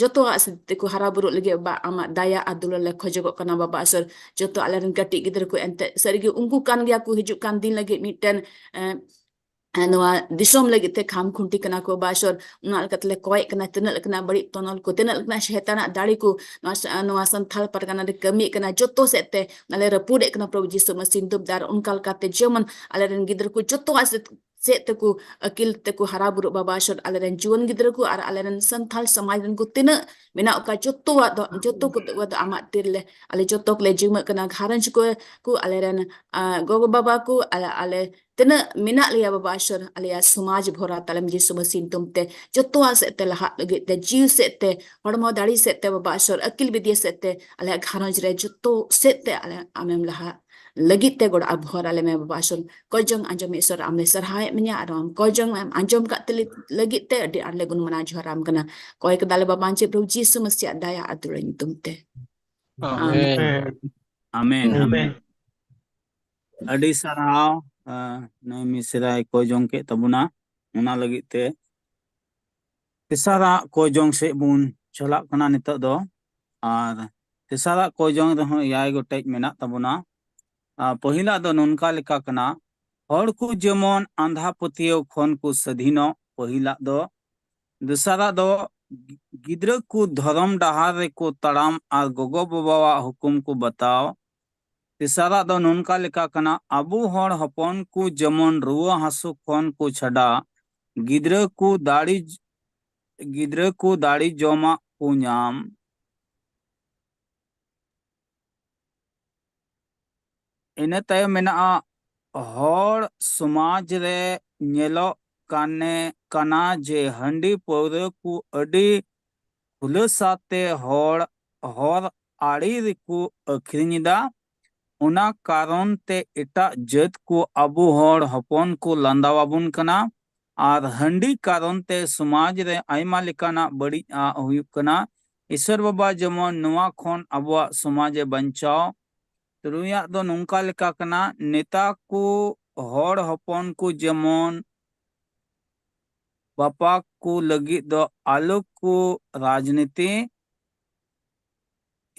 ᱡᱚᱛᱚᱣᱟᱜ ᱥᱮᱫ ᱛᱮᱠᱚ ᱦᱟᱨᱟ ᱵᱩᱨᱩᱜ ᱞᱟᱹᱜᱤᱫ ᱵᱟ ᱟᱢᱟᱜ ᱫᱟᱭᱟ ᱟᱨ ᱫᱩᱞᱟᱹᱲ ᱞᱮ ᱠᱷᱚᱡᱚᱜᱚᱜ ᱠᱟᱱᱟ ᱵᱟᱵᱟ ᱤᱥᱚᱨ᱾ ᱡᱚᱛᱚ ᱟᱞᱮᱨᱮᱱ ᱠᱟᱹᱴᱤᱡ ᱜᱤᱫᱽᱨᱟᱹ ᱠᱚ ᱮᱱᱛᱮ ᱥᱟᱹᱨᱤᱜᱮ ᱩᱱᱠᱩ ᱠᱟᱱ ᱜᱮᱭᱟ ᱠᱚ ᱦᱤᱡᱩᱜ ᱠᱟᱱ ᱫᱤᱱ ᱞᱟᱹᱜᱤᱫ ᱢᱤᱫᱴᱮᱱ, ᱮ, ᱱᱚᱣᱟ ᱫᱤᱥᱚᱢ ᱞᱟᱹᱜᱤᱫ ᱛᱮ ᱠᱷᱟᱢ ᱠᱷᱩᱱᱴᱤ ᱠᱟᱱᱟ ᱠᱚ ᱵᱟᱵᱟ ᱤᱥᱚᱨ᱾ ᱚᱱᱟ ᱞᱮᱠᱟᱛᱮᱞᱮ ᱠᱚᱭᱮᱜ ᱠᱟᱱᱟ, ᱛᱤᱱᱟᱹᱜ ᱞᱮᱠᱟᱱᱟᱜ ᱵᱟᱹᱲᱤᱡ ᱛᱚᱱᱚᱞ ᱠᱚ, ᱛᱤᱱᱟᱹᱜ ᱞᱮᱠᱟᱱᱟᱜ ᱥᱮᱛᱟᱱᱟᱜ ᱫᱟᱲᱮ ᱠᱚ ᱱᱚᱣᱟ ᱥᱟ-, ᱱᱚᱣᱟ ᱥᱟᱱᱛᱷᱟᱞ ᱯᱟᱨᱜᱟᱱᱟ ᱨᱮ ᱠᱟᱹᱢᱤᱭᱮᱫ ᱠᱟᱱᱟ, ᱡᱚᱛᱚ ᱥᱮᱫ ᱛᱮ ᱟᱞᱮ ᱨᱟᱹᱯᱩᱫᱮᱜ ᱠᱟᱱᱟ ᱯᱨᱚᱵᱷᱩ ᱡᱤᱥᱩ ᱢᱟᱹᱥᱤ ᱧᱩᱛᱩᱢ ᱛᱮ᱾ ᱟᱨ ᱚᱱᱠᱟ ᱞᱮᱠᱟᱛᱮ ᱡᱮᱢᱚᱱ ᱟᱞᱮᱨᱮᱱ ᱜᱤᱫᱽᱨᱟᱹ ᱠᱚ ᱡᱚᱛᱚᱣᱟᱜ ᱥᱮᱫ, ᱥᱮᱫ ᱛᱮᱠᱚ ᱟᱹᱠᱤᱞ ᱛᱮᱠᱚ ᱦᱟᱨᱟ ᱵᱩᱨᱩᱜ ᱵᱟᱵᱟ ᱤᱥᱚᱨ, ᱟᱞᱮᱨᱮᱱ ᱡᱩᱣᱟᱹᱱ ᱜᱤᱫᱽᱨᱟᱹ ᱠᱚ ᱟᱨ ᱟᱞᱮᱨᱮᱱ ᱥᱟᱱᱛᱷᱟᱞ ᱥᱚᱢᱟᱡᱽ ᱨᱮᱱ ᱠᱚ ᱛᱤᱱᱟᱹᱜ ᱢᱮᱱᱟᱜ ᱠᱚᱣᱟ, ᱡᱚᱛᱚᱣᱟᱜ ᱫᱚ, ᱡᱚᱛᱚ ᱠᱚ ᱫᱚ ᱟᱢᱟᱜ ᱛᱤᱨ ᱞᱮ, ᱟᱞᱮ ᱡᱚᱛᱚ ᱠᱚᱞᱮ ᱡᱤᱢᱟᱹᱜ ᱠᱟᱱᱟ᱾ ᱜᱷᱟᱨᱚᱸᱡᱽ ᱠᱚ, ᱠᱚ ᱟᱞᱮᱨᱮᱱ, ᱟ, ᱜᱚᱜᱚ ᱵᱟᱵᱟ ᱠᱚ, ᱟᱞᱮ, ᱟᱞᱮ ᱛᱤᱱᱟᱹᱜ ᱢᱮᱱᱟᱜ ᱞᱮᱭᱟ ᱵᱟᱵᱟ ᱤᱥᱚᱨ, ᱟᱞᱮᱭᱟᱜ ᱥᱚᱢᱟᱡᱽ ᱵᱷᱚᱨᱟ ᱛᱟᱞᱮᱢ ᱡᱤᱥᱩ ᱢᱟᱹᱥᱤ ᱧᱩᱛᱩᱢ ᱛᱮ, ᱡᱚᱛᱚᱣᱟᱜ ᱥᱮᱫ ᱛᱮ ᱞᱟᱦᱟᱜ ᱞᱟᱹᱜᱤᱫ ᱛᱮ, ᱡᱤᱣᱤ ᱥᱮᱫ ᱛᱮ, ᱦᱚᱲᱢᱚ ᱫᱟᱲᱮ ᱥᱮᱫ ᱛᱮ ᱵᱟᱵᱟ ᱤᱥᱚᱨ, ᱟᱹᱠᱤᱞ ᱵᱤᱫᱽᱭᱟᱹ ᱥᱮᱫ ᱛᱮ, ᱟᱞᱮᱭᱟᱜ ᱜᱷᱟᱨᱚᱸᱡᱽ ᱨᱮ ᱡᱚᱛᱚ ᱥᱮᱫ ᱛᱮ ᱟᱞᱮ ᱟᱢᱮᱢ ᱞᱟᱦᱟ ᱞᱟᱹᱜᱤᱫ ᱛᱮ ᱜᱚᱲᱚ ᱟᱵᱷᱚᱨ ᱟᱞᱮ ᱢᱮ ᱵᱟᱵᱟ ᱤᱥᱚᱨ᱾ ᱠᱚᱭ ᱡᱚᱝ ᱟᱸᱡᱚᱢ ᱤᱥᱚᱨ, ᱟᱢ ᱞᱮ ᱥᱟᱨᱦᱟᱣᱮᱫ ᱢᱮᱭᱟ ᱟᱨ ᱟᱢ ᱠᱚᱭ ᱡᱚᱝ ᱮᱢ ᱟᱸᱡᱚᱢ ᱠᱟᱜ ᱛᱮ ᱞᱟᱹᱜᱤᱫ ᱛᱮ ᱟᱹᱰᱤ ᱟᱸᱴ ᱞᱮ ᱜᱩᱱ ᱢᱟᱱᱟᱣ ᱡᱚᱦᱟᱨᱟᱢ ᱠᱟᱱᱟ᱾ ᱠᱚᱭ ᱠᱟᱫᱟᱞᱮ ᱵᱟᱵᱟ ᱟᱸᱡᱮ ᱯᱨᱚᱵᱷᱩ ᱡᱤᱥᱩ ᱢᱟᱹᱥᱤᱭᱟᱜ ᱫᱟᱭᱟ ᱟᱨ ᱫᱩᱞᱟᱹᱲ ᱧᱩᱛᱩᱢ ᱛᱮ᱾ ᱟᱢᱮᱱ᱾ ᱟᱢᱮᱱ, ᱟᱢᱮᱱ᱾ ᱟᱹᱰᱤ ᱥᱟᱨᱦᱟᱣ, ᱟ, ᱱᱩᱭ ᱢᱤᱥᱨᱟᱭ ᱠᱚᱭ ᱡᱚᱝ ᱠᱮᱫ ᱛᱟᱵᱚᱱᱟ, ᱚᱱᱟ ᱞᱟᱹᱜᱤᱫ ᱛᱮ ᱛᱮᱥᱟᱨᱟᱜ ᱠᱚᱭ ᱡᱚᱝ ᱥᱮᱫ ᱵᱚᱱ ᱪᱟᱞᱟᱜ ᱠᱟᱱᱟ ᱱᱤᱛᱚᱜ ᱫᱚ᱾ ᱟᱨ ᱛᱮᱥᱟᱨᱟᱜ ᱠᱚᱭ ᱡᱚᱝ ᱨᱮᱦᱚᱸ ᱮᱭᱟᱭ ᱜᱚᱴᱮᱡ ᱢᱮᱱᱟᱜ ᱛᱟᱵᱚᱱᱟ᱾ ᱟᱨ ᱯᱟᱹᱦᱤᱞᱟᱜ ᱫᱚ ᱱᱚᱝᱠᱟ ᱞᱮᱠᱟ ᱠᱟᱱᱟ, ᱦᱚᱲ ᱠᱚ ᱡᱮᱢᱚᱱ ᱟᱸᱫᱷᱟ ᱯᱟᱹᱛᱭᱟᱹᱣ ᱠᱷᱚᱱ ᱠᱚ ᱥᱟᱹᱫᱷᱤᱱᱚᱜ, ᱯᱟᱹᱦᱤᱞᱟᱜ ᱫᱚ᱾ ᱫᱚᱥᱟᱨᱟᱜ ᱫᱚ ᱜᱤ-, ᱜᱤᱫᱽᱨᱟᱹ ᱠᱚ ᱫᱷᱚᱨᱚᱢ ᱰᱟᱦᱟᱨ ᱨᱮᱠᱚ ᱛᱟᱲᱟᱢ ᱟᱨ ᱜᱚᱜᱚ ᱵᱟᱵᱟᱣᱟᱜ ᱦᱩᱠᱩᱢ ᱠᱚ ᱵᱟᱛᱟᱣ᱾ ᱛᱮᱥᱟᱨᱟᱜ ᱫᱚ ᱱᱚᱝᱠᱟ ᱞᱮᱠᱟ ᱠᱟᱱᱟ, ᱟᱵᱚ ᱦᱚᱲ ᱦᱚᱯᱚᱱ ᱠᱚ ᱡᱮᱢᱚᱱ ᱨᱩᱣᱟᱹ ᱦᱟᱹᱥᱩ ᱠᱷᱚᱱ ᱠᱚ ᱪᱷᱟᱰᱟ, ᱜᱤᱫᱽᱨᱟᱹ ᱠᱚ ᱫᱟᱲᱮ, ᱜᱤᱫᱽᱨᱟᱹ ᱠᱚ ᱫᱟᱲᱮ ᱡᱚᱢᱟᱜ ᱠᱚ ᱧᱟᱢ᱾ ᱤᱱᱟᱹ ᱛᱟᱭᱚᱢ ᱢᱮᱱᱟᱜᱼᱟ, ᱦᱚᱲ ᱥᱚᱢᱟᱡᱽ ᱨᱮ ᱧᱮᱞᱚᱜ ᱠᱟᱱᱮ, ᱠᱟᱱᱟ ᱡᱮ ᱦᱟᱺᱰᱤ ᱯᱟᱹᱣᱨᱟᱹ ᱠᱚ ᱟᱹᱰᱤ ᱠᱷᱩᱞᱟᱹᱥᱟ ᱛᱮ ᱦᱚᱲ ᱦᱚᱨ ᱟᱲᱮ ᱨᱮᱠᱚ ᱟᱹᱠᱷᱨᱤᱧ ᱮᱫᱟ᱾ ᱚᱱᱟ ᱠᱟᱨᱚᱱ ᱛᱮ ᱮᱴᱟᱜ ᱡᱟᱹᱛ ᱠᱚ ᱟᱵᱚ ᱦᱚᱲ ᱦᱚᱯᱚᱱ ᱠᱚ ᱞᱟᱸᱫᱟᱣᱟᱵᱚᱱ ᱠᱟᱱᱟ᱾ ᱟᱨ ᱦᱟᱺᱰᱤ ᱠᱟᱨᱚᱱ ᱛᱮ ᱥᱚᱢᱟᱡᱽ ᱨᱮ ᱟᱭᱢᱟ ᱞᱮᱠᱟᱱᱟᱜ ᱵᱟᱹᱲᱤᱡ ᱟᱜ ᱦᱩᱭᱩᱜ ᱠᱟᱱᱟ᱾ ᱤᱥᱚᱨ ᱵᱟᱵᱟ ᱡᱮᱢᱚᱱ ᱱᱚᱣᱟ ᱠᱷᱚᱱ ᱟᱵᱚᱣᱟᱜ ᱥᱚᱢᱟᱡᱽ ᱮ ᱵᱟᱧᱪᱟᱣ᱾ ᱛᱩᱨᱩᱭᱟᱜ ᱫᱚ ᱱᱚᱝᱠᱟ ᱞᱮᱠᱟ ᱠᱟᱱᱟ, ᱱᱮᱛᱟ ᱠᱚ ᱦᱚᱲ ᱦᱚᱯᱚᱱ ᱠᱚ ᱡᱮᱢᱚᱱ ᱵᱟᱯᱟ ᱠᱚ ᱞᱟᱹᱜᱤᱫ ᱫᱚ ᱟᱞᱚ ᱠᱚ ᱨᱟᱡᱽᱱᱤᱛᱤ᱾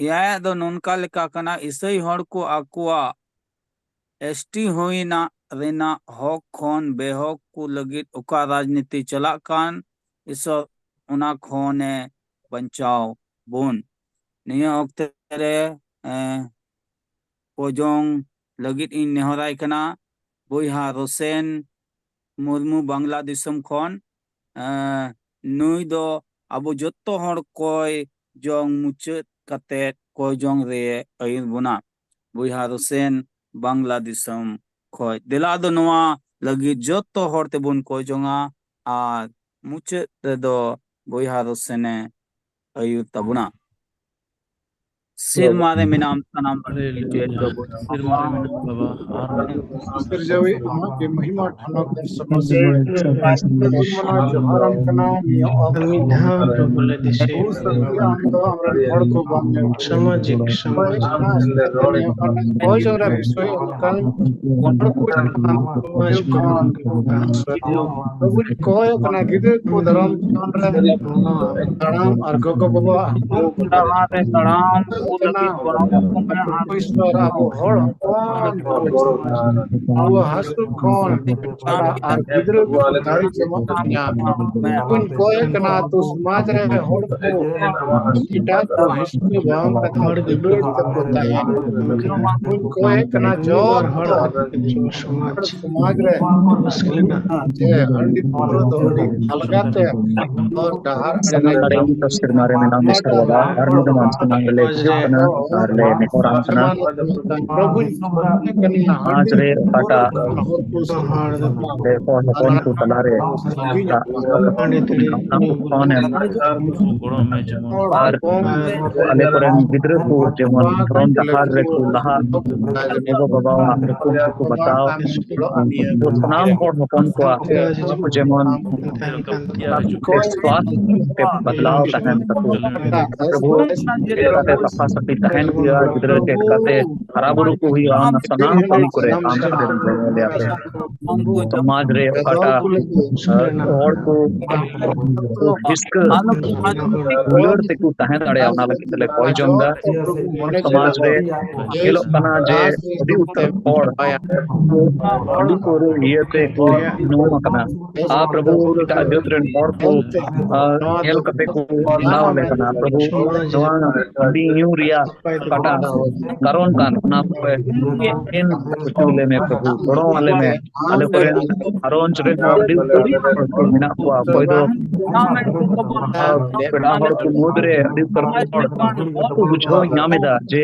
ᱮᱭᱟᱭᱟᱜ ᱫᱚ ᱱᱚᱝᱠᱟ ᱞᱮᱠᱟ ᱠᱟᱱᱟ, ᱤᱥᱟᱹᱭ ᱦᱚᱲ ᱠᱚ ᱟᱠᱚᱣᱟᱜ ᱮᱥ ᱴᱤ ᱦᱩᱭᱱᱟ ᱨᱮᱱᱟᱜ ᱦᱚᱠ ᱠᱷᱚᱱ ᱵᱮᱦᱚᱠ ᱠᱚ ᱞᱟᱹᱜᱤᱫ ᱚᱠᱟ ᱨᱟᱡᱽᱱᱤᱛᱤ ᱪᱟᱞᱟᱜ ᱠᱟᱱ, ᱤᱥᱚᱨ ᱚᱱᱟ ᱠᱷᱚᱱᱮ ᱵᱟᱧᱪᱟᱣ ᱵᱚᱱ᱾ ᱱᱤᱭᱟᱹ ᱚᱠᱛᱮ ᱨᱮ, ᱮᱸ, ᱠᱚᱭᱡᱚᱝ ᱞᱟᱹᱜᱤᱫ ᱤᱧ ᱱᱮᱦᱚᱨᱟᱭ ᱠᱟᱱᱟ, ᱵᱚᱭᱦᱟ ᱨᱳᱥᱮᱱ ᱢᱩᱨᱢᱩ, ᱵᱟᱝᱞᱟ ᱫᱤᱥᱚᱢ ᱠᱷᱚᱱ᱾ ᱮᱸ, ᱱᱩᱭ ᱫᱚ ᱟᱵᱚ ᱡᱚᱛᱚ ᱦᱚᱲ ᱠᱚᱭ ᱡᱚᱝ ᱢᱩᱪᱟᱹᱫ ᱠᱟᱛᱮ ᱠᱚᱭ ᱡᱚᱝ ᱨᱮ ᱟᱹᱭᱩᱨ ᱵᱚᱱᱟ᱾ ᱵᱚᱭᱦᱟ ᱨᱳᱥᱮᱱ, ᱵᱟᱝᱞᱟ ᱫᱤᱥᱚᱢ ᱠᱷᱚᱡ᱾ ᱫᱮᱞᱟ ᱟᱫᱚ ᱱᱚᱣᱟ ᱞᱟᱹᱜᱤᱫ ᱡᱚᱛᱚ ᱦᱚᱲ ᱛᱮᱵᱚᱱ ᱠᱚᱭ ᱡᱚᱝᱟ ᱟᱨ ᱢᱩᱪᱟᱹᱫ ᱨᱮᱫᱚ ᱵᱚᱭᱦᱟ ᱨᱳᱥᱮᱱᱮ ᱟᱹᱭᱩᱨ ᱛᱟᱵᱚᱱᱟ᱾ ᱥᱮᱨᱢᱟ ᱨᱮ ᱢᱮᱱᱟᱢ ᱥᱟᱱᱟᱢ ᱞᱟᱹᱜᱤᱫ ᱡᱮ ᱯᱨᱚᱵᱷᱩ᱾ ᱥᱮᱨᱢᱟ ᱨᱮ ᱢᱮᱱᱟᱢ ᱵᱟᱵᱟ, ᱟᱨ ᱥᱤᱨᱡᱟᱹᱣᱤᱡ ᱟᱢᱟᱜ ᱜᱮ ᱢᱚᱦᱤᱢᱟ ᱴᱷᱟᱱᱚᱠ ᱥᱚᱢᱟᱡᱮ ᱢᱟᱱᱟ ᱡᱚᱦᱟᱨᱟᱢ ᱠᱟᱱᱟ ᱱᱤᱭᱟᱹ ᱚᱠᱛᱚ᱾ ᱢᱤᱫ ᱫᱷᱟᱣ ᱯᱨᱚᱵᱷᱩ ᱞᱮ ᱫᱤᱥᱟᱹᱭᱮᱫ ᱟᱵᱚ ᱥᱟᱹᱨᱤ ᱟᱢ ᱫᱚ ᱟᱢᱨᱮᱱ ᱦᱚᱲ ᱠᱚ ᱵᱟᱢ ᱧᱮᱞ ᱥᱟᱢᱟᱡᱤᱠ, ᱥᱟᱢᱟᱡᱤᱠ᱾ ᱚᱠᱚᱭ ᱡᱚᱝ ᱨᱮ ᱵᱤᱥᱚᱭ ᱚᱱᱠᱟᱱ ᱦᱚᱲ ᱠᱚ ᱥᱚᱢᱟᱡᱽ ᱠᱷᱚᱱ ᱯᱨᱚᱵᱷᱩ ᱠᱚᱭᱚᱜ ᱠᱟᱱᱟ ᱜᱤᱫᱽᱨᱟᱹ ᱠᱚ ᱫᱟᱨᱟᱢ ᱪᱮᱛᱟᱱ ᱨᱮ ᱛᱟᱲᱟᱢ ᱟᱨ ᱜᱚᱜᱚ ᱵᱟᱵᱟᱣᱟᱜ ᱰᱟᱦᱟᱨ ᱨᱮ ᱛᱟᱲᱟᱢ ᱠᱚ ᱞᱟᱹᱜᱤᱫ ᱜᱚᱲᱚ ᱠᱚ ᱢᱮ᱾ ᱤᱥᱚᱨ ᱟᱵᱚ ᱦᱚᱲ ᱦᱚᱯᱚᱱ ᱠᱚ ᱟᱵᱚ ᱦᱟᱹᱥᱩ ᱠᱷᱚᱱ ᱪᱷᱟᱲᱟ ᱟᱨ ᱜᱤᱫᱽᱨᱟᱹ ᱠᱚ ᱫᱟᱲᱮ ᱡᱮᱢᱚᱱ ᱧᱟᱢ᱾ ᱩᱱᱠᱩᱧ ᱠᱚᱭᱮ ᱠᱟᱱᱟ ᱟᱹᱛᱩ ᱥᱚᱢᱟᱡᱽ ᱨᱮ ᱦᱚᱲ ᱠᱚ ᱮᱴᱟᱜ ᱠᱚ ᱦᱤᱥᱠᱟᱹ ᱵᱟᱝ ᱠᱟᱛᱮ ᱫᱩᱞᱟᱹᱲ ᱛᱮᱠᱚ ᱛᱟᱦᱮᱱ᱾ ᱩᱱᱠᱩᱧ ᱠᱚᱭᱮ ᱠᱟᱱᱟ ᱡᱚᱛᱚ ᱥᱚᱢᱟᱡᱽ ᱨᱮ ᱡᱮ ᱦᱟᱺᱰᱤ ᱯᱟᱹᱣᱨᱟᱹ ᱫᱚ ᱟᱹᱰᱤ ᱟᱞᱜᱟ ᱛᱮ ᱦᱚᱨ ᱰᱟᱦᱟᱨ ᱥᱟᱱᱟᱢ ᱫᱟᱲᱮ ᱢᱤᱫ ᱥᱮᱨᱢᱟ ᱨᱮ ᱢᱮᱱᱟᱜ ᱢᱤᱥᱴᱟᱨ ᱵᱟᱵᱟ ᱟᱨ ᱢᱤᱫ ᱢᱟᱱ ᱥᱟᱢᱟᱝ ᱨᱮ ᱦᱤᱡᱩᱜ ᱠᱟᱱᱟ ᱟᱨ ᱞᱮ ᱱᱮᱦᱚᱨᱟᱢ ᱠᱟᱱᱟ᱾ ᱥᱚᱢᱟᱡᱽ ᱨᱮ ᱚᱠᱟᱴᱟᱜ ᱦᱚᱲ ᱦᱚᱯᱚᱱ ᱠᱚ ᱛᱟᱞᱟᱨᱮ ᱦᱟᱯᱲᱟᱢ ᱠᱚ ᱠᱷᱚᱱ ᱮᱢ ᱟᱨ ᱟᱞᱮ ᱠᱚᱨᱮᱱ ᱜᱤᱫᱽᱨᱟᱹ ᱠᱚ ᱡᱮᱢᱚᱱ ᱫᱷᱚᱨᱚᱢ ᱰᱟᱦᱟᱨ ᱨᱮᱠᱚ ᱞᱟᱦᱟᱜ, ᱜᱚᱜᱚ ᱵᱟᱵᱟᱣᱟᱜ ᱦᱩᱠᱩᱢ ᱠᱚᱠᱚ ᱵᱟᱛᱟᱣ, ᱩᱱᱠᱩ ᱥᱟᱱᱟᱢ ᱦᱚᱲ ᱦᱚᱯᱚᱱ ᱠᱚᱣᱟᱜ ᱡᱮᱢᱚᱱ ᱥᱣᱟᱥᱛᱷ ᱛᱮ ᱵᱟᱫᱞᱟᱣ ᱛᱟᱦᱮᱱ ᱛᱟᱠᱚ᱾ ᱯᱨᱚᱵᱷᱩ, ᱪᱮᱫ ᱞᱮᱠᱟᱛᱮ ᱥᱟᱯᱷᱟ ᱥᱟᱯᱷᱤ ᱛᱟᱦᱮᱱ ᱦᱩᱭᱩᱜᱼᱟ, ᱜᱤᱫᱽᱨᱟᱹ ᱪᱮᱫ ᱞᱮᱠᱟᱛᱮ ᱦᱟᱨᱟ ᱵᱩᱨᱩ ᱠᱚ ᱦᱩᱭᱩᱜᱼᱟ, ᱚᱱᱟ ᱥᱟᱱᱟᱢ ᱠᱟᱹᱢᱤ ᱠᱚᱨᱮ ᱟᱢ ᱥᱮᱴᱮᱨ ᱫᱟᱲᱮᱭᱟᱞᱮᱭᱟ ᱯᱮ᱾ ᱥᱚᱢᱟᱡᱽ ᱨᱮ ᱚᱠᱟᱴᱟᱜ, ᱟᱸ, ᱦᱚᱲ ᱠᱚ ᱨᱟᱹᱥᱠᱟᱹ ᱫᱩᱞᱟᱹᱲ ᱛᱮᱠᱚ ᱛᱟᱦᱮᱸ ᱫᱟᱲᱮᱭᱟᱜᱼᱟ, ᱚᱱᱟ ᱞᱟᱹᱜᱤᱫ ᱛᱮᱞᱮ ᱠᱚᱭ ᱡᱚᱝ ᱮᱫᱟ᱾ ᱥᱚᱢᱟᱡᱽ ᱨᱮ ᱧᱮᱞᱚᱜ ᱠᱟᱱᱟ ᱡᱮ ᱟᱹᱰᱤ ᱩᱛᱟᱹᱨ ᱦᱚᱲ ᱦᱟᱺᱰᱤ ᱯᱟᱹᱣᱨᱟᱹ ᱤᱭᱟᱹ ᱛᱮᱠᱚ ᱧᱩᱢ ᱟᱠᱟᱱᱟ᱾ ᱟᱨ ᱯᱨᱚᱵᱷᱩ, ᱮᱴᱟᱜ ᱡᱟᱹᱛ ᱨᱮᱱ ᱦᱚᱲ ᱠᱚ, ᱟᱸ, ᱧᱮᱞ ᱠᱟᱛᱮ ᱠᱚ ᱵᱮᱱᱟᱣ ᱟᱞᱮ ᱠᱟᱱᱟ᱾ ᱯᱨᱚᱵᱷᱩ, ᱱᱚᱣᱟ ᱦᱟᱺᱰᱤ ᱧᱩ ᱨᱮᱭᱟᱜ ᱚᱠᱟᱴᱟᱜ ᱠᱟᱨᱚᱱ ᱠᱟᱱ, ᱚᱱᱟ ᱠᱚ ᱮᱢ ᱦᱚᱪᱚ ᱞᱮ ᱢᱮ ᱯᱨᱚᱵᱷᱩ, ᱜᱚᱲᱚ ᱟᱞᱮ ᱢᱮ᱾ ᱟᱞᱮ ᱠᱚᱨᱮᱱ ᱜᱷᱟᱨᱚᱸᱡᱽ ᱨᱮᱱ ᱦᱚᱸ ᱟᱹᱰᱤ ᱩᱛᱟᱹᱨ ᱦᱚᱲ ᱠᱚ ᱢᱮᱱᱟᱜ ᱠᱚᱣᱟ, ᱚᱠᱚᱭ ᱫᱚ, ᱟᱨ ᱯᱮᱲᱟ ᱦᱚᱲ ᱠᱚ ᱢᱩᱫᱽ ᱨᱮ ᱟᱹᱰᱤ ᱩᱛᱟᱹᱨ ᱦᱚᱲ ᱵᱟᱠᱚ ᱵᱩᱡᱷᱟᱹᱣ ᱧᱟᱢ ᱮᱫᱟ ᱡᱮ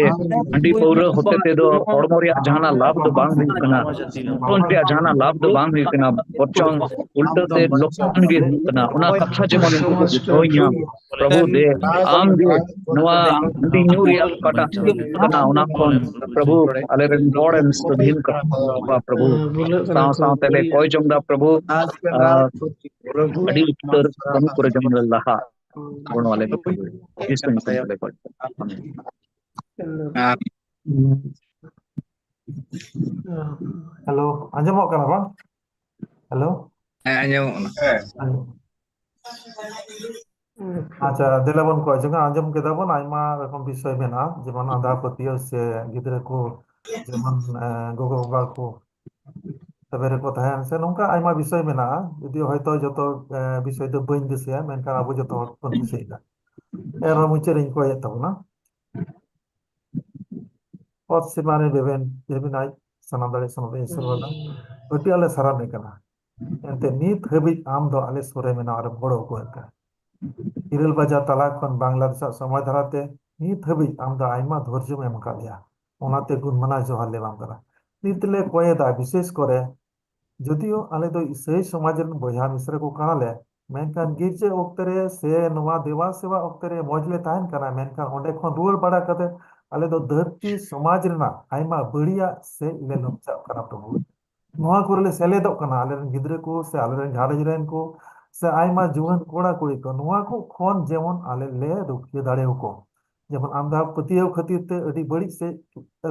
ᱦᱟᱺᱰᱤ ᱯᱟᱹᱣᱨᱟᱹ ᱦᱚᱛᱮ ᱛᱮᱫᱚ ᱦᱚᱲᱢᱚ ᱨᱮᱭᱟᱜ ᱡᱟᱦᱟᱱᱟᱜ ᱞᱟᱵᱷ ᱫᱚ ᱵᱟᱝ ᱦᱩᱭᱩᱜ ᱠᱟᱱᱟ, ᱜᱷᱟᱨᱚᱸᱡᱽ ᱨᱮᱭᱟᱜ ᱡᱟᱦᱟᱱᱟᱜ ᱞᱟᱵᱷ ᱫᱚ ᱵᱟᱝ ᱦᱩᱭᱩᱜ ᱠᱟᱱᱟ, ᱵᱚᱨᱪᱚᱝ ᱩᱞᱴᱟᱹ ᱛᱮ ᱞᱚᱠᱥᱟᱱ ᱜᱮ ᱦᱩᱭᱩᱜ ᱠᱟᱱᱟ᱾ ᱚᱱᱟ ᱠᱟᱛᱷᱟ ᱡᱮᱢᱚᱱ ᱩᱱᱠᱩ ᱠᱚ ᱵᱩᱡᱷᱟᱹᱣ ᱧᱟᱢ, ᱯᱨᱚᱵᱷᱩ ᱫᱮ, ᱟᱢ ᱜᱮ ᱱᱚᱣᱟ ᱦᱟᱺᱰᱤ ᱧᱩ ᱨᱮᱭᱟᱜ ᱚᱠᱟᱴᱟᱜ ᱠᱟᱱᱟ, ᱚᱱᱟ ᱠᱷᱚᱱ ᱯᱨᱚᱵᱷᱩ ᱟᱞᱮ ᱨᱮᱱ ᱦᱚᱲ ᱮᱢ ᱥᱟᱹᱫᱷᱤᱱ ᱠᱟᱜ ᱠᱚᱣᱟ ᱯᱨᱚᱵᱷᱩ᱾ ᱥᱟᱶ ᱥᱟᱶᱛᱮ ᱞᱮ ᱠᱚᱭ ᱡᱚᱝ ᱮᱫᱟ ᱯᱨᱚᱵᱷᱩ, ᱟᱨ ᱟᱹᱰᱤ ᱩᱛᱟᱹᱨ ᱠᱟᱹᱢᱤ ᱠᱚᱨᱮ ᱡᱮᱢᱚᱱ ᱞᱮ ᱞᱟᱦᱟ, ᱜᱚᱲᱚ ᱟᱞᱮ ᱢᱮ ᱯᱨᱚᱵᱷᱩ᱾ ᱡᱤᱥᱩ ᱧᱩᱛᱩᱢ ᱛᱮᱞᱮ ᱠᱚᱭ ᱠᱟᱜ ᱠᱟᱱᱟ᱾ ᱟᱨ ᱦᱮᱞᱳ, ᱟᱸᱡᱚᱢᱚᱜ ᱠᱟᱱᱟ ᱵᱟᱝ? ᱦᱮᱞᱳ? ᱦᱮᱸ, ᱟᱸᱡᱚᱢᱚᱜ ᱠᱟᱱᱟ᱾ ᱟᱪᱪᱷᱟ, ᱫᱮᱞᱟ ᱵᱚᱱ ᱠᱚᱭ ᱡᱚᱝᱟ᱾ ᱟᱸᱡᱚᱢ ᱠᱮᱫᱟ ᱵᱚᱱ, ᱟᱭᱢᱟ ᱨᱚᱠᱚᱢ ᱵᱤᱥᱚᱭ ᱢᱮᱱᱟᱜᱼᱟ, ᱡᱮᱢᱚᱱ ᱟᱸᱫᱷᱟ ᱯᱟᱹᱛᱭᱟᱹᱣ ᱥᱮ ᱜᱤᱫᱽᱨᱟᱹ ᱠᱚ, ᱡᱮᱢᱚᱱ, ᱮ, ᱜᱚᱜᱚ ᱵᱟᱵᱟ ᱠᱚ ᱛᱚᱵᱮ ᱨᱮᱠᱚ ᱛᱟᱦᱮᱱ ᱥᱮ, ᱱᱚᱝᱠᱟ ᱟᱭᱢᱟ ᱵᱤᱥᱚᱭ ᱢᱮᱱᱟᱜᱼᱟ᱾ ᱡᱩᱫᱤ ᱦᱚᱭᱛᱳ ᱡᱚᱛᱚ, ᱮ, ᱵᱤᱥᱚᱭ ᱫᱚ ᱵᱟᱹᱧ ᱫᱤᱥᱟᱹᱭᱟ, ᱢᱮᱱᱠᱷᱟᱱ ᱟᱵᱚ ᱡᱚᱛᱚ ᱦᱚᱲ ᱵᱚᱱ ᱫᱤᱥᱟᱹᱭᱮᱫᱟ᱾ ᱮᱱᱨᱮᱦᱚᱸ ᱢᱩᱪᱟᱹᱫ ᱨᱤᱧ ᱠᱚᱭᱮᱫ ᱛᱟᱵᱚᱱᱟ᱾ ᱚᱛ ᱥᱤᱢᱟᱹ ᱨᱮ ᱵᱮᱵᱮᱱ, ᱵᱮᱵᱮᱱ ᱟᱡ ᱥᱟᱱᱟᱢ ᱫᱟᱲᱮ ᱥᱟᱱᱟᱢ ᱤᱥᱚᱨ ᱵᱟᱵᱟ, ᱟᱹᱰᱤ ᱟᱞᱮ ᱥᱟᱨᱦᱟᱣ ᱮ ᱠᱟᱱᱟ᱾ ᱮᱱᱛᱮ ᱱᱤᱛ ᱦᱟᱹᱵᱤᱡ ᱟᱢ ᱫᱚ ᱟᱞᱮ ᱥᱩᱨ ᱨᱮ ᱢᱮᱱᱟᱜ ᱨᱮᱢ ᱜᱚᱲᱚ ᱟᱹᱜᱩ ᱟᱠᱟᱫ᱾ ᱤᱨᱟᱹᱞ ᱵᱟᱡᱟ ᱛᱟᱞᱟ ᱠᱷᱚᱱ ᱵᱟᱝᱞᱟᱫᱮᱥᱟᱜ ᱥᱚᱢᱚᱭ ᱫᱷᱟᱨᱟᱛᱮ ᱱᱤᱛ ᱦᱟᱹᱵᱤᱡ ᱟᱢ ᱫᱚ ᱟᱭᱢᱟ ᱫᱷᱳᱨᱡᱚᱢ ᱮᱢ ᱟᱠᱟᱫ ᱞᱮᱭᱟ᱾ ᱚᱱᱟᱛᱮ ᱜᱩᱱ ᱢᱟᱱᱟᱣ ᱡᱚᱦᱟᱨ ᱞᱮ ᱮᱢᱟᱢ ᱠᱟᱱᱟ᱾ ᱱᱤᱛ ᱞᱮ ᱠᱚᱭᱮᱫᱟ, ᱵᱤᱥᱮᱥ ᱠᱚᱨᱮ ᱡᱩᱫᱤᱭᱳ ᱟᱞᱮ ᱫᱚ ᱤᱥᱟᱹᱭ ᱥᱚᱢᱟᱡᱽ ᱨᱮᱱ ᱵᱚᱭᱦᱟ ᱢᱤᱥᱨᱟ ᱠᱚ ᱠᱟᱱᱟᱞᱮ, ᱢᱮᱱᱠᱷᱟᱱ ᱜᱤᱨᱡᱟᱹ ᱚᱠᱛᱮ ᱨᱮ ᱥᱮ ᱱᱚᱣᱟ ᱫᱮᱵᱟ ᱥᱮᱵᱟ ᱚᱠᱛᱮ ᱨᱮ ᱢᱚᱡᱽ ᱞᱮ ᱛᱟᱦᱮᱱ ᱠᱟᱱᱟ, ᱢᱮᱱᱠᱷᱟᱱ ᱚᱸᱰᱮ ᱠᱷᱚᱱ ᱨᱩᱣᱟᱹᱲ ᱵᱟᱲᱟ ᱠᱟᱛᱮ ᱟᱞᱮ ᱫᱚ ᱫᱷᱟᱹᱨᱛᱤ ᱥᱚᱢᱟᱡᱽ ᱨᱮᱱᱟᱜ ᱟᱭᱢᱟ ᱵᱟᱹᱲᱤᱡᱟᱜ ᱥᱮᱫ ᱞᱮ ᱞᱚᱠᱪᱟᱜ ᱠᱟᱱᱟ ᱯᱨᱚᱵᱷᱩ᱾ ᱱᱚᱣᱟ ᱠᱚᱨᱮ ᱞᱮ ᱥᱮᱞᱮᱫᱚᱜ ᱠᱟᱱᱟ, ᱟᱞᱮ ᱨᱮᱱ ᱜᱤᱫᱽᱨᱟᱹ ᱠᱚ ᱥᱮ ᱟᱞᱮ ᱨᱮᱱ ᱜᱷᱟᱨᱚᱸᱡᱽ ᱨᱮᱱ ᱠᱚ ᱥᱮ ᱟᱭᱢᱟ ᱡᱩᱣᱟᱹᱱ ᱠᱚᱲᱟ ᱠᱩᱲᱤ ᱠᱚ, ᱱᱚᱣᱟ ᱠᱚ ᱠᱷᱚᱱ ᱡᱮᱢᱚᱱ ᱟᱞᱮ ᱞᱮ ᱨᱩᱠᱷᱤᱭᱟᱹ ᱫᱟᱲᱮᱭᱟᱠᱚ᱾ ᱡᱮᱢᱚᱱ ᱟᱢᱫᱷᱟ ᱯᱟᱹᱛᱭᱟᱹᱣ ᱠᱷᱟᱹᱛᱤᱨ ᱛᱮ ᱟᱹᱰᱤ ᱵᱟᱹᱲᱤᱡ ᱥᱮᱫ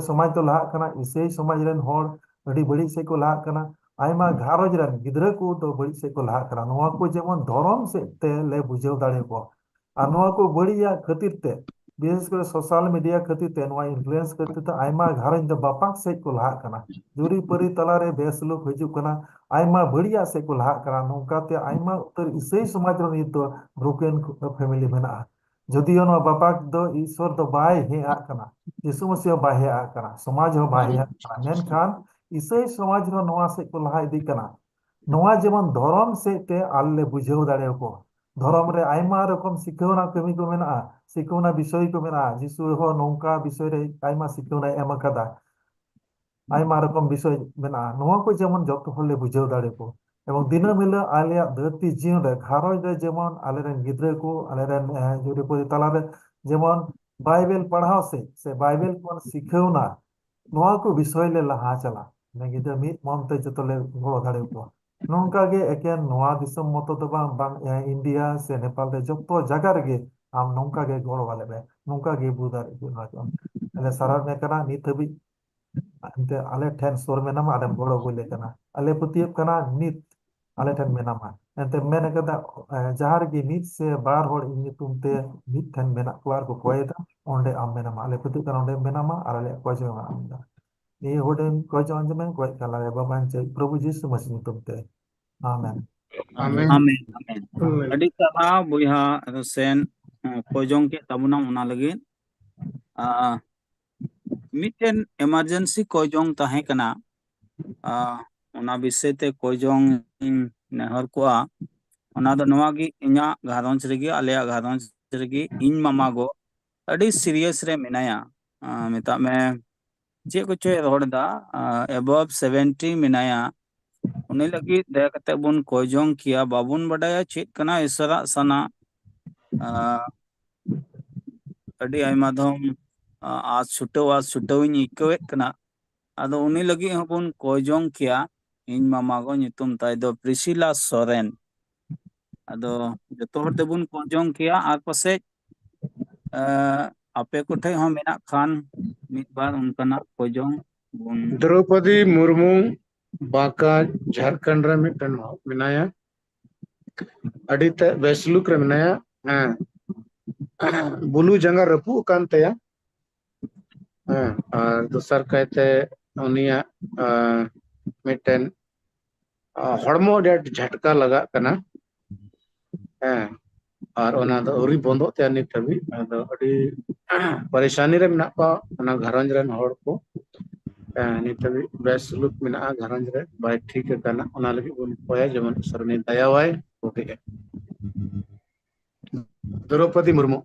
ᱥᱚᱢᱟᱡᱽ ᱫᱚ ᱞᱟᱦᱟᱜ ᱠᱟᱱᱟ, ᱤᱥᱟᱹᱭ ᱥᱚᱢᱟᱡᱽ ᱨᱮᱱ ᱦᱚᱲ ᱟᱹᱰᱤ ᱵᱟᱹᱲᱤᱡ ᱥᱮᱫ ᱠᱚ ᱞᱟᱦᱟᱜ ᱠᱟᱱᱟ, ᱟᱭᱢᱟ ᱜᱷᱟᱨᱚᱸᱡᱽ ᱨᱮᱱ ᱜᱤᱫᱽᱨᱟᱹ ᱠᱚ ᱫᱚ ᱵᱟᱹᱲᱤᱡ ᱥᱮᱫ ᱠᱚ ᱞᱟᱦᱟᱜ ᱠᱟᱱᱟ᱾ ᱱᱚᱣᱟ ᱠᱚ ᱡᱮᱢᱚᱱ ᱫᱷᱚᱨᱚᱢ ᱥᱮᱫ ᱛᱮ ᱞᱮ ᱵᱩᱡᱷᱟᱹᱣ ᱫᱟᱲᱮᱭᱟᱠᱚᱣᱟ᱾ ᱟᱨ ᱱᱚᱣᱟ ᱠᱚ ᱵᱟᱹᱲᱤᱡᱟᱜ ᱠᱷᱟᱹᱛᱤᱨ ᱛᱮ, ᱵᱤᱥᱮᱥ ᱠᱚᱨᱮ ᱥᱳᱥᱟᱞ ᱢᱤᱰᱤᱭᱟ ᱠᱷᱟᱹᱛᱤᱨ ᱛᱮ, ᱱᱚᱣᱟ ᱤᱱᱯᱷᱞᱩᱭᱮᱱᱥ ᱠᱷᱟᱹᱛᱤᱨ ᱛᱮ ᱟᱭᱢᱟ ᱜᱷᱟᱨᱚᱸᱡᱽ ᱫᱚ ᱵᱟᱯᱟᱠ ᱥᱮᱫ ᱠᱚ ᱞᱟᱦᱟᱜ ᱠᱟᱱᱟ᱾ ᱡᱩᱨᱤ ᱯᱟᱹᱨᱤ ᱛᱟᱞᱟᱨᱮ ᱵᱮᱥᱞᱩᱠ ᱦᱤᱡᱩᱜ ᱠᱟᱱᱟ, ᱟᱭᱢᱟ ᱵᱟᱹᱲᱤᱡᱟᱜ ᱥᱮᱫ ᱠᱚ ᱞᱟᱦᱟᱜ ᱠᱟᱱᱟ᱾ ᱱᱚᱝᱠᱟᱛᱮ ᱟᱭᱢᱟ ᱩᱛᱟᱹᱨ ᱤᱥᱟᱹᱭ ᱥᱚᱢᱟᱡᱽ ᱨᱮ ᱱᱤᱛ ᱫᱚ ᱵᱨᱳᱠᱮᱱ ᱯᱷᱮᱢᱮᱞᱤ ᱢᱮᱱᱟᱜᱼᱟ᱾ ᱡᱚᱫᱤᱭᱳ ᱱᱚᱣᱟ ᱵᱟᱯᱟᱠ ᱫᱚ ᱤᱥᱚᱨ ᱫᱚ ᱵᱟᱭ ᱦᱮᱡ ᱟᱜ ᱠᱟᱱᱟ, ᱡᱤᱥᱩ ᱢᱟᱹᱥᱤᱦ ᱦᱚᱸ ᱵᱟᱭ ᱦᱮᱡ ᱟᱜ ᱠᱟᱱᱟ, ᱥᱚᱢᱟᱡᱽ ᱦᱚᱸ ᱵᱟᱭ ᱦᱮᱡ ᱟᱜ ᱠᱟᱱᱟ, ᱢᱮᱱᱠᱷᱟᱱ ᱤᱥᱟᱹᱭ ᱥᱚᱢᱟᱡᱽ ᱨᱮ ᱱᱚᱣᱟ ᱥᱮᱫ ᱠᱚ ᱞᱟᱦᱟ ᱤᱫᱤᱜ ᱠᱟᱱᱟ᱾ ᱱᱚᱣᱟ ᱡᱮᱢᱚᱱ ᱫᱷᱚᱨᱚᱢ ᱥᱮᱫ ᱛᱮ ᱟᱞᱮ ᱞᱮ ᱵᱩᱡᱷᱟᱹᱣ ᱫᱟᱲᱮᱭᱟᱠᱚᱣᱟ᱾ ᱫᱷᱚᱨᱚᱢ ᱨᱮ ᱟᱭᱢᱟ ᱨᱚᱠᱚᱢ ᱥᱤᱠᱷᱟᱹᱣᱱᱟ ᱠᱟᱹᱢᱤ ᱠᱚ ᱢᱮᱱᱟᱜᱼᱟ, ᱥᱤᱠᱷᱟᱹᱣᱱᱟ ᱵᱤᱥᱚᱭ ᱠᱚ ᱢᱮᱱᱟᱜᱼᱟ᱾ ᱡᱤᱥᱩ ᱦᱚᱸ ᱱᱚᱝᱠᱟ ᱵᱤᱥᱚᱭ ᱨᱮ ᱟᱭᱢᱟ ᱥᱤᱠᱷᱟᱹᱣᱱᱟᱭ ᱮᱢ ᱟᱠᱟᱫᱟ, ᱟᱭᱢᱟ ᱨᱚᱠᱚᱢ ᱵᱤᱥᱚᱭ ᱢᱮᱱᱟᱜᱼᱟ᱾ ᱱᱚᱣᱟ ᱠᱚ ᱡᱮᱢᱚᱱ ᱡᱚᱛᱚ ᱦᱚᱲ ᱞᱮ ᱵᱩᱡᱷᱟᱹᱣ ᱫᱟᱲᱮᱭᱟᱠᱚ, ᱮᱵᱚᱝ ᱫᱤᱱᱟᱹᱢ ᱦᱤᱞᱳᱜ ᱟᱞᱮᱭᱟᱜ ᱫᱷᱟᱹᱨᱛᱤ ᱡᱤᱭᱚᱱ ᱨᱮ, ᱜᱷᱟᱨᱚᱸᱡᱽ ᱨᱮ ᱡᱮᱢᱚᱱ ᱟᱞᱮᱨᱮᱱ ᱜᱤᱫᱽᱨᱟᱹ ᱠᱚ, ᱟᱞᱮᱨᱮᱱ, ᱮ, ᱡᱩᱨᱤᱯᱟᱹᱨᱤ ᱛᱟᱞᱟᱨᱮ ᱡᱮᱢᱚᱱ ᱵᱟᱭᱵᱮᱞ ᱯᱟᱲᱦᱟᱣ ᱥᱮᱫ ᱥᱮ ᱵᱟᱭᱵᱮᱞ ᱠᱷᱚᱱ ᱥᱤᱠᱷᱟᱹᱣᱱᱟ, ᱱᱚᱣᱟ ᱠᱚ ᱵᱤᱥᱚᱭ ᱞᱮ ᱞᱟᱦᱟ ᱪᱟᱞᱟᱜ, ᱢᱟᱱᱮ ᱜᱤᱫᱽᱨᱟᱹ ᱢᱤᱫ ᱢᱚᱱ ᱛᱮ ᱡᱚᱛᱚ ᱞᱮ ᱜᱚᱲᱚ ᱫᱟᱲᱮᱭᱟᱠᱚᱣᱟ᱾ ᱱᱚᱝᱠᱟ ᱜᱮ ᱮᱠᱮᱱ ᱱᱚᱣᱟ ᱫᱤᱥᱚᱢ ᱢᱚᱛᱚ ᱫᱚ ᱵᱟᱝ, ᱵᱟᱝ, ᱮ, ᱤᱱᱰᱤᱭᱟ ᱥᱮ ᱱᱮᱯᱟᱞ ᱨᱮ ᱡᱚᱛᱚ ᱡᱟᱭᱜᱟ ᱨᱮᱜᱮ ᱟᱢ ᱱᱚᱝᱠᱟ ᱜᱮ ᱜᱚᱲᱚ ᱟᱞᱮ ᱢᱮ, ᱱᱚᱝᱠᱟ ᱜᱮ ᱵᱩ ᱫᱟᱲᱮ ᱦᱚᱪᱚ ᱟᱞᱮ ᱥᱟᱨᱦᱟᱣ ᱢᱮ ᱠᱟᱱᱟ᱾ ᱱᱤᱛ ᱦᱟᱹᱵᱤᱡ ᱮᱱᱛᱮ ᱟᱞᱮ ᱴᱷᱮᱱ ᱥᱩᱨ ᱢᱮᱱᱟᱢᱟ, ᱟᱞᱮᱢ ᱜᱚᱲᱚ ᱟᱹᱜᱩ ᱞᱮ ᱠᱟᱱᱟ᱾ ᱟᱞᱮ ᱯᱟᱹᱛᱭᱟᱹᱜ ᱠᱟᱱᱟ ᱱᱤᱛ ᱟᱞᱮ ᱴᱷᱮᱱ ᱢᱮᱱᱟᱢᱟ᱾ ᱮᱱᱛᱮ ᱢᱮᱱ ᱠᱟᱫᱟ, ᱮ, ᱡᱟᱦᱟᱸ ᱨᱮᱜᱮ ᱢᱤᱫ ᱥᱮ ᱵᱟᱨ ᱦᱚᱲ ᱤᱧ ᱧᱩᱛᱩᱢ ᱛᱮ ᱢᱤᱫ ᱴᱷᱮᱱ ᱢᱮᱱᱟᱜ ᱠᱚᱣᱟ ᱟᱨ ᱠᱚ ᱠᱚᱭᱮᱫᱟ, ᱚᱸᱰᱮ ᱟᱢ ᱢᱮᱱᱟᱢᱟ᱾ ᱟᱞᱮ ᱯᱟᱹᱛᱭᱟᱹᱜ ᱠᱟᱱᱟ ᱚᱸᱰᱮ ᱢᱮᱱᱟᱢᱟ ᱟᱨ ᱟᱞᱮᱭᱟᱜ ᱠᱚᱭ ᱡᱚᱝ ᱟᱢ ᱫᱟ᱾ ᱱᱤᱭᱟᱹ ᱦᱩᱰᱤᱧ ᱠᱚᱭ ᱡᱚᱝ ᱟᱸᱡᱚᱢ ᱢᱮ, ᱠᱚᱭ ᱠᱟᱱᱟ ᱞᱮ ᱵᱟᱵᱟ ᱪᱮᱫ ᱯᱨᱚᱵᱷᱩ ᱡᱤᱥᱩ ᱢᱟᱹᱥᱤ ᱧᱩᱛᱩᱢ ᱛᱮ᱾ ᱟᱢᱮᱱ᱾ ᱟᱢᱮᱱ᱾ ᱟᱢᱮᱱ᱾ ᱟᱢᱮᱱ᱾ ᱟᱹᱰᱤ ᱥᱟᱨᱦᱟᱣ ᱵᱚᱭᱦᱟ ᱥᱮᱱ, ᱠᱚᱭ ᱡᱚᱝ ᱠᱮᱫ ᱛᱟᱵᱚᱱᱟᱢ ᱚᱱᱟ ᱞᱟᱹᱜᱤᱫ᱾ ᱟ, ᱢᱤᱫᱴᱮᱱ ᱮᱢᱟᱨᱡᱮᱱᱥᱤ ᱠᱚᱭ ᱡᱚᱝ ᱛᱟᱦᱮᱸ ᱠᱟᱱᱟ᱾ ᱟ, ᱚᱱᱟ ᱵᱤᱥᱚᱭ ᱛᱮ ᱠᱚᱭ ᱡᱚᱝ ᱤᱧ ᱱᱮᱦᱚᱨ ᱠᱚᱜᱼᱟ᱾ ᱚᱱᱟ ᱫᱚ ᱱᱚᱣᱟ ᱜᱮ, ᱤᱧᱟᱹᱜ ᱜᱷᱟᱨᱚᱸᱡᱽ ᱨᱮᱜᱮ, ᱟᱞᱮᱭᱟᱜ ᱜᱷᱟᱨᱚᱸᱡᱽ ᱨᱮᱜᱮ ᱤᱧ ᱢᱟᱢᱟ ᱜᱚ ᱟᱹᱰᱤ ᱥᱤᱨᱤᱭᱟᱥ ᱨᱮ ᱢᱮᱱᱟᱭᱟ᱾ ᱟ, ᱢᱮᱛᱟᱜ ᱢᱮ ᱪᱮᱫ ᱠᱚᱪᱚᱭ ᱨᱚᱲ ᱮᱫᱟ, ᱟ, ᱮᱵᱚᱵᱷ ᱥᱮᱵᱷᱮᱱᱴᱤ ᱢᱮᱱᱟᱭᱟ᱾ ᱩᱱᱤ ᱞᱟᱹᱜᱤᱫ ᱫᱟᱭᱟ ᱠᱟᱛᱮ ᱵᱚᱱ ᱠᱚᱭ ᱡᱚᱝ ᱠᱮᱭᱟ᱾ ᱵᱟᱵᱚᱱ ᱵᱟᱰᱟᱭᱟ ᱪᱮᱫ ᱠᱟᱱᱟ ᱤᱥᱚᱨᱟᱜ ᱥᱟᱱᱟ᱾ ᱟ, ᱟᱹᱰᱤ ᱟᱭᱢᱟ ᱫᱷᱚᱢ, ᱟ, ᱟᱸᱥ ᱪᱷᱩᱴᱟᱹᱣ, ᱟᱸᱥ ᱪᱷᱩᱴᱟᱹᱣ ᱤᱧ ᱟᱹᱭᱠᱟᱹᱣᱮᱫ ᱠᱟᱱᱟ᱾ ᱟᱫᱚ ᱩᱱᱤ ᱞᱟᱹᱜᱤᱫ ᱦᱚᱸᱵᱚᱱ ᱠᱚᱭ ᱡᱚᱝ ᱠᱮᱭᱟ᱾ ᱤᱧ ᱢᱟᱢᱟ ᱜᱚ ᱧᱩᱛᱩᱢ ᱛᱟᱭ ᱫᱚ ᱯᱨᱤᱥᱤᱞᱟ ᱥᱚᱨᱮᱱ᱾ ᱟᱫᱚ ᱡᱚᱛᱚ ᱦᱚᱲ ᱛᱮᱵᱚᱱ ᱠᱚᱭ ᱡᱚᱝ ᱠᱮᱭᱟ᱾ ᱟᱨ ᱯᱟᱥᱮᱡ, ᱮ, ᱟᱯᱮ ᱠᱚᱴᱷᱮᱡ ᱦᱚᱸ ᱢᱮᱱᱟᱜ ᱠᱷᱟᱱ ᱢᱤᱫ ᱵᱟᱨ ᱚᱱᱠᱟᱱᱟᱜ ᱠᱚᱭᱡᱚᱝ ᱵᱚᱱ᱾ ᱫᱨᱚᱣᱯᱚᱫᱤ ᱢᱩᱨᱢᱩ ᱵᱟᱸᱠᱟ ᱡᱷᱟᱲᱠᱷᱚᱸᱰ ᱨᱮ ᱢᱤᱫᱴᱮᱱ ᱢᱮᱱᱟᱭᱟ᱾ ᱟᱹᱰᱤ ᱛᱮ ᱵᱮᱥᱞᱩᱠ ᱨᱮ ᱢᱮᱱᱟᱭᱟ᱾ ᱦᱮᱸ, ᱵᱩᱞᱩ ᱡᱟᱸᱜᱟ ᱨᱟᱹᱯᱩᱫ ᱟᱠᱟᱱ ᱛᱟᱭᱟ᱾ ᱦᱮᱸ, ᱟᱨ ᱫᱚᱥᱟᱨ ᱠᱟᱭᱛᱮ ᱩᱱᱤᱭᱟᱜ ᱟᱸ, ᱢᱤᱫᱴᱮᱱ ᱟᱸ, ᱦᱚᱲᱢᱚ ᱟᱹᱰᱤ ᱟᱸᱴ ᱡᱷᱟᱴᱠᱟ ᱞᱟᱜᱟᱜ ᱠᱟᱱᱟ᱾ ᱦᱮᱸ, ᱟᱨ ᱚᱱᱟ ᱫᱚ ᱟᱹᱣᱨᱤ ᱵᱚᱱᱫᱚᱜ ᱛᱟᱭᱟ ᱱᱤᱛ ᱦᱟᱹᱵᱤᱡ᱾ ᱟᱫᱚ ᱟᱹᱰᱤ ᱯᱟᱨᱤᱥᱟᱱᱤ ᱨᱮ ᱢᱮᱱᱟᱜ ᱠᱚᱣᱟ ᱚᱱᱟ ᱜᱷᱟᱨᱚᱸᱡᱽ ᱨᱮᱱ ᱦᱚᱲ ᱠᱚ᱾ ᱦᱮᱸ, ᱱᱤᱛ ᱦᱟᱹᱵᱤᱡ ᱵᱮᱥ ᱥᱩᱞᱩᱠ ᱢᱮᱱᱟᱜᱼᱟ ᱜᱷᱟᱨᱚᱸᱡᱽ ᱨᱮ, ᱵᱟᱭ ᱴᱷᱤᱠ ᱟᱠᱟᱱᱟ᱾ ᱚᱱᱟ ᱞᱟᱹᱜᱤᱫ ᱵᱚᱱ ᱠᱚᱭᱟ ᱡᱮᱢᱚᱱ ᱤᱥᱚᱨ ᱩᱱᱤ ᱫᱟᱭᱟᱣᱟᱭ, ᱵᱩᱜᱤᱜᱼᱟ᱾ ᱫᱨᱚᱣᱯᱚᱫᱤ ᱢᱩᱨᱢᱩ᱾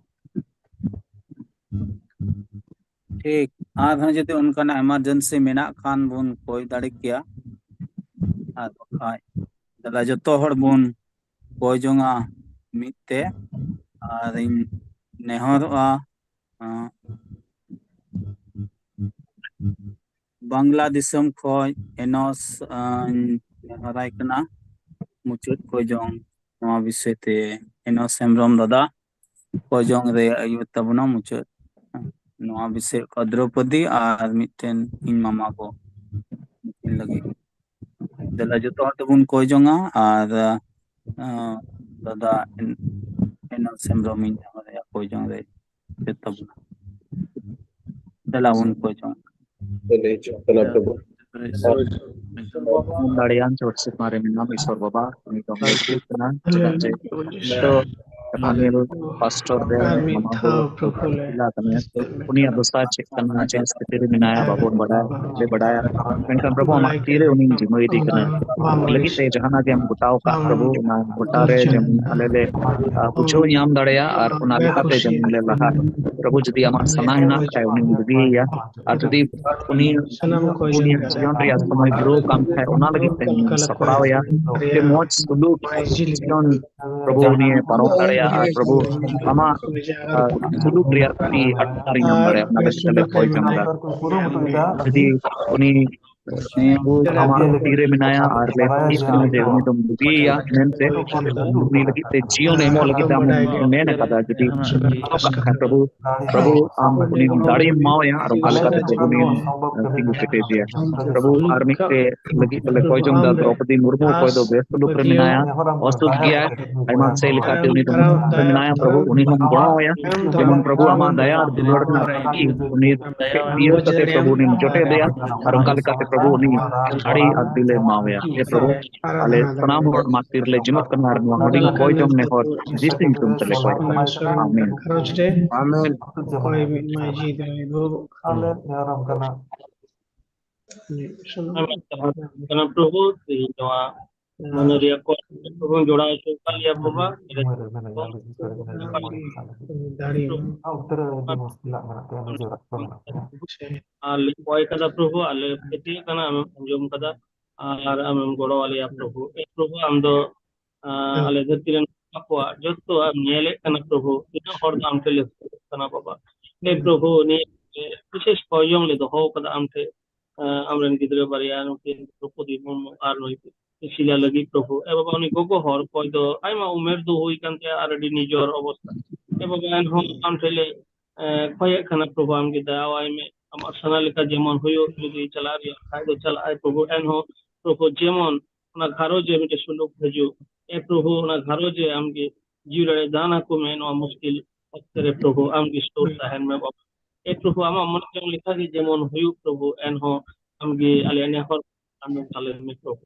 ᱴᱷᱤᱠ, ᱟᱨᱦᱚᱸ ᱡᱩᱫᱤ ᱚᱱᱠᱟᱱᱟᱜ ᱮᱢᱟᱨᱡᱮᱱᱥᱤ ᱢᱮᱱᱟᱜ ᱠᱷᱟᱱ ᱵᱚᱱ ᱠᱚᱭ ᱫᱟᱲᱮ ᱠᱮᱭᱟ, ᱟᱨ ᱵᱟᱠᱷᱟᱡ ᱫᱮᱞᱟ ᱡᱚᱛᱚ ᱦᱚᱲ ᱵᱚᱱ ᱠᱚᱭ ᱡᱚᱝᱟ ᱢᱤᱫ ᱛᱮ᱾ ᱟᱨ ᱤᱧ ᱱᱮᱦᱚᱨᱚᱜᱼᱟ, ᱟᱸ, ᱵᱟᱝᱞᱟ ᱫᱤᱥᱚᱢ ᱠᱷᱚᱡ ᱮᱱᱚᱥ, ᱟᱸ, ᱤᱧ ᱱᱮᱦᱚᱨᱟᱭ ᱠᱟᱱᱟ ᱢᱩᱪᱟᱹᱫ ᱠᱚᱭ ᱡᱚᱝ ᱱᱚᱣᱟ ᱵᱤᱥᱚᱭ ᱛᱮ᱾ ᱮᱱᱚᱥ ᱦᱮᱢᱵᱨᱚᱢ ᱫᱟᱫᱟ ᱠᱚᱭ ᱡᱚᱝ ᱨᱮ ᱟᱹᱭᱩᱨ ᱛᱟᱵᱚᱱᱟ ᱢᱩᱪᱟᱹᱫ ᱱᱚᱣᱟ ᱵᱤᱥᱚᱭ ᱠᱚ ᱫᱨᱚᱣᱯᱚᱫᱤ ᱟᱨ ᱢᱤᱫᱴᱮᱱ ᱤᱧ ᱢᱟᱢᱟ ᱜᱚ ᱱᱩᱠᱤᱱ ᱞᱟᱹᱜᱤᱫ᱾ ᱫᱮᱞᱟ ᱡᱚᱛᱚ ᱦᱚᱲ ᱛᱮᱵᱚᱱ ᱠᱚᱭ ᱡᱚᱝᱟ ᱟᱨ, ᱟᱸ, ᱫᱟᱫᱟ ᱮᱱ-, ᱮᱱᱚᱥ ᱦᱮᱢᱵᱨᱚᱢ ᱤᱧ ᱱᱮᱦᱚᱨᱟᱭᱟ ᱠᱚᱭ ᱡᱚᱝ ᱨᱮ ᱟᱹᱭᱩᱨ ᱛᱟᱵᱚᱱᱟ᱾ ᱫᱮᱞᱟ ᱵᱚᱱ ᱠᱚᱭ ᱡᱚᱝᱟ᱾ ᱫᱟᱲᱮᱭᱟᱱ ᱪᱚᱴ ᱥᱮ ᱢᱟᱨᱮ ᱢᱮᱱᱟᱢ ᱤᱥᱚᱨ ᱵᱟᱵᱟ, ᱩᱱᱤ ᱫᱚ ᱢᱩᱨᱛᱤ ᱠᱟᱱᱟ, ᱪᱮᱫᱟᱜ ᱡᱮ ᱩᱱᱤ ᱫᱚ ᱮᱯᱟᱱᱤᱭᱟᱞ ᱯᱟᱥᱴᱚᱨ ᱨᱮ ᱢᱟᱢᱟ ᱫᱚ ᱯᱤᱞᱟ ᱠᱟᱱᱟᱭ᱾ ᱩᱱᱤᱭᱟᱜ ᱫᱚᱥᱟ ᱪᱮᱫ ᱠᱟᱱᱟ, ᱪᱮᱫ ᱥᱛᱷᱤᱛᱤ ᱨᱮ ᱢᱮᱱᱟᱭᱟ, ᱵᱟᱵᱚᱱ ᱵᱟᱰᱟᱭᱟ, ᱞᱮ ᱵᱟᱰᱟᱭᱟ᱾ ᱢᱮᱱᱠᱷᱟᱱ ᱯᱨᱚᱵᱷᱩ, ᱟᱢᱟᱜ ᱛᱤ ᱨᱮ ᱩᱱᱤᱧ ᱡᱤᱢᱟᱹ ᱤᱫᱤ ᱠᱟᱱᱟ᱾ ᱞᱟᱹᱜᱤᱫ ᱛᱮ ᱡᱟᱦᱟᱱᱟᱜ ᱜᱮᱢ ᱜᱚᱴᱟᱣ ᱟᱠᱟᱫ ᱯᱨᱚᱵᱷᱩ, ᱚᱱᱟ ᱜᱚᱴᱟ ᱨᱮ ᱡᱮᱢᱚᱱ ᱟᱞᱮ ᱞᱮ, ᱟ, ᱵᱩᱡᱷᱟᱹᱣ ᱧᱟᱢ ᱫᱟᱲᱮᱭᱟᱜ ᱟᱨ ᱚᱱᱟ ᱞᱮᱠᱟᱛᱮ ᱡᱮᱢᱚᱱ ᱞᱮ ᱞᱟᱦᱟᱜ᱾ ᱯᱨᱚᱵᱷᱩ, ᱡᱩᱫᱤ ᱟᱢᱟᱜ ᱥᱟᱱᱟ ᱦᱮᱱᱟᱜ ᱠᱷᱟᱡ, ᱩᱱᱤᱢ ᱵᱟᱹᱜᱤᱭᱮᱭᱟ᱾ ᱟᱨ ᱡᱩᱫᱤ ᱩᱱᱤ ᱩᱱᱤᱭᱟᱜ ᱡᱤᱭᱚᱱ ᱨᱮᱭᱟᱜ ᱥᱚᱢᱚᱭ ᱯᱩᱨᱟᱹᱣ ᱠᱟᱱ ᱠᱷᱟᱡ, ᱚᱱᱟ ᱞᱟᱹᱜᱤᱫ ᱛᱮ ᱥᱟᱯᱲᱟᱣ ᱮᱭᱟ᱾ ᱟᱹᱰᱤ ᱢᱚᱡᱽ ᱥᱩᱞᱩᱠ ᱡᱤᱭᱚᱱ ᱯᱨᱚᱵᱷᱩ ᱩᱱᱤ ᱯᱟᱨᱚᱢ ᱫᱟᱲᱮᱭᱟᱜᱼᱟ᱾ ᱟᱨ ᱯᱨᱚᱵᱷᱩ ᱟᱢᱟᱜ, ᱟ, ᱥᱩᱞᱩᱠ ᱨᱮᱭᱟᱜ ᱠᱟᱹᱴᱤᱡ ᱟᱴᱠᱟᱨ ᱧᱟᱢ ᱫᱟᱲᱮᱭᱟᱜᱼᱟ, ᱚᱱᱟ ᱞᱟᱹᱜᱤᱫ ᱛᱮᱞᱮ ᱠᱚᱭ ᱡᱚᱝ ᱮᱫᱟ᱾ ᱡᱩᱫᱤ ᱩᱱᱤ ᱟᱢᱟᱜ ᱛᱤ ᱨᱮ ᱢᱮᱱᱟᱭᱟ ᱟᱨ ᱞᱮ ᱴᱷᱤᱠ ᱠᱟᱱᱟ ᱡᱮ ᱩᱱᱤ ᱫᱚᱢ ᱵᱩᱜᱤᱭᱮᱭᱟ ᱢᱮᱱᱛᱮ᱾ ᱩᱱᱤ ᱞᱟᱹᱜᱤᱫ ᱛᱮ ᱡᱤᱭᱚᱱ ᱮᱢᱚᱜ ᱞᱟᱹᱜᱤᱫ ᱛᱮ ᱟᱢ ᱢᱮᱱ ᱟᱠᱟᱫᱟ᱾ ᱡᱩᱫᱤ ᱟᱢ ᱠᱷᱟᱱ ᱯᱨᱚᱵᱷᱩ, ᱯᱨᱚᱵᱷᱩ ᱟᱢ ᱩᱱᱤ ᱫᱟᱲᱮᱢ ᱮᱢᱟᱣᱟᱭᱟ ᱟᱨ ᱚᱱᱠᱟ ᱞᱮᱠᱟᱛᱮ ᱯᱨᱚᱵᱷᱩ ᱩᱱᱤ ᱛᱤᱸᱜᱩ ᱠᱮᱴᱮᱡᱮᱭᱟ᱾ ᱯᱨᱚᱵᱷᱩ ᱟᱨ ᱢᱤᱫᱴᱮᱡ ᱞᱟᱹᱜᱤᱫ ᱛᱮᱞᱮ ᱠᱚᱭ ᱡᱚᱝ ᱫᱟ ᱫᱨᱚᱯᱚᱫᱤ ᱢᱩᱨᱢᱩ, ᱚᱠᱚᱭ ᱫᱚ ᱵᱮᱥ ᱥᱩᱞᱩᱠ ᱨᱮ ᱢᱮᱱᱟᱭᱟ, ᱚᱥᱩᱠ ᱜᱮᱭᱟᱭ, ᱟᱭᱢᱟ ᱥᱮ ᱞᱮᱠᱟᱛᱮ ᱩᱱᱤ ᱫᱚ ᱢᱩᱥᱠᱤᱞ ᱨᱮ ᱢᱮᱱᱟᱭᱟ᱾ ᱯᱨᱚᱵᱷᱩ ᱩᱱᱤ ᱦᱚᱸᱢ ᱜᱚᱲᱚ ᱟᱭᱟ, ᱡᱮᱢᱚᱱ ᱯᱨᱚᱵᱷᱩ ᱟᱢᱟᱜ ᱫᱟᱭᱟ ᱟᱨ ᱫᱩᱞᱟᱹᱲ ᱨᱮᱱᱟᱜ ᱤᱭᱟᱹ ᱩᱱᱤ ᱤᱭᱟᱹ ᱠᱟᱛᱮ ᱯᱨᱚᱵᱷᱩ ᱩᱱᱤᱢ ᱡᱚᱴᱮᱫ ᱮᱭᱟ, ᱟᱨ ᱚᱱᱠᱟ ᱞᱮᱠᱟᱛᱮ ᱯᱨᱚᱵᱷᱩ ᱩᱱᱤ ᱫᱟᱲᱮ ᱟᱨ ᱫᱤᱞᱮ ᱮᱢᱟᱣᱟᱭᱟ᱾ ᱦᱮ ᱯᱨᱚᱵᱷᱩ, ᱟᱞᱮ ᱥᱟᱱᱟᱢ ᱦᱚᱲ ᱟᱢᱟᱜ ᱛᱤ ᱨᱮᱞᱮ ᱡᱩᱢᱟᱹᱜ ᱠᱟᱱᱟ ᱟᱨ ᱱᱚᱣᱟ ᱦᱩᱰᱤᱧ ᱠᱚᱭ ᱡᱚᱝ ᱱᱮᱦᱚᱨ ᱡᱤᱥᱩ ᱧᱩᱛᱩᱢ ᱛᱮᱞᱮ ᱠᱚᱭ ᱠᱟᱱᱟ᱾ ᱟᱢᱮᱱ᱾ ᱟᱢᱮᱱ᱾ ᱚᱠᱚᱭ ᱢᱤᱫ ᱢᱟᱹᱡᱷᱤ ᱫᱚᱭ ᱫᱩᱲᱩᱵ ᱠᱟᱱᱟ᱾ ᱟᱞᱮ ᱱᱮᱦᱚᱨᱟᱢ ᱠᱟᱱᱟ᱾ ᱟᱢᱮᱱ᱾ ᱠᱟᱱᱟ ᱯᱨᱚᱵᱷᱩ, ᱛᱮᱦᱮᱧ ᱱᱚᱣᱟ ᱢᱟᱱᱚᱨᱤᱭᱟ ᱠᱚ ᱯᱨᱚᱵᱷᱩ ᱡᱚᱲᱟᱣ ᱦᱚᱪᱚ ᱟᱠᱟᱫ ᱞᱮᱭᱟ ᱵᱟᱵᱟ᱾ ᱫᱟᱲᱮ ᱟᱨ ᱞᱮ ᱠᱚᱭ ᱠᱟᱫᱟ ᱯᱨᱚᱵᱷᱩ, ᱟᱨ ᱞᱮ ᱯᱟᱹᱛᱭᱟᱹᱜ ᱠᱟᱱᱟ ᱟᱢᱮᱢ ᱟᱸᱡᱚᱢ ᱠᱟᱫᱟ ᱟᱨ ᱟᱢᱮᱢ ᱜᱚᱲᱚ ᱟᱞᱮᱭᱟ ᱯᱨᱚᱵᱷᱩ᱾ ᱮ ᱯᱨᱚᱵᱷᱩ, ᱟᱢ ᱫᱚ, ᱟᱸ, ᱟᱞᱮ ᱫᱷᱟᱹᱨᱛᱤ ᱨᱮᱱ ᱠᱚᱣᱟᱜ ᱡᱚᱛᱚᱣᱟᱜ ᱮᱢ ᱧᱮᱞᱮᱫ ᱠᱟᱱᱟ ᱯᱨᱚᱵᱷᱩ᱾ ᱛᱤᱱᱟᱹᱜ ᱦᱚᱲ ᱫᱚ ᱟᱢ ᱴᱷᱮᱱ ᱞᱮ ᱥᱩᱨᱩᱜ ᱠᱟᱱᱟ ᱵᱟᱵᱟ᱾ ᱮ ᱯᱨᱚᱵᱷᱩ, ᱱᱤᱭᱟᱹ ᱵᱤᱥᱮᱥ ᱠᱚᱭ ᱡᱚᱝ ᱞᱮ ᱫᱚᱦᱚ ᱠᱟᱫᱟ ᱟᱢ ᱴᱷᱮᱱ, ᱟᱸ, ᱟᱢᱨᱮᱱ ᱜᱤᱫᱽᱨᱟᱹ ᱵᱟᱨᱭᱟ ᱱᱩᱠᱤᱱ ᱫᱨᱚᱯᱚᱫᱤ ᱢᱩᱨᱢᱩ ᱟᱨ ᱱᱩᱭ ᱥᱤᱞᱟ ᱞᱟᱹᱜᱤᱫ ᱯᱨᱚᱵᱷᱩ᱾ ᱮ ᱵᱟᱵᱟ, ᱩᱱᱤ ᱜᱚᱜᱚ ᱦᱚᱲ ᱠᱚᱭ ᱫᱚ ᱟᱭᱢᱟ ᱩᱢᱮᱨ ᱫᱚ ᱦᱩᱭ ᱠᱟᱱ ᱛᱟᱭᱟ ᱟᱨ ᱟᱹᱰᱤ ᱱᱤᱡᱚᱨ ᱚᱵᱚᱥᱛᱟ᱾ ᱮ ᱵᱟᱵᱟ, ᱮᱱᱦᱚᱸ ᱟᱢ ᱴᱷᱮᱱ ᱞᱮ, ᱮ, ᱠᱷᱚᱭᱮᱫ ᱠᱟᱱᱟ ᱯᱨᱚᱵᱷᱩ, ᱟᱢ ᱜᱮ ᱫᱟᱭᱟᱣᱟᱭ ᱢᱮ᱾ ᱟᱢᱟᱜ ᱥᱟᱱᱟ ᱞᱮᱠᱟ ᱡᱮᱢᱚᱱ ᱦᱩᱭᱩᱜ, ᱡᱩᱫᱤ ᱪᱟᱞᱟᱜ ᱨᱮᱭᱟᱜ ᱠᱷᱟᱡ ᱫᱚ ᱪᱟᱞᱟᱜ ᱟᱭ ᱯᱨᱚᱵᱷᱩ, ᱮᱱᱦᱚᱸ ᱯᱨᱚᱵᱷᱩ ᱡᱮᱢᱚᱱ ᱚᱱᱟ ᱜᱷᱟᱨᱚᱸᱡᱽ ᱨᱮ ᱢᱤᱫᱴᱮᱡ ᱥᱩᱞᱩᱠ ᱦᱤᱡᱩᱜ᱾ ᱮ ᱯᱨᱚᱵᱷᱩ, ᱚᱱᱟ ᱜᱷᱟᱨᱚᱸᱡᱽ ᱨᱮ ᱟᱢ ᱜᱮ ᱡᱤᱣᱤ ᱫᱟᱲᱮ ᱫᱟᱱ ᱟᱠᱚ ᱢᱮ ᱱᱚᱣᱟ ᱢᱩᱥᱠᱤᱞ ᱚᱠᱛᱮ ᱨᱮ ᱯᱨᱚᱵᱷᱩ, ᱟᱢ ᱜᱮ ᱥᱩᱨ ᱛᱟᱦᱮᱱ ᱢᱮ ᱵᱟᱵᱟ᱾ ᱮ ᱯᱨᱚᱵᱷᱩ, ᱟᱢᱟᱜ ᱢᱚᱱᱮ ᱡᱚᱝ ᱞᱮᱠᱟ ᱜᱮ ᱡᱮᱢᱚᱱ ᱦᱩᱭᱩᱜ ᱯᱨᱚᱵᱷᱩ, ᱮᱱᱦᱚᱸ ᱟᱢ ᱜᱮ ᱟᱞᱮ ᱱᱮᱦᱚᱨ ᱟᱸᱡᱚᱢ ᱛᱟᱞᱮ ᱢᱮ ᱯᱨᱚᱵᱷᱩ᱾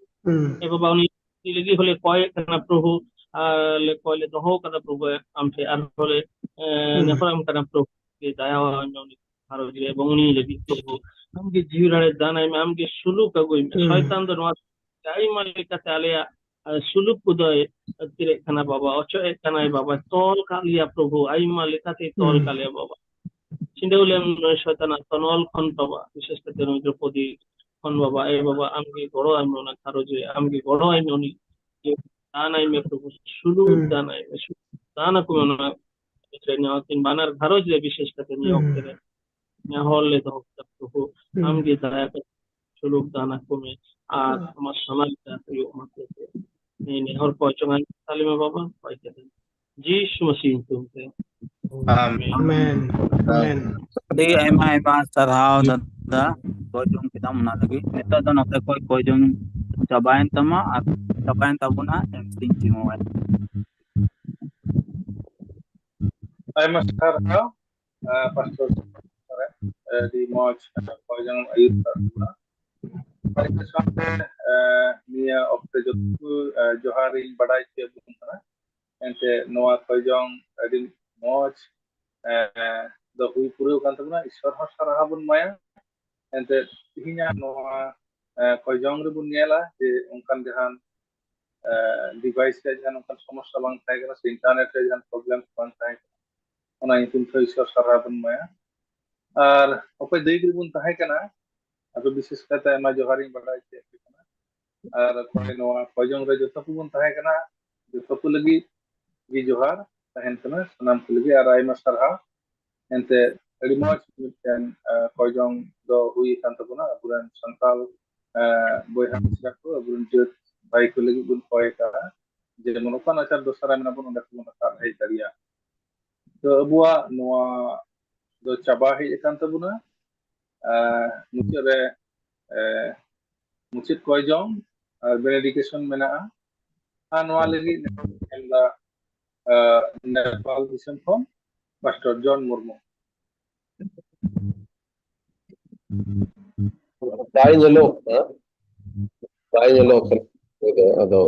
ᱮ ᱵᱟᱵᱟ, ᱩᱱᱤ ᱞᱟᱹᱜᱤᱫ ᱦᱚᱸᱞᱮ ᱠᱚᱭᱮᱫ ᱠᱟᱱᱟ ᱯᱨᱚᱵᱷᱩ, ᱟᱨ ᱞᱮ ᱠᱚᱭ ᱞᱮ ᱫᱚᱦᱚ ᱠᱟᱫᱟ ᱯᱨᱚᱵᱷᱩ, ᱟᱢ ᱴᱷᱮᱱ ᱟᱨᱦᱚᱸ ᱞᱮ, ᱮ, ᱱᱮᱦᱚᱨᱟᱢ ᱠᱟᱱᱟ ᱯᱨᱚᱵᱷᱩ, ᱡᱮ ᱫᱟᱭᱟ ᱟᱢ ᱩᱱᱤ ᱜᱷᱟᱨᱚᱸᱡᱽ ᱨᱮ ᱮᱵᱚᱝ ᱩᱱᱤ ᱞᱟᱹᱜᱤᱫ ᱯᱨᱚᱵᱷᱩ, ᱟᱢ ᱜᱮ ᱡᱤᱣᱤ ᱫᱟᱲᱮ ᱫᱟᱱ ᱟᱭ ᱢᱮ, ᱟᱢ ᱜᱮ ᱥᱩᱞᱩᱠ ᱟᱹᱜᱩᱭ ᱢᱮ᱾ ᱥᱚᱭᱛᱟᱱ ᱫᱚ ᱱᱚᱣᱟ ᱟᱭᱢᱟ ᱞᱮᱠᱟᱛᱮ ᱟᱞᱮᱭᱟᱜ, ᱟᱨ, ᱥᱩᱞᱩᱠ ᱠᱚᱫᱚᱭ ᱟᱹᱛᱠᱤᱨᱮᱫ ᱠᱟᱱᱟ ᱵᱟᱵᱟ, ᱚᱪᱚᱜ ᱮᱫ ᱠᱟᱱᱟᱭ ᱵᱟᱵᱟ, ᱛᱚᱞ ᱠᱟᱜ ᱞᱮᱭᱟ ᱯᱨᱚᱵᱷᱩ, ᱟᱭᱢᱟ ᱞᱮᱠᱟᱛᱮ ᱛᱚᱞ ᱠᱟᱜ ᱞᱮᱭᱟ ᱵᱟᱵᱟ᱾ ᱪᱷᱤᱸᱰᱟᱹᱣ ᱞᱮᱢ ᱱᱩᱭ ᱥᱚᱭᱛᱟᱱᱟᱜ ᱛᱚᱱᱚᱞ ᱠᱷᱚᱱ ᱵᱟᱵᱟ, ᱵᱤᱥᱮᱥ ᱠᱟᱛᱮ ᱱᱩᱭ ᱫᱨᱚᱯᱚᱫᱤ ᱠᱷᱚᱱ ᱵᱟᱵᱟ᱾ ᱮ ᱵᱟᱵᱟ, ᱟᱢ ᱜᱮ ᱜᱚᱲᱚ ᱟᱭ ᱢᱮ ᱚᱱᱟ ᱜᱷᱟᱨᱚᱸᱡᱽ ᱨᱮ, ᱟᱢ ᱜᱮ ᱜᱚᱲᱚ ᱟᱭ ᱢᱮ ᱩᱱᱤ, ᱫᱟᱱ ᱟᱭ ᱢᱮ ᱯᱨᱚᱵᱷᱩ, ᱥᱩᱞᱩᱠ ᱫᱟᱱ ᱟᱭ ᱢᱮ, ᱥᱩᱞᱩᱠ ᱫᱟᱱ ᱟᱠᱚ ᱢᱮ ᱱᱚᱣᱟ ᱜᱷᱟᱨᱚᱸᱡᱽ ᱨᱮ, ᱱᱚᱣᱟ ᱠᱤᱱ ᱵᱟᱱᱟᱨ ᱜᱷᱟᱨᱚᱸᱡᱽ ᱨᱮ ᱵᱤᱥᱮᱥ ᱠᱟᱛᱮ ᱱᱤᱭᱟᱹ ᱚᱠᱛᱮ ᱨᱮ ᱱᱮᱦᱚᱨ ᱞᱮ ᱫᱚᱦᱚ ᱠᱮᱫᱟ ᱯᱨᱚᱵᱷᱩ, ᱟᱢ ᱜᱮ ᱫᱟᱭᱟ ᱠᱟᱛᱮ ᱥᱩᱞᱩᱠ ᱫᱟᱱᱟ ᱠᱚ ᱢᱮ, ᱟᱨ ᱟᱢᱟᱜ ᱥᱟᱱᱟ ᱞᱮᱠᱟ ᱦᱩᱭᱩᱜ ᱢᱟ᱾ ᱱᱤᱭᱟᱹ ᱱᱮᱦᱚᱨ ᱠᱚ ᱡᱚᱝ ᱟᱹᱧ ᱛᱟᱞᱮ ᱢᱮ ᱵᱟᱵᱟ, ᱯᱟᱭ ᱠᱟᱛᱮ ᱡᱤᱥᱩ ᱢᱟᱥᱤ ᱧᱩᱛᱩᱢ ᱛᱮ᱾ ᱟᱢᱮᱱ᱾ ᱟᱢᱮᱱ᱾ ᱟᱹᱰᱤ ᱟᱭᱢᱟ ᱟᱭᱢᱟ ᱥᱟᱨᱦᱟᱣ ᱫᱟᱫᱟ, ᱠᱚᱭ ᱡᱚᱝ ᱠᱮᱫᱟᱢ ᱚᱱᱟ ᱞᱟᱹᱜᱤᱫ᱾ ᱱᱤᱛᱚᱜ ᱫᱚ ᱱᱚᱛᱮ ᱠᱷᱚᱡ ᱠᱚᱭ ᱡᱚᱝ ᱪᱟᱵᱟᱭᱮᱱ ᱛᱟᱢᱟ ᱟᱨ ᱪᱟᱵᱟᱭᱮᱱ ᱛᱟᱵᱚᱱᱟ᱾ ᱮᱢ ᱥᱤ ᱡᱤ ᱢᱳᱵᱟᱭᱤᱞ᱾ ᱟᱭᱢᱟ ᱥᱟᱨᱦᱟᱣ, ᱟᱸ, ᱯᱟᱥᱴᱚᱨ ᱥᱚᱨᱮᱱ, ᱟᱹᱰᱤ ᱢᱚᱡᱽ ᱠᱚᱭ ᱡᱚᱝ ᱟᱹᱭᱩᱨ ᱠᱟᱜ ᱵᱚᱱᱟ᱾ ᱟᱹᱰᱤ ᱥᱟᱶᱛᱮ, ᱟᱸ, ᱱᱤᱭᱟᱹ ᱚᱠᱛᱮ ᱡᱚᱛᱚ, ᱟᱸ, ᱡᱚᱦᱟᱨ ᱤᱧ ᱵᱟᱰᱟᱭ ᱦᱚᱪᱚᱭᱮᱫ ᱵᱚᱱ ᱠᱟᱱᱟ᱾ ᱮᱱᱛᱮ ᱱᱚᱣᱟ ᱠᱚᱭ ᱡᱚᱝ ᱟᱹᱰᱤ ᱢᱚᱡᱽ, ᱮᱸ, ᱫᱚ ᱦᱩᱭ ᱯᱩᱨᱟᱹᱣ ᱠᱟᱱ ᱛᱟᱵᱚᱱᱟ᱾ ᱤᱥᱚᱨ ᱦᱚᱸ ᱥᱟᱨᱦᱟᱣ ᱵᱚᱱ ᱮᱢᱟᱭᱟ᱾ ᱮᱱᱛᱮ ᱛᱮᱦᱮᱧᱟᱜ ᱱᱚᱣᱟ, ᱮᱸ, ᱠᱚᱭ ᱡᱚᱝ ᱨᱮᱵᱚᱱ ᱧᱮᱞᱟ ᱡᱮ ᱚᱱᱠᱟᱱ ᱡᱟᱦᱟᱱ, ᱮᱸ, device ᱨᱮ ᱡᱟᱦᱟᱱ ᱚᱱᱠᱟᱱ ᱥᱚᱢᱚᱥᱥᱟ ᱵᱟᱝ ᱛᱟᱦᱮᱸ ᱠᱟᱱᱟ ᱥᱮ internet ᱨᱮ ᱡᱟᱦᱟᱱ problem ᱵᱟᱝ ᱛᱟᱦᱮᱸ ᱠᱟᱱᱟ᱾ ᱚᱱᱟ ᱧᱩᱛᱩᱢ ᱛᱮ ᱤᱥᱚᱨ ᱥᱟᱨᱦᱟᱣ ᱵᱚᱱ ᱮᱢᱟᱭᱟ᱾ ᱟᱨ ᱚᱠᱚᱭ ᱫᱟᱹᱭᱤᱠ ᱨᱮᱵᱚᱱ ᱛᱟᱦᱮᱸ ᱠᱟᱱᱟ, ᱟᱫᱚ ᱵᱤᱥᱮᱥ ᱠᱟᱭᱛᱮ ᱟᱭᱢᱟ ᱡᱚᱦᱟᱨᱤᱧ ᱵᱟᱰᱟᱭ ᱦᱚᱪᱚᱭᱮᱫ ᱯᱮ ᱠᱟᱱᱟ᱾ ᱟᱨ ᱚᱠᱚᱭ ᱱᱚᱣᱟ ᱠᱚᱭ ᱡᱚᱝ ᱨᱮ ᱡᱚᱛᱚ ᱠᱚᱵᱚᱱ ᱛᱟᱦᱮᱸ ᱠᱟᱱᱟ, ᱡᱚᱛᱚ ᱠᱚ ᱞᱟᱹᱜᱤᱫ ᱜᱮ ᱡᱚᱦᱟᱨ ᱛᱟᱦᱮᱱ ᱠᱟᱱᱟ, ᱥᱟᱱᱟᱢ ᱠᱚ ᱞᱟᱹᱜᱤᱫ᱾ ᱟᱨ ᱟᱭᱢᱟ ᱥᱟᱨᱦᱟᱣ᱾ ᱮᱱᱛᱮ ᱟᱹᱰᱤ ᱢᱚᱡᱽ ᱢᱤᱫᱴᱮᱱ, ᱟᱸ, ᱠᱚᱭ ᱡᱚᱝ ᱫᱚ ᱦᱩᱭ ᱟᱠᱟᱱ ᱛᱟᱵᱚᱱᱟ᱾ ᱟᱵᱚᱨᱮᱱ ᱥᱟᱱᱛᱟᱲ, ᱟᱸ, ᱵᱚᱭᱦᱟ ᱢᱤᱥᱨᱟ ᱠᱚ, ᱟᱵᱚᱨᱮᱱ ᱡᱟᱹᱛ ᱵᱷᱟᱭ ᱠᱚ ᱞᱟᱹᱜᱤᱫ ᱵᱚᱱ ᱠᱚᱭ ᱟᱠᱟᱫᱼᱟ, ᱡᱮᱢᱚᱱ ᱚᱠᱟ ᱱᱟᱪᱟᱨ ᱫᱚᱥᱟ ᱨᱮ ᱢᱮᱱᱟᱜ ᱵᱚᱱ, ᱚᱸᱰᱮ ᱠᱷᱚᱱ ᱵᱚᱱ ᱨᱟᱠᱟᱵ ᱦᱮᱡ ᱫᱟᱲᱮᱭᱟᱜ᱾ ᱛᱚ ᱟᱵᱚᱣᱟᱜ ᱱᱚᱣᱟ ᱫᱚ ᱪᱟᱵᱟ ᱦᱮᱡ ᱟᱠᱟᱱ ᱛᱟᱵᱚᱱᱟ᱾ ᱟᱨ ᱢᱩᱪᱟᱹᱫ ᱨᱮ, ᱮ, ᱢᱩᱪᱟᱹᱫ ᱠᱚᱭ ᱡᱚᱝ ᱟᱨ benediction ᱢᱮᱱᱟᱜᱼᱟ᱾ ᱟᱨ ᱱᱚᱣᱟ ᱞᱟᱹᱜᱤᱫ ᱱᱮᱦᱚᱨ ᱮᱢ ᱮᱫᱟ, ᱮ, ᱱᱮᱯᱟᱞ ᱫᱤᱥᱚᱢ ᱠᱷᱚᱱ ᱯᱟᱥᱴᱚᱨ ᱡᱚᱱ ᱢᱩᱨᱢᱩ᱾ ᱵᱟᱭ ᱧᱮᱞᱚᱜ ᱠᱟᱱᱟ, ᱵᱟᱭ ᱧᱮᱞᱚᱜ ᱠᱟᱱᱟ᱾ ᱟᱫᱚ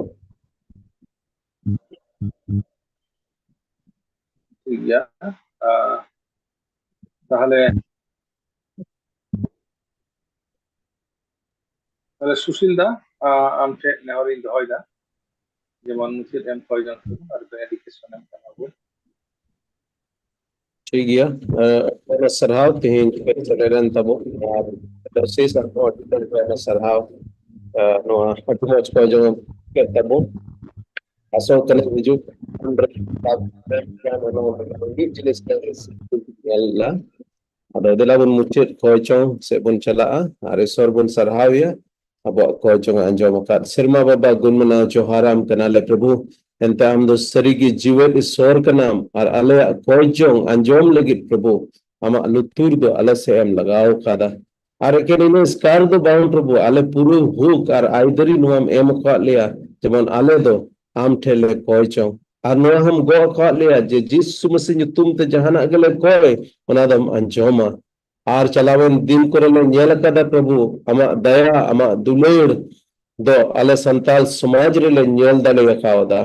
ᱴᱷᱤᱠ ᱜᱮᱭᱟ᱾ ᱟ, ᱛᱟᱦᱚᱞᱮ, ᱛᱟᱦᱚᱞᱮ ᱥᱩᱥᱤᱞ ᱫᱟ, ᱟ, ᱟᱢ ᱴᱷᱮᱱ ᱱᱮᱦᱚᱨᱤᱧ ᱫᱚᱦᱚᱭᱮᱫᱟ, ᱡᱮᱢᱚᱱ ᱢᱩᱪᱟᱹᱫ ᱮᱢ ᱠᱚᱭ ᱡᱚᱝ ᱟᱨ benediction ᱮᱢ ᱠᱟᱱᱟ ᱵᱚᱱ᱾ ᱴᱷᱤᱠ ᱜᱮᱭᱟ᱾ ᱟ, ᱟᱭᱢᱟ ᱥᱟᱨᱦᱟᱣ ᱛᱮᱦᱮᱧ ᱯᱮ ᱥᱮᱴᱮᱨᱮᱱ ᱛᱟᱵᱚᱱ, ᱟᱨ ᱥᱮᱥ ᱟᱨᱦᱚᱸ ᱟᱹᱰᱤ ᱟᱹᱰᱤ ᱟᱭᱢᱟ ᱥᱟᱨᱦᱟᱣ, ᱟ, ᱱᱚᱣᱟ ᱟᱹᱰᱤ ᱢᱚᱡᱽ ᱠᱚᱭ ᱡᱚᱝ ᱠᱮᱫ ᱛᱟᱵᱚᱱ᱾ ᱟᱥᱚᱜ ᱠᱟᱱᱟ ᱦᱤᱡᱩᱜ ᱠᱟᱱ ᱨᱮ ᱢᱤᱫ ᱡᱤᱱᱤᱥ ᱧᱮᱞ ᱞᱮᱱᱟ᱾ ᱟᱫᱚ ᱫᱮᱞᱟ ᱵᱚᱱ ᱢᱩᱪᱟᱹᱫ ᱠᱚᱭ ᱪᱚᱝ ᱥᱮᱫ ᱵᱚᱱ ᱪᱟᱞᱟᱜᱼᱟ ᱟᱨ ᱤᱥᱚᱨ ᱵᱚᱱ ᱥᱟᱨᱦᱟᱣ ᱮᱭᱟ᱾ ᱟᱵᱚᱣᱟᱜ ᱠᱚᱭ ᱪᱚᱝ ᱟᱸᱡᱚᱢ ᱟᱠᱟᱫ ᱥᱮᱨᱢᱟ ᱵᱟᱵᱟ ᱜᱩᱱ ᱢᱟᱱᱟᱣ ᱡᱚᱦᱟᱨᱟᱢ ᱠᱟᱱᱟᱞᱮ ᱯᱨᱚᱵᱷᱩ᱾ ᱮᱱᱛᱮ ᱟᱢ ᱫᱚ ᱥᱟᱹᱨᱤᱜᱮ ᱡᱤᱣᱮᱫ ᱤᱥᱚᱨ ᱠᱟᱱᱟᱢ ᱟᱨ ᱟᱞᱮᱭᱟᱜ ᱠᱚᱭ ᱪᱚᱝ ᱟᱸᱡᱚᱢ ᱞᱟᱹᱜᱤᱫ ᱯᱨᱚᱵᱷᱩ ᱟᱢᱟᱜ ᱞᱩᱛᱩᱨ ᱫᱚ ᱟᱞᱮ ᱥᱮᱫ ᱮᱢ ᱞᱟᱜᱟᱣ ᱟᱠᱟᱫᱟ᱾ ᱟᱨ ᱮᱠᱮᱱ ᱤᱱᱟᱹ ᱮᱥᱠᱟᱨ ᱫᱚ ᱵᱟᱝ ᱯᱨᱚᱵᱷᱩ, ᱟᱞᱮ ᱯᱩᱨᱟᱹ ᱦᱩᱠ ᱟᱨ ᱟᱹᱭᱫᱟᱹᱨᱤ ᱱᱚᱣᱟᱢ ᱮᱢ ᱟᱠᱟᱫ ᱞᱮᱭᱟ, ᱡᱮᱢᱚᱱ ᱟᱞᱮ ᱫᱚ ᱟᱢ ᱴᱷᱮᱱ ᱞᱮ ᱠᱚᱭ ᱪᱚᱝ᱾ ᱟᱨ ᱱᱚᱣᱟ ᱦᱚᱸᱢ ᱜᱚᱜ ᱟᱠᱟᱫ ᱞᱮᱭᱟ ᱡᱮ ᱡᱤᱥᱩ ᱢᱟᱹᱥᱤ ᱧᱩᱛᱩᱢ ᱛᱮ ᱡᱟᱦᱟᱱᱟᱜ ᱜᱮᱞᱮ ᱠᱚᱭ, ᱚᱱᱟ ᱫᱚᱢ ᱟᱸᱡᱚᱢᱟ᱾ ᱟᱨ ᱪᱟᱞᱟᱣᱮᱱ ᱫᱤᱱ ᱠᱚᱨᱮ ᱞᱮ ᱧᱮᱞ ᱟᱠᱟᱫᱟ ᱯᱨᱚᱵᱷᱩ, ᱟᱢᱟᱜ ᱫᱟᱭᱟ, ᱟᱢᱟᱜ ᱫᱩᱞᱟᱹᱲ ᱫᱚ ᱟᱞᱮ ᱥᱟᱱᱛᱟᱲ ᱥᱚᱢᱟᱡᱽ ᱨᱮᱞᱮ ᱧᱮᱞ ᱫᱟᱲᱮ ᱟᱠᱟᱣᱫᱟ᱾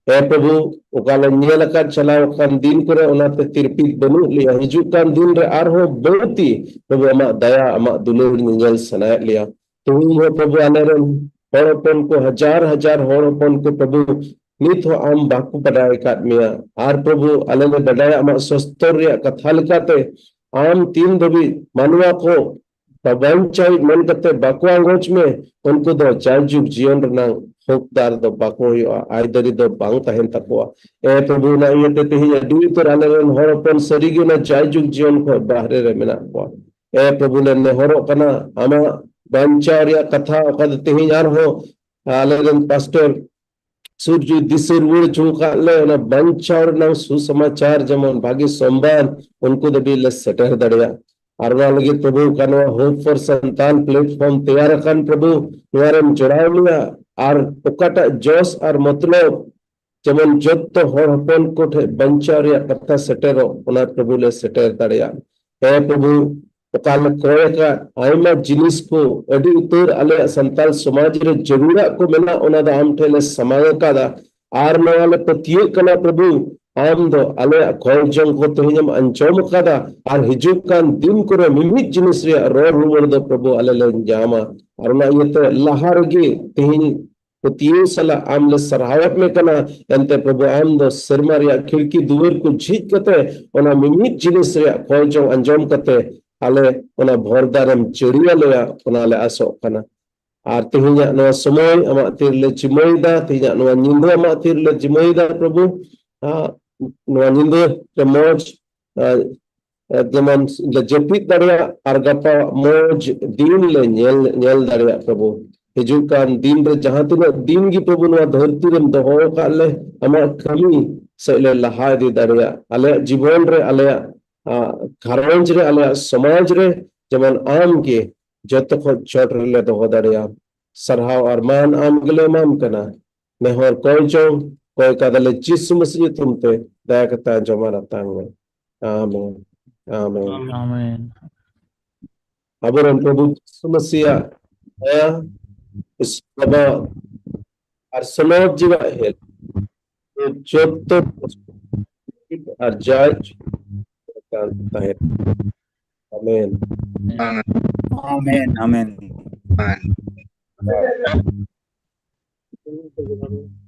ᱮ ᱯᱨᱚᱵᱷᱩ, ᱚᱠᱟ ᱞᱮ ᱧᱮᱞ ᱟᱠᱟᱫ ᱪᱟᱞᱟᱣ ᱟᱠᱟᱱ ᱫᱤᱱ ᱠᱚᱨᱮ, ᱚᱱᱟᱛᱮ ᱛᱤᱨᱯᱤᱛ ᱵᱟᱹᱱᱩᱜ ᱞᱮᱭᱟ᱾ ᱦᱤᱡᱩᱜ ᱠᱟᱱ ᱫᱤᱱ ᱨᱮ ᱟᱨᱦᱚᱸ ᱵᱟᱹᱲᱛᱤ ᱯᱨᱚᱵᱷᱩ ᱟᱢᱟᱜ ᱫᱟᱭᱟ, ᱟᱢᱟᱜ ᱫᱩᱞᱟᱹᱲ ᱧᱮᱧᱮᱞ ᱥᱟᱱᱟᱭᱮᱫ ᱞᱮᱭᱟ᱾ ᱛᱮᱦᱮᱧ ᱦᱚᱸ ᱯᱨᱚᱵᱷᱩ ᱟᱞᱮᱨᱮᱱ ᱦᱚᱲ ᱦᱚᱯᱚᱱ ᱠᱚ, ᱦᱟᱡᱟᱨ ᱦᱟᱡᱟᱨ ᱦᱚᱲ ᱦᱚᱯᱚᱱ ᱠᱚ ᱯᱨᱚᱵᱷᱩ ᱱᱤᱛ ᱦᱚᱸ ᱟᱢ ᱵᱟᱠᱚ ᱵᱟᱰᱟᱭ ᱟᱠᱟᱫ ᱢᱮᱭᱟ᱾ ᱟᱨ ᱯᱨᱚᱵᱷᱩ ᱟᱞᱮ ᱞᱮ ᱵᱟᱰᱟᱭᱟ ᱟᱢᱟᱜ ᱥᱚᱥᱛᱚᱨ ᱨᱮᱭᱟᱜ ᱠᱟᱛᱷᱟ ᱞᱮᱠᱟᱛᱮ ᱟᱢ ᱛᱤᱱ ᱫᱷᱟᱹᱵᱤᱡ ᱢᱟᱱᱣᱟ ᱠᱚ ᱵᱟᱧᱪᱟᱣᱤᱡ ᱢᱮᱱ ᱠᱟᱛᱮ ᱵᱟᱠᱚ ᱟᱸᱜᱚᱪ ᱢᱮ, ᱩᱱᱠᱩ ᱫᱚ ᱡᱟᱭᱡᱩᱜᱽ ᱡᱤᱭᱚᱱ ᱨᱮᱱᱟᱜ ᱦᱚᱠᱫᱟᱨ ᱫᱚ ᱵᱟᱠᱚ ᱦᱩᱭᱩᱜᱼᱟ, ᱟᱹᱭᱫᱟᱹᱨᱤ ᱫᱚ ᱵᱟᱝ ᱛᱟᱦᱮᱱ ᱛᱟᱠᱚᱣᱟ᱾ ᱮ ᱯᱨᱚᱵᱷᱩ, ᱚᱱᱟ ᱤᱭᱟᱹᱛᱮ ᱛᱮᱦᱮᱧ ᱟᱹᱰᱤ ᱩᱛᱟᱹᱨ ᱟᱞᱮᱨᱮᱱ ᱦᱚᱲ ᱦᱚᱯᱚᱱ ᱥᱟᱹᱨᱤᱜᱮ ᱚᱱᱟ ᱡᱟᱭᱡᱩᱜᱽ ᱡᱤᱭᱚᱱ ᱠᱷᱚᱱ ᱵᱟᱦᱨᱮ ᱨᱮ ᱢᱮᱱᱟᱜ ᱠᱚᱣᱟ᱾ ᱮ ᱯᱨᱚᱵᱷᱩ, ᱞᱮ ᱱᱮᱦᱚᱨᱚᱜ ᱠᱟᱱᱟ, ᱟᱢᱟᱜ ᱵᱟᱧᱪᱟᱣ ᱨᱮᱭᱟᱜ ᱠᱟᱛᱷᱟ ᱚᱠᱟ ᱫᱚ ᱛᱮᱦᱮᱧ ᱟᱨᱦᱚᱸ ᱟᱞᱮᱨᱮᱱ ᱯᱟᱥᱴᱚᱨ ᱥᱩᱨᱡᱩ ᱫᱤᱥᱟᱹ ᱨᱩᱣᱟᱹᱲ ᱦᱚᱪᱚ ᱟᱠᱟᱫ ᱞᱮ, ᱚᱱᱟ ᱵᱟᱧᱪᱟᱣ ᱨᱮᱱᱟᱜ ᱥᱩᱥᱚᱢᱟᱪᱟᱨ ᱡᱮᱢᱚᱱ ᱵᱷᱟᱜᱤ ᱥᱚᱢᱵᱟᱫ ᱩᱱᱠᱩ ᱫᱷᱟᱹᱵᱤᱡ ᱞᱮ ᱥᱮᱴᱮᱨ ᱫᱟᱲᱮᱭᱟᱜ᱾ ᱟᱨ ᱚᱱᱟ ᱞᱟᱹᱜᱤᱫ ᱯᱨᱚᱵᱷᱩ, ᱚᱠᱟ ᱱᱚᱣᱟ Hope for Santal platform ᱛᱮᱭᱟᱨ ᱟᱠᱟᱱ ᱯᱨᱚᱵᱷᱩ, ᱱᱚᱣᱟ ᱨᱮᱢ ᱡᱚᱲᱟᱣ ᱞᱮᱭᱟ᱾ ᱟᱨ ᱚᱠᱟᱴᱟᱜ ᱡᱚᱥ ᱟᱨ ᱢᱚᱛᱞᱚᱵ ᱡᱮᱢᱚᱱ ᱡᱚᱛᱚ ᱦᱚᱲ ᱦᱚᱯᱚᱱ ᱠᱚ ᱴᱷᱮᱱ ᱵᱟᱧᱪᱟᱣ ᱨᱮᱭᱟᱜ ᱠᱟᱛᱷᱟ ᱥᱮᱴᱮᱨᱚᱜ, ᱚᱱᱟ ᱯᱨᱚᱵᱷᱩ ᱞᱮ ᱥᱮᱴᱮᱨ ᱫᱟᱲᱮᱭᱟᱜ᱾ ᱦᱮᱸ ᱯᱨᱚᱵᱷᱩ, ᱚᱠᱟ ᱞᱮ ᱠᱚᱭ ᱟᱠᱟᱫ ᱟᱭᱢᱟ ᱡᱤᱱᱤᱥ ᱠᱚ ᱟᱹᱰᱤ ᱩᱛᱟᱹᱨ ᱟᱞᱮᱭᱟᱜ ᱥᱟᱱᱛᱟᱲ ᱥᱚᱢᱟᱡᱽ ᱨᱮ ᱡᱟᱹᱨᱩᱲᱟᱜ ᱠᱚ ᱢᱮᱱᱟᱜ, ᱚᱱᱟ ᱫᱚ ᱟᱢ ᱴᱷᱮᱱ ᱞᱮ ᱥᱟᱢᱟᱝ ᱟᱠᱟᱫᱟ᱾ ᱟᱨ ᱱᱚᱣᱟ ᱞᱮ ᱯᱟᱹᱛᱭᱟᱹᱜ ᱠᱟᱱᱟ ᱯᱨᱚᱵᱷᱩ, ᱟᱢ ᱫᱚ ᱟᱞᱮᱭᱟᱜ ᱠᱚᱭ ᱡᱚᱝ ᱠᱚ ᱛᱮᱦᱮᱧ ᱮᱢ ᱟᱸᱡᱚᱢ ᱟᱠᱟᱫᱟ᱾ ᱟᱨ ᱦᱤᱡᱩᱜ ᱠᱟᱱ ᱫᱤᱱ ᱠᱚᱨᱮ ᱢᱤᱢᱤᱫ ᱡᱤᱱᱤᱥ ᱨᱮᱭᱟᱜ ᱨᱚᱲ ᱨᱩᱣᱟᱹᱲ ᱫᱚ ᱯᱨᱚᱵᱷᱩ ᱟᱞᱮ ᱞᱮ ᱧᱟᱢᱟ᱾ ᱟᱨ ᱚᱱᱟ ᱤᱭᱟᱹᱛᱮ ᱞᱟᱦᱟ ᱨᱮᱜᱮ ᱛᱮᱦᱮᱧ ᱯᱟᱹᱛᱭᱟᱹᱣ ᱥᱟᱞᱟᱜ ᱟᱢ ᱞᱮ ᱥᱟᱨᱦᱟᱣᱮᱫ ᱢᱮ ᱠᱟᱱᱟ᱾ ᱮᱱᱛᱮ ᱯᱨᱚᱵᱷᱩ, ᱟᱢ ᱫᱚ ᱥᱮᱨᱢᱟ ᱨᱮᱭᱟᱜ ᱠᱷᱤᱲᱠᱤ ᱫᱩᱣᱟᱹᱨ ᱠᱚ ᱡᱷᱤᱡ ᱠᱟᱛᱮ ᱚᱱᱟ ᱢᱤᱢᱤᱫ ᱡᱤᱱᱤᱥ ᱨᱮᱭᱟᱜ ᱠᱚᱭ ᱡᱚᱝ ᱟᱸᱡᱚᱢ ᱠᱟᱛᱮ ᱟᱞᱮ ᱚᱱᱟ ᱵᱷᱚᱨᱫᱟᱨᱮᱢ ᱡᱟᱹᱲᱤᱭᱟᱞᱮᱭᱟ, ᱚᱱᱟ ᱞᱮ ᱟᱥᱚᱜ ᱠᱟᱱᱟ᱾ ᱟᱨ ᱛᱮᱦᱮᱧᱟᱜ ᱱᱚᱣᱟ ᱥᱚᱢᱚᱭ ᱟᱢᱟᱜ ᱛᱤ ᱨᱮᱞᱮ ᱡᱤᱢᱟᱹᱭᱮᱫᱟ, ᱛᱮᱦᱮᱧᱟᱜ ᱱᱚᱣᱟ ᱧᱤᱫᱟᱹ ᱟᱢᱟᱜ ᱛᱤ ᱨᱮᱞᱮ ᱡᱤᱢᱟᱹᱭᱮᱫᱟ ᱯᱨᱚᱵᱷᱩ᱾ ᱟᱨ ᱱᱚᱣᱟ ᱧᱤᱫᱟᱹ ᱨᱮ ᱢᱚᱡᱽ, ᱟᱨ ᱡᱮᱢᱚᱱ ᱞᱮ ᱡᱟᱹᱯᱤᱫ ᱫᱟᱲᱮᱭᱟᱜ ᱟᱨ ᱜᱟᱯᱟ ᱢᱚᱡᱽ ᱫᱤᱱ ᱞᱮ ᱧᱮᱞ ᱧᱮᱞ ᱫᱟᱲᱮᱭᱟᱜ᱾ ᱯᱨᱚᱵᱷᱩ, ᱦᱤᱡᱩᱜ ᱠᱟᱱ ᱫᱤᱱ ᱨᱮ ᱡᱟᱦᱟᱸ ᱛᱤᱱᱟᱹᱜ ᱫᱤᱱ ᱜᱮ ᱯᱨᱚᱵᱷᱩ ᱱᱚᱣᱟ ᱫᱷᱟᱹᱨᱛᱤ ᱨᱮᱢ ᱫᱚᱦᱚ ᱟᱠᱟᱫ ᱞᱮ, ᱟᱢᱟᱜ ᱠᱟᱹᱢᱤ ᱥᱮᱫ ᱞᱮ ᱞᱟᱦᱟ ᱤᱫᱤ ᱫᱟᱲᱮᱭᱟᱜ, ᱟᱞᱮᱭᱟᱜ ᱡᱤᱵᱚᱱ ᱨᱮ, ᱟᱞᱮᱭᱟᱜ ᱟ, ᱜᱷᱟᱨᱚᱸᱡᱽ ᱨᱮ, ᱟᱞᱮᱭᱟᱜ ᱥᱚᱢᱟᱡᱽ ᱨᱮ ᱡᱮᱢᱚᱱ ᱟᱢ ᱜᱮ ᱡᱚᱛᱚ ᱠᱷᱚᱱ ᱪᱚᱴ ᱨᱮᱞᱮ ᱫᱚᱦᱚ ᱫᱟᱲᱮᱭᱟᱜ᱾ ᱥᱟᱨᱦᱟᱣ ᱟᱨ ᱢᱟᱱ ᱟᱢ ᱜᱮᱞᱮ ᱮᱢᱟᱢ ᱠᱟᱱᱟ᱾ ᱱᱮᱦᱚᱨ ᱠᱚᱭ ᱪᱚᱝ ᱠᱚᱭ ᱠᱟᱫᱟᱞᱮ ᱡᱤᱥᱩ ᱢᱟᱹᱥᱤ ᱧᱩᱛᱩᱢ ᱛᱮ, ᱫᱟᱭᱟ ᱠᱟᱛᱮ ᱟᱸᱡᱚᱢ ᱟᱨ ᱟᱛᱟᱝ ᱢᱮ᱾ ᱟᱢᱮᱱ, ᱟᱢᱮᱱ᱾ ᱟᱢᱮᱱ᱾ ᱟᱵᱚᱨᱮᱱ ᱯᱨᱚᱵᱷᱩ ᱡᱤᱥᱩ ᱢᱟᱹᱥᱤᱭᱟᱜ ᱫᱟᱭᱟ, ᱤᱥᱚᱨ ᱵᱟᱵᱟ ᱟᱨ ᱥᱚᱞᱚᱵ ᱡᱤᱣᱟᱜ ᱦᱮᱞ ᱡᱚᱛᱚ ᱟᱨ ᱡᱟᱭ ᱛᱟᱦᱮᱸ᱾ ᱟᱢᱮᱱ᱾ ᱟᱢᱮᱱ᱾ ᱟᱢᱮᱱ᱾